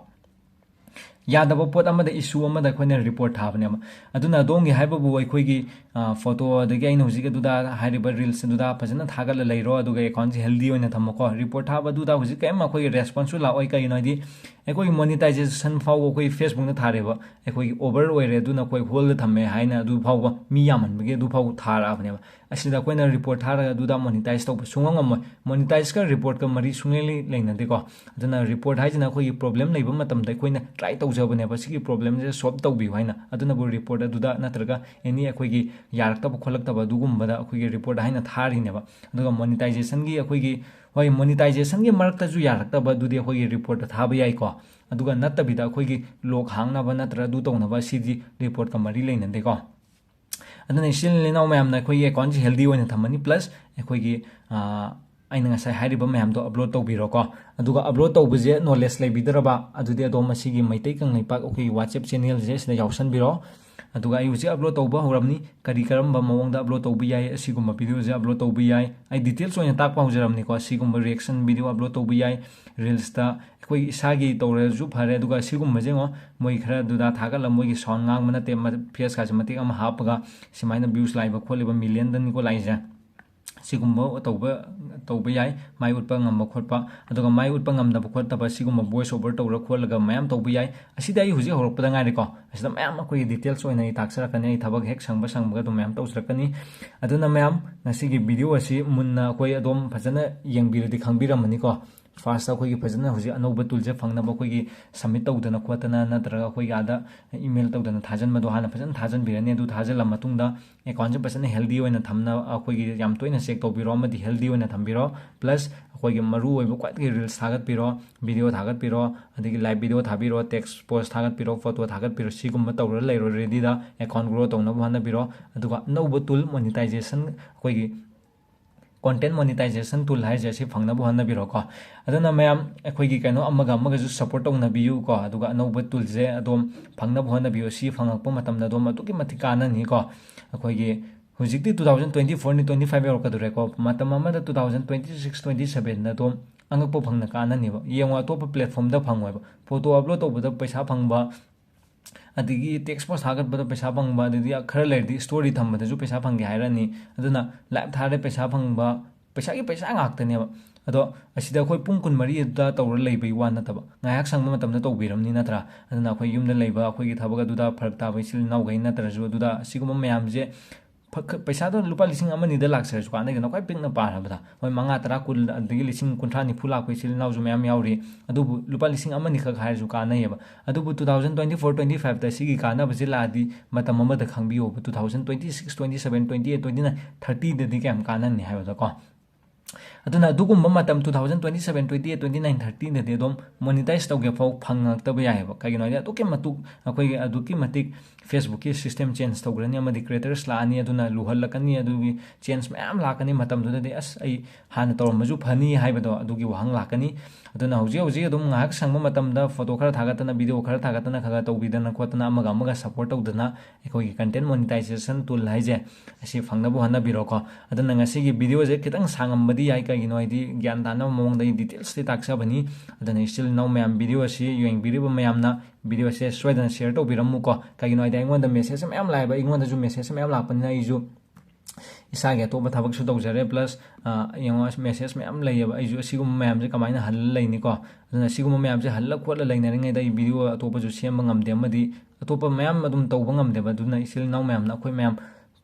ꯌꯥꯗꯕ ꯄꯣꯠ ꯑꯃꯗ, issue ꯑꯃꯗ ꯑꯩꯈꯣꯏꯅ report ꯊꯥꯕꯅꯦꯕ꯫ ꯑꯗꯨꯅ ꯑꯗꯣꯝꯒꯤ ꯍꯥꯏꯕꯕꯨ ꯑꯩꯈꯣꯏꯒꯤ, ꯑ, ꯐꯣꯇꯣ, ꯑꯗꯒꯤ ꯑꯩꯅ ꯍꯧꯖꯤꯛ ꯑꯗꯨꯗ ꯍꯥꯏꯔꯤꯕ reels ꯑꯗꯨꯗ ꯐꯖꯅ ꯊꯥꯒꯠꯂ ꯂꯩꯔꯣ, ꯑꯗꯨꯒ account ꯁꯦ healthy ꯑꯣꯏꯅ ꯊꯝꯃꯣꯀꯣ꯫ Report ꯊꯥꯕ ꯑꯗꯨꯗ ꯍꯧꯖꯤꯛ ꯀꯔꯤꯝ ꯑꯩꯈꯣꯏꯒꯤ response ꯁꯨ ꯂꯥꯛꯑꯣꯏ꯫ ꯀꯩꯒꯤꯅꯣ ꯍꯥꯏꯗꯤ, ꯑꯩꯈꯣꯏꯒꯤ monetization ꯐꯥꯎꯕ ꯑꯩꯈꯣꯏ Facebook ꯅ ꯊꯥꯔꯦꯕ, ꯑꯩꯈꯣꯏꯒꯤ over ꯑꯣꯏꯔꯦ, ꯑꯗꯨꯅ ꯑꯩꯈꯣꯏ hold ꯗ ꯊꯝꯃꯦ ꯍꯥꯏꯅ ꯑꯗꯨ ꯐꯥꯎꯕ ꯃꯤ ꯌꯥꯝꯃꯟꯕꯒꯤ ꯑꯗꯨ ꯐꯥꯎꯕ ꯊꯥꯔꯛꯑꯕꯅꯦꯕ꯫ ꯑꯁꯤꯗ ꯑꯩꯈꯣꯏꯅ report ꯊꯥꯔꯒ ꯑꯗꯨꯗ monetize ꯇꯧꯕ ꯁꯨꯡꯉꯝ ꯉꯝꯃꯣꯏ꯫ Monetize ꯀ report ꯀ ꯃꯔꯤ ꯁꯨꯡꯂꯩ ꯂꯩ-, ꯂꯩꯅꯗꯦꯀꯣ꯫ ꯑꯗꯨꯅ report ꯍꯥꯏꯁꯤꯅ ꯑꯩꯈꯣꯏꯒꯤ problem ꯂꯩꯕ ꯃꯇꯝꯗ ꯑꯩꯈꯣꯏꯅ try ꯇꯧꯖꯕꯅꯦꯕ, ꯁꯤꯒꯤ problem ꯁꯦ solve ꯇꯧꯕꯤꯌꯨ ꯍꯥꯏꯅ꯫ ꯑꯗꯨꯅꯕꯨ report ꯑꯗꯨꯗ ꯅꯠꯇ꯭ꯔꯒ any ꯑꯩꯈꯣꯏꯒꯤ ꯌꯥꯔꯛꯇꯕ ꯈꯣꯠꯂꯛꯇꯕ ꯑꯗꯨꯒꯨꯝꯕꯗ ꯑꯩꯈꯣꯏꯒꯤ report ꯍꯥꯏꯅ ꯊꯥꯔꯤꯅꯦꯕ꯫ ꯑꯗꯨꯒ monetization ꯒꯤ ꯑꯩꯈꯣꯏꯒꯤ, ꯍꯣꯏ, monetization ꯒꯤ ꯃꯔꯛꯇꯁꯨ ꯌꯥꯔꯛꯇꯕ ꯑꯗꯨꯗꯤ ꯑꯩꯈꯣꯏꯒꯤ report ꯊꯥꯕ ꯌꯥꯏꯀꯣ꯫ ꯑꯗꯨꯒ ꯅꯠꯇꯕꯤꯗ ꯑꯩꯈꯣꯏꯒꯤ lock ꯍꯥꯡꯅꯕ ꯅꯠꯇ꯭ꯔꯒ ꯑꯗꯨ ꯇꯧꯅꯕ, ꯁꯤꯗꯤ report ꯀ ꯃꯔꯤ ꯂꯩꯅꯗꯦꯀꯣ꯫ ꯑꯗꯨꯅ ꯏꯆꯤꯜ ꯏꯅꯥꯎ ꯃꯌꯥꯝꯅ ꯑꯩꯈꯣꯏꯒꯤ account ꯁꯦ healthy ꯑꯣꯏꯅ ꯊꯝꯃꯅꯤ, plus ꯑꯩꯈꯣꯏꯒꯤ, ꯑ, ꯑꯩꯅ ꯉꯁꯥꯏ ꯍꯥꯏꯔꯤꯕ ꯃꯌꯥꯝꯗꯣ ꯑꯞꯂꯣꯗ ꯇꯧꯕꯤꯔꯣꯀꯣ꯫ ꯑꯗꯨꯒ ꯑꯞꯂꯣꯗ ꯇꯧꯕꯁꯦ ꯅꯣꯂꯦꯖ ꯂꯩꯕꯤꯗꯔꯕ, ꯑꯗꯨꯗꯤ ꯑꯗꯣꯝ ꯃꯁꯤꯒꯤ ꯃꯩꯇꯩ ꯀꯪꯂꯩꯄꯥꯛ ꯑꯩꯈꯣꯏꯒꯤ WhatsApp ꯆꯦꯅꯦꯜꯁꯦ ꯁꯤꯗ ꯌꯥꯎꯁꯟꯕꯤꯔꯣ꯫ ꯑꯗꯨꯒ ꯑꯩ ꯍꯧꯖꯤꯛ ꯑꯞꯂꯣꯗ ꯇꯧꯕ ꯍꯧꯔꯝꯅꯤ, ꯀꯔꯤ ꯀꯔꯝꯕ ꯃꯑꯣꯡꯗ ꯑꯞꯂꯣꯗ ꯇꯧꯕ ꯌꯥꯏ, ꯑꯁꯤꯒꯨꯝꯕ ꯚꯤꯗꯤꯑꯣꯁꯦ ꯑꯞꯂꯣꯗ ꯇꯧꯕ ꯌꯥꯏ꯫ ꯑꯩ ꯗꯤꯇꯦꯜꯁ ꯑꯣꯏꯅ ꯇꯥꯛꯄ ꯍꯧꯖꯔꯝꯅꯤꯀꯣ꯫ ꯑꯁꯤꯒꯨꯝꯕ ꯔꯤꯌꯦꯛꯁꯟ ꯚꯤꯗꯤꯑꯣ ꯑꯞꯂꯣꯗ ꯇꯧꯕ ꯌꯥꯏ, ꯔꯤꯜꯁꯇ ꯑꯩꯈꯣꯏ ꯏꯁꯥꯒꯤ ꯇꯧꯔꯁꯨ ꯐꯔꯦ꯫ ꯑꯗꯨꯒ ꯑꯁꯤꯒꯨꯝꯕꯁꯦ ꯌꯦꯡꯉꯣ, ꯃꯣꯏ ꯈꯔ ꯑꯗꯨꯗ ꯊꯥꯒꯠꯂ ꯃꯣꯏꯒꯤ ꯁꯥꯎꯟ ꯉꯥꯡꯕ ꯅꯠꯇꯦ, ꯐꯦꯁꯀꯥꯁꯦ ꯃꯇꯦꯛ ꯑꯃ ꯍꯥꯞꯄꯒ ꯁꯨꯃꯥꯏꯅ ꯚ꯭ꯌꯨꯁ ꯂꯥꯛꯏꯕ ꯈꯣꯠꯂꯤꯕ ꯃꯤꯂꯤꯌꯟꯗꯅꯤꯀꯣ ꯂꯥꯛꯏꯁꯦ꯫ ꯁꯤꯒꯨꯝꯕ ꯇꯧꯕ, ꯇꯧꯕ ꯌꯥꯏ, ꯃꯥꯏ ꯎꯠꯄ ꯉꯝꯕ ꯈꯣꯠꯄ꯫ ꯑꯗꯨꯒ ꯃꯥꯏ ꯎꯠꯄ ꯉꯝꯗꯕ ꯈꯣꯠꯇꯕ ꯁꯤꯒꯨꯝꯕ ꯚꯣꯏꯁ ꯑꯣꯚꯔ ꯇꯧꯔ ꯈꯣꯠꯂꯒ ꯃꯌꯥꯝ ꯇꯧꯕ ꯌꯥꯏ꯫ ꯑꯁꯤꯗꯤ ꯑꯩ ꯍꯧꯖꯤꯛ ꯍꯧꯔꯛꯄꯗ ꯉꯥꯏꯔꯤꯀꯣ꯫ ꯑꯁꯤꯗ ꯃꯌꯥꯝ ꯑꯩꯈꯣꯏꯒꯤ ꯗꯤꯇꯦꯜꯁ ꯑꯣꯏꯅ ꯑꯩ ꯇꯥꯛꯆꯔꯛꯀꯅꯤ, ꯑꯩ ꯊꯕꯛ ꯍꯦꯛ ꯁꯪꯕ ꯁꯪꯕꯒ ꯑꯗꯨꯝ ꯃꯌꯥꯝ ꯇꯧꯖꯔꯛꯀꯅꯤ꯫ ꯑꯗꯨꯅ ꯃꯌꯥꯝ ꯉꯁꯤꯒꯤ ꯚꯤꯗꯤꯑꯣ ꯑꯁꯤ ꯃꯨꯟꯅ ꯑꯩꯈꯣꯏ ꯑꯗꯣꯝ ꯐꯖꯅ ꯌꯦꯡꯕꯤꯔꯗꯤ ꯈꯪꯕꯤꯔꯝꯃꯅꯤꯀꯣ꯫ ꯐꯥꯔꯁꯇ ꯑꯩꯈꯣꯏꯒꯤ ꯐꯖꯅ ꯍꯧꯖꯤꯛ ꯑꯅꯧꯕ ꯇꯨꯜꯁꯦ ꯐꯪꯅꯕ ꯑꯩꯈꯣꯏꯒꯤ ꯁꯕꯃꯤꯠ ꯇꯧꯗꯅ ꯈꯣꯠꯇꯅ ꯅꯠꯇ꯭ꯔꯒ ꯑꯩꯈꯣꯏꯒꯤ ꯑꯥꯗ ꯏꯃꯦꯜ ꯇꯧꯗꯅ ꯊꯥꯖꯤꯟꯕꯗꯣ ꯍꯥꯟꯅ ꯐꯖꯅ ꯊꯥꯖꯤꯟꯕꯤꯔꯅꯤ꯫ ꯑꯗꯨ ꯊꯥꯖꯤꯜꯂ ꯃꯇꯨꯡꯗ ꯑꯦꯀꯥꯎꯟꯁꯦ ꯐꯖꯅ ꯍꯦꯜꯗꯤ ꯑꯣꯏꯅ ꯊꯝꯅꯕ ꯑꯩꯈꯣꯏꯒꯤ ꯌꯥꯝ ꯇꯣꯏꯅ ꯆꯦꯛ ꯇꯧꯕꯤꯔꯣ ꯑꯃꯗꯤ ꯍꯦꯜꯗꯤ ꯑꯣꯏꯅ ꯊꯝꯕꯤꯔꯣ꯫ ꯄ꯭ꯂꯁ ꯑꯩꯈꯣꯏꯒꯤ ꯃꯔꯨ ꯑꯣꯏꯕ ꯈ꯭ꯋꯥꯏꯗꯒꯤ ꯔꯤꯜꯁ ꯊꯥꯒꯠꯄꯤꯔꯣ, ꯚꯤꯗꯤꯑꯣ ꯊꯥꯒꯠꯄꯤꯔꯣ, ꯑꯗꯒꯤ ꯂꯥꯏꯚ ꯚꯤꯗꯤꯑꯣ ꯊꯥꯕꯤꯔꯣ, ꯇꯦꯛꯁ ꯄꯣꯁ ꯊꯥꯒꯠꯄꯤꯔꯣ, ꯐꯣꯇꯣ ꯊꯥꯒꯠꯄꯤꯔꯣ, ꯁꯤꯒꯨꯝꯕ ꯇꯧꯔ ꯂꯩꯔꯣ ꯔꯦꯗꯤꯗ꯫ ꯑꯦꯀꯥꯎꯟ ꯒ꯭ꯔꯣ ꯇꯧꯅꯕ ꯍꯣꯠꯅꯕꯤꯔꯣ꯫ ꯑꯗꯨꯒ ꯑꯅꯧꯕ ꯇꯨꯜ ꯃꯣꯅꯤꯇꯥꯏꯖꯦꯁꯟ, ꯑꯩꯈꯣꯏꯒꯤ ꯀꯣꯟꯇꯦꯟ ꯃꯣꯅꯤꯇꯥꯏꯖꯦꯁꯟ ꯇꯨꯜ ꯍꯥꯏꯔꯤꯁꯦ ꯑꯁꯤ ꯐꯪꯅꯕ ꯍꯣꯠꯅꯕꯤꯔꯣꯀꯣ꯫ ꯑꯗꯨꯅ ꯃꯌꯥꯝ ꯑꯩꯈꯣꯏꯒꯤ ꯀꯩꯅꯣ ꯑꯃꯒ ꯑꯃꯒꯁꯨ ꯁꯞꯄꯣꯔꯠ ꯇꯧꯅꯕꯤꯌꯨꯀꯣ꯫ ꯑꯗꯨꯒ ꯑꯅꯧꯕ ꯇꯨꯜꯁꯦ ꯑꯗꯣꯝ ꯐꯪꯅꯕ ꯍꯣꯠꯅꯕꯤꯌꯨ꯫ ꯁꯤ ꯐꯪꯉꯛꯄ ꯃꯇꯝꯗ ꯑꯗꯣꯝ ꯑꯗꯨꯛꯀꯤ ꯃꯇꯤꯛ ꯀꯥꯟꯅꯅꯤꯀꯣ꯫ ꯑꯩꯈꯣꯏꯒꯤ ꯍꯧꯖꯤꯛꯇꯤ two thousand twenty fourꯅꯤ, twenty five ꯌꯧꯔꯛꯀꯗꯧꯔꯦꯀꯣ꯫ ꯃꯇꯝ ꯑꯃꯗ two thousand twenty six, twenty sevenꯗ ꯑꯗꯣꯝ ꯑꯉꯛꯄ ꯐꯪꯅ ꯀꯥꯟꯅꯅꯦꯕ꯫ ꯌꯦꯡꯉꯣ, ꯑꯇꯣꯞꯄ ꯄ꯭ꯂꯦꯠꯐꯣꯝꯗ ꯐꯪꯉꯣꯏꯕ꯫ ꯐꯣꯇꯣ ꯑꯞꯂꯣꯗ ꯇꯧꯕꯗ ꯄꯩꯁꯥ ꯐꯪꯕ, ꯑꯗꯒꯤ ꯇꯦꯛꯁ ꯄꯣꯁ ꯊꯥꯒꯠꯄꯗ ꯄꯩꯁꯥ ꯐꯪꯕ, ꯑꯗꯒꯤ ꯈꯔ ꯂꯩꯔꯗꯤ ꯁ꯭ꯇꯣꯔꯤ ꯊꯝꯕꯗꯁꯨ ꯄꯩꯁꯥ ꯐꯪꯒꯦ ꯍꯥꯏꯔꯛꯑꯅꯤ꯫ ꯑꯗꯨꯅ ꯂꯥꯏꯚ ꯊꯥꯔꯦ, ꯄꯩꯁꯥ ꯐꯪꯕ, ꯄꯩꯁꯥꯒꯤ ꯄꯩꯁꯥ ꯉꯥꯛꯇꯅꯦꯕ꯫ ꯑꯗꯣ ꯑꯁꯤꯗ ꯑꯩꯈꯣꯏ ꯄꯨꯡ ꯀꯨꯟꯃꯔꯤ ꯑꯗꯨꯗ ꯇꯧꯔ ꯂꯩꯕꯒꯤ ꯋꯥ ꯅꯠꯇꯕ, ꯉꯥꯏꯍꯥꯛ ꯁꯪꯕ ꯃꯇꯝꯗ ꯇꯧꯕꯤꯔꯝꯅꯤ ꯅꯠꯇ꯭ꯔꯥ? ꯑꯗꯨꯅ ꯑꯩꯈꯣꯏ ꯌꯨꯝꯗ ꯂꯩꯕ, ꯑꯩꯈꯣꯏꯒꯤ ꯊꯕꯛ ꯑꯗꯨꯗ ꯐꯔꯛ ꯇꯥꯕ ꯏꯆꯤꯜ ꯏꯅꯥꯎꯈꯩ ꯅꯠꯇ꯭ꯔꯁꯨ, ꯑꯗꯨꯗ ꯑꯁꯤꯒꯨꯝꯕ ꯃꯌꯥꯝꯁꯦ ꯐ-, ꯈ-, ꯄꯩꯁꯥꯗꯣ ꯂꯨꯄꯥ ꯂꯤꯁꯤꯡ ꯑꯃꯅꯤꯗ ꯂꯥꯛꯆꯔꯁꯨ ꯀꯥꯟꯅꯩꯗꯅ, ꯈ꯭ꯋꯥꯏ ꯄꯤꯛꯅ ꯄꯥꯔꯕꯗ꯫ ꯍꯣꯏ, ꯃꯉꯥ, ꯇꯔꯥ, ꯀꯨꯟ, ꯑꯗꯒꯤ ꯂꯤꯁꯤꯡ ꯀꯨꯟꯊ꯭ꯔꯥ, ꯅꯤꯐꯨ ꯂꯥꯛꯄ ꯏꯆꯤꯜ ꯏꯅꯥꯎꯁꯨ ꯃꯌꯥꯝ ꯌꯥꯎꯔꯤ꯫ ꯑꯗꯨꯕꯨ ꯂꯨꯄꯥ ꯂꯤꯁꯤꯡ ꯑꯃꯅꯤꯈꯛ ꯍꯥꯏꯔꯁꯨ ꯀꯥꯟꯅꯩꯌꯦꯕ꯫ ꯑꯗꯨꯕꯨ two thousand twenty four, twenty fiveꯇ ꯁꯤꯒꯤ ꯀꯥꯟꯅꯕꯁꯤ ꯂꯥꯛꯑꯗꯤ ꯃꯇꯝ ꯑꯃꯗ ꯈꯪꯕꯤꯌꯣꯕ, two thousand twenty six, twenty seven, twenty eight, twenty nine, thirtyꯗꯗꯤ ꯀꯌꯥꯝ ꯀꯥꯟꯅꯅꯤ ꯍꯥꯏꯕꯗꯀꯣ꯫ ꯑꯗꯨꯅ ꯑꯗꯨꯒꯨꯝꯕ ꯃꯇꯝ two thousand twenty seven, twenty eight, twenty nine, thirty ꯗꯗꯤ ꯑꯗꯨꯝ monetize ꯇꯧꯒꯦ ꯐꯥꯎ ꯐꯪꯉꯛꯇꯕ ꯌꯥꯏꯑꯕ꯫ ꯀꯩꯒꯤꯅꯣ ꯍꯥꯏꯗꯤ ꯑꯗꯨꯛꯀꯤ ꯃꯇꯤꯛ ꯑꯩꯈꯣꯏꯒꯤ ꯑꯗꯨꯛꯀꯤ ꯃꯇꯤꯛ Facebook ꯀꯤ system change ꯇꯧꯈ꯭ꯔꯅꯤ, ꯑꯃꯗꯤ creators ꯂꯥꯛꯑꯅꯤ, ꯑꯗꯨꯅ ꯂꯨꯍꯜꯂꯛꯀꯅꯤ, ꯑꯗꯨꯒꯤ change ꯃꯌꯥꯝ ꯂꯥꯛꯀꯅꯤ꯫ ꯃꯇꯝꯗꯨꯗꯗꯤ ꯑꯁ, ꯑꯩ ꯍꯥꯟꯅ ꯇꯧꯔꯝꯕꯁꯨ ꯐꯅꯤ ꯍꯥꯏꯕꯗꯣ, ꯑꯗꯨꯒꯤ ꯋꯥꯍꯪ ꯂꯥꯛꯀꯅꯤ꯫ ꯑꯗꯨꯅ ꯍꯧꯖꯤꯛ ꯍꯧꯖꯤꯛ ꯑꯗꯨꯝ ꯉꯥꯏꯍꯥꯛ ꯁꯪꯕ ꯃꯇꯝꯗ photo ꯈꯔ ꯊꯥꯒꯠꯇꯅ, video ꯈꯔ ꯊꯥꯒꯠꯇꯅ, ꯈꯔ ꯈꯔ ꯇꯧꯕꯤꯗꯅ ꯈꯣꯠꯇꯅ, ꯑꯃꯒ ꯑꯃꯒ support ꯇꯧꯗꯅ, ꯑꯩꯈꯣꯏꯒꯤ content monetization tool ꯍꯥꯏꯁꯦ ꯑꯁꯤ ꯐꯪꯅꯕ ꯍꯣꯠꯅꯕꯤꯔꯣꯀꯣ꯫ ꯑꯗꯨꯅ ꯉꯁꯤꯒꯤ video ꯁꯦ ꯈꯤꯇꯪ ꯁꯥꯡꯉꯝꯕꯗꯤ ꯌꯥꯏ, ꯀꯩꯒꯤꯅꯣ ꯍꯥꯏꯗꯤ ꯒ꯭ꯌꯥꯟ ꯇꯥꯅꯕ ꯃꯑꯣꯡꯗ ꯑꯩ details ꯇꯤ ꯇꯥꯛꯆꯕꯅꯤ꯫ ꯑꯗꯨꯅ ꯏꯆꯤꯜ ꯏꯅꯥꯎ ꯃꯌꯥꯝ, video ꯑꯁꯤ ꯌꯦꯡꯕꯤꯔꯤꯕ ꯃꯌꯥꯝꯅ video ꯁꯦ ꯁꯣꯏꯗꯅ share ꯇꯧꯕꯤꯔꯝꯃꯨꯀꯣ꯫ ꯀꯩꯒꯤꯅꯣ ꯍꯥꯏꯗꯤ ꯑꯩꯉꯣꯟꯗ message ꯃꯌꯥꯝ ꯂꯥꯛꯑꯦꯕ, ꯑꯩꯉꯣꯟꯗꯁꯨ message ꯃꯌꯥꯝ ꯂꯥꯛꯄꯅꯤꯅ ꯑꯩꯁꯨ ꯏꯁꯥꯒꯤ ꯑꯇꯣꯞꯄ ꯊꯕꯛꯁꯨ ꯇꯧꯖꯔꯦ, plus, ꯑ, ꯌꯦꯡꯉꯣ, message ꯃꯌꯥꯝ ꯂꯩꯌꯦꯕ꯫ ꯑꯩꯁꯨ ꯑꯁꯤꯒꯨꯝꯕ ꯃꯌꯥꯝꯁꯦ ꯀꯃꯥꯏꯅ ꯍꯜꯂ ꯂꯩꯅꯤꯀꯣ? ꯑꯗꯨꯅ ꯑꯁꯤꯒꯨꯝꯕ ꯃꯌꯥꯝꯁꯦ ꯍꯜꯂ ꯈꯣꯠꯂ ꯂꯩꯅꯔꯤꯉꯩꯗ ꯑꯩ video ꯑꯇꯣꯞꯄꯁꯨ ꯁꯦꯝꯕ ꯉꯝꯗꯦ, ꯑꯃꯗꯤ ꯑꯇꯣꯞꯄ ꯃꯌꯥꯝ ꯑꯗꯨꯝ ꯇꯧꯕ ꯉꯝꯗꯦꯕ꯫ ꯑꯗꯨꯅ ꯏꯆꯤꯜ ꯏꯅꯥꯎ ꯃꯌꯥꯝꯅ, ꯑꯩꯈꯣꯏ ꯃꯌꯥꯝ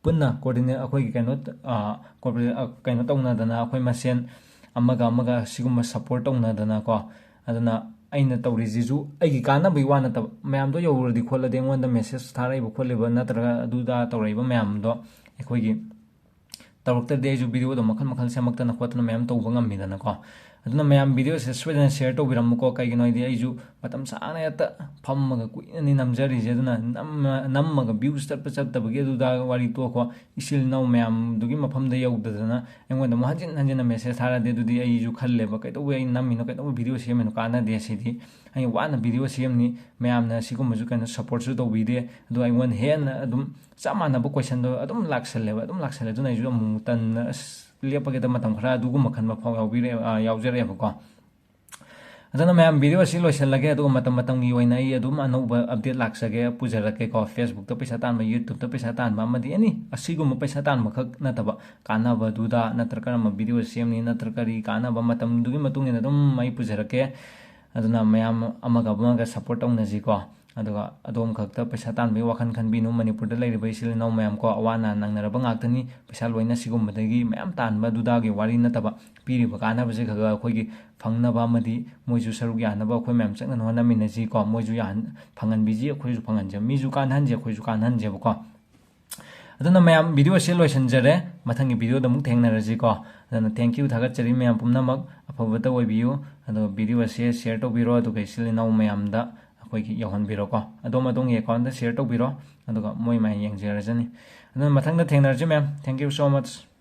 ꯄꯨꯟꯅ coordinate, ꯑꯩꯈꯣꯏꯒꯤ ꯀꯩꯅꯣ, ꯑ, corporate, ꯑ, ꯀꯩꯅꯣ ꯇꯧꯅꯗꯅ, ꯑꯩꯈꯣꯏ ꯃꯁꯦꯟ ꯑꯃꯒ ꯑꯃꯒ ꯁꯤꯒꯨꯝꯕ support ꯇꯧꯅꯗꯅꯀꯣ꯫ ꯑꯗꯨꯅ ꯑꯩꯅ ꯇꯧꯔꯤꯁꯤꯁꯨ ꯑꯩꯒꯤ ꯀꯥꯟꯅꯕꯒꯤ ꯋꯥ ꯅꯠꯇꯕ, ꯃꯌꯥꯝꯗꯣ ꯌꯧꯔꯨꯔꯗꯤ ꯈꯣꯠꯂꯗꯤ, ꯑꯩꯉꯣꯟꯗ message ꯊꯥꯔꯛꯏꯕ ꯈꯣꯠꯂꯤꯕ ꯅꯠꯇ꯭ꯔꯒ ꯑꯗꯨꯗ ꯇꯧꯔꯛꯏꯕ ꯃꯌꯥꯝꯗꯣ ꯑꯩꯈꯣꯏꯒꯤ ꯇꯧꯔꯛꯇ꯭ꯔꯗꯤ ꯑꯩꯁꯨ video ꯗꯣ ꯃꯈꯜ ꯃꯈꯜ ꯁꯦꯝꯃꯛꯇꯅ ꯈꯣꯠꯇꯅ ꯃꯌꯥꯝ ꯇꯧꯕ ꯉꯝꯃꯤꯗꯅꯀꯣ꯫ ꯑꯗꯨꯅ ꯃꯌꯥꯝ video ꯁꯦ ꯁꯣꯏꯗꯅ share ꯇꯧꯕꯤꯔꯝꯃꯨꯀꯣ꯫ ꯀꯩꯒꯤꯅꯣ ꯍꯥꯏꯗꯤ ꯑꯩꯁꯨ ꯃꯇꯝ ꯁꯥꯡꯅ ꯍꯦꯛꯇ ꯐꯝꯃꯒ ꯀꯨꯏꯅꯅꯤ ꯅꯝꯖꯔꯤꯁꯦ꯫ ꯑꯗꯨꯅ ꯅꯝꯃ-, ꯅꯝꯃꯒ views ꯆꯠꯄ ꯆꯠꯇꯕꯒꯤ ꯑꯗꯨꯗ ꯋꯥꯔꯤ ꯇꯣꯛꯈꯣ꯫ ꯏꯆꯤꯜ ꯏꯅꯥꯎ ꯃꯌꯥꯝꯗꯨꯒꯤ ꯃꯐꯝꯗ ꯌꯧꯗꯗꯅ ꯑꯩꯉꯣꯟꯗ ꯑꯃꯨꯛ ꯍꯟꯖꯤꯟ ꯍꯟꯖꯤꯟꯅ message ꯊꯥꯔꯛꯑꯗꯤ ꯑꯗꯨꯗꯤ ꯑꯩꯁꯨ ꯈꯜꯂꯦꯕ, "ꯀꯩꯗꯧꯕꯩ ꯑꯩ ꯅꯝꯃꯤꯅꯣ, ꯀꯩꯗꯧꯕꯩ video ꯁꯦꯝꯃꯤꯅꯣ? ꯀꯥꯟꯅꯗꯦ ꯁꯤꯗꯤ꯫ ꯑꯩꯅ ꯋꯥꯅ video ꯁꯦꯝꯅꯤ, ꯃꯌꯥꯝꯅ ꯁꯤꯒꯨꯝꯕꯁꯨ ꯀꯩꯅꯣ support ꯁꯨ ꯇꯧꯕꯤꯗꯦ, ꯑꯗꯨꯒ ꯑꯩꯉꯣꯟꯗ ꯍꯦꯟꯅ ꯑꯗꯨꯝ ꯆꯞ ꯃꯥꯟꯅꯕ question ꯗꯣ ꯑꯗꯨꯝ ꯂꯥꯛꯁꯜꯂꯦꯕ, ꯑꯗꯨꯝ ꯂꯥꯛꯁꯜꯂꯦ꯫ ꯑꯗꯨꯅ ꯑꯩꯁꯨ ꯑꯃꯨꯛ ꯇꯟꯅ, ꯑꯁ, ꯂꯦꯞꯄꯒꯦꯗ ꯃꯇꯝ ꯈꯔ", ꯑꯗꯨꯒꯨꯝꯕ ꯈꯟꯕ ꯐꯥꯎ ꯌꯥꯎꯕꯤꯔꯛꯑꯦ-, ꯑ, ꯌꯥꯎꯖꯔꯛꯑꯦꯕꯀꯣ꯫ ꯑꯗꯨꯅ ꯃꯌꯥꯝ video ꯑꯁꯤ ꯂꯣꯏꯁꯤꯜꯂꯒꯦ, ꯑꯗꯨꯒ ꯃꯇꯝ ꯃꯇꯝꯒꯤ ꯑꯣꯏꯅ ꯑꯩ ꯑꯗꯨꯝ ꯑꯅꯧꯕ update ꯂꯥꯛꯆꯒꯦ, ꯄꯨꯖꯔꯛꯀꯦꯀꯣ꯫ Facebook ꯇ ꯄꯩꯁꯥ ꯇꯥꯟꯕ, YouTube ꯇ ꯄꯩꯁꯥ ꯇꯥꯟꯕ, ꯑꯃꯗꯤ any ꯑꯁꯤꯒꯨꯝꯕ ꯄꯩꯁꯥ ꯇꯥꯟꯕ ꯈꯛ ꯅꯠꯇꯕ, ꯀꯥꯟꯅꯕꯗꯨꯗ ꯅꯠꯇ꯭ꯔꯒ ꯀꯔꯝꯕ video ꯁꯦꯝꯅꯤ, ꯅꯠꯇ꯭ꯔꯒ ꯀꯔꯤ ꯀꯥꯟꯅꯕ, ꯃꯇꯝꯗꯨꯒꯤ ꯃꯇꯨꯡ ꯏꯟꯅ ꯑꯗꯨꯝ ꯑꯩ ꯄꯨꯖꯔꯛꯀꯦ꯫ ꯑꯗꯨꯅ ꯃꯌꯥꯝ ꯑꯃꯒ ꯑꯃꯒ support ꯇꯧꯅꯁꯤꯀꯣ꯫ ꯑꯗꯨꯒ ꯑꯗꯣꯝ ꯈꯛꯇ ꯄꯩꯁꯥ ꯇꯥꯟꯕꯒꯤ ꯋꯥꯈꯜ ꯈꯟꯕꯤꯅꯨ꯫ ꯃꯅꯤꯄꯨꯔꯗ ꯂꯩꯔꯤꯕ ꯏꯆꯤꯜ ꯏꯅꯥꯎ ꯃꯌꯥꯝ ꯀꯣ, ꯑꯋꯥ ꯑꯅꯥ ꯅꯪꯅꯔꯕ ꯉꯥꯛꯇꯅꯤ꯫ ꯄꯩꯁꯥ ꯂꯣꯏꯅ ꯁꯤꯒꯨꯝꯕꯗꯒꯤ ꯃꯌꯥꯝ ꯇꯥꯟꯕ ꯑꯗꯨꯗꯥꯒꯤ ꯋꯥꯔꯤ ꯅꯠꯇꯕ, ꯄꯤꯔꯤꯕ ꯀꯥꯟꯅꯕꯁꯦ ꯈꯔ ꯈꯔ ꯑꯩꯈꯣꯏꯒꯤ ꯐꯪꯅꯕ ꯑꯃꯗꯤ ꯃꯣꯏꯁꯨ ꯁꯔꯨꯛ ꯌꯥꯅꯕ ꯑꯩꯈꯣꯏ ꯃꯌꯥꯝ ꯆꯪꯗꯅ ꯍꯣꯠꯅꯃꯤꯟꯅꯁꯤꯀꯣ꯫ ꯃꯣꯏꯁꯨ ꯌꯥꯍꯟ-, ꯐꯪꯍꯟꯕꯤꯁꯤ, ꯑꯩꯈꯣꯏꯁꯨ ꯐꯪꯍꯟꯁꯦ, ꯃꯤꯁꯨ ꯀꯥꯟꯅꯍꯟꯁꯦ, ꯑꯩꯈꯣꯏꯁꯨ ꯀꯥꯟꯅꯍꯟꯁꯦꯕꯀꯣ꯫ ꯑꯗꯨꯅ ꯃꯌꯥꯝ, video ꯑꯁꯤ ꯂꯣꯏꯁꯤꯟꯖꯔꯦ꯫ ꯃꯊꯪꯒꯤ video ꯗ ꯑꯃꯨꯛ ꯊꯦꯡꯅꯔꯁꯤꯀꯣ꯫ ꯑꯗꯨꯅ thank you, ꯊꯥꯒꯠꯆꯔꯤ ꯃꯌꯥꯝ ꯄꯨꯝꯅꯃꯛ꯫ ꯑꯐꯕꯇ ꯑꯣꯏꯕꯤꯌꯨ꯫ ꯑꯗꯨꯒ video ꯑꯁꯤ share ꯇꯧꯕꯤꯔꯣ, ꯑꯗꯨꯒ ꯏꯆꯤꯜ ꯏꯅꯥꯎ ꯃꯌꯥꯝꯗ ꯑꯩꯈꯣꯏꯒꯤ ꯌꯧꯍꯟꯕꯤꯔꯣꯀꯣ꯫ ꯑꯗꯣꯝ ꯑꯗꯣꯝꯒꯤ account ꯇ share ꯇꯧꯕꯤꯔꯣ, ꯑꯗꯨꯒ ꯃꯣꯏ ꯃꯥꯏ ꯌꯦꯡꯖꯔꯖꯅꯤ꯫ ꯑꯗꯨꯅ ꯃꯊꯪꯗ ꯊꯦꯡꯅꯔꯁꯤ ꯃꯌꯥꯝ꯫ Thank you so much꯫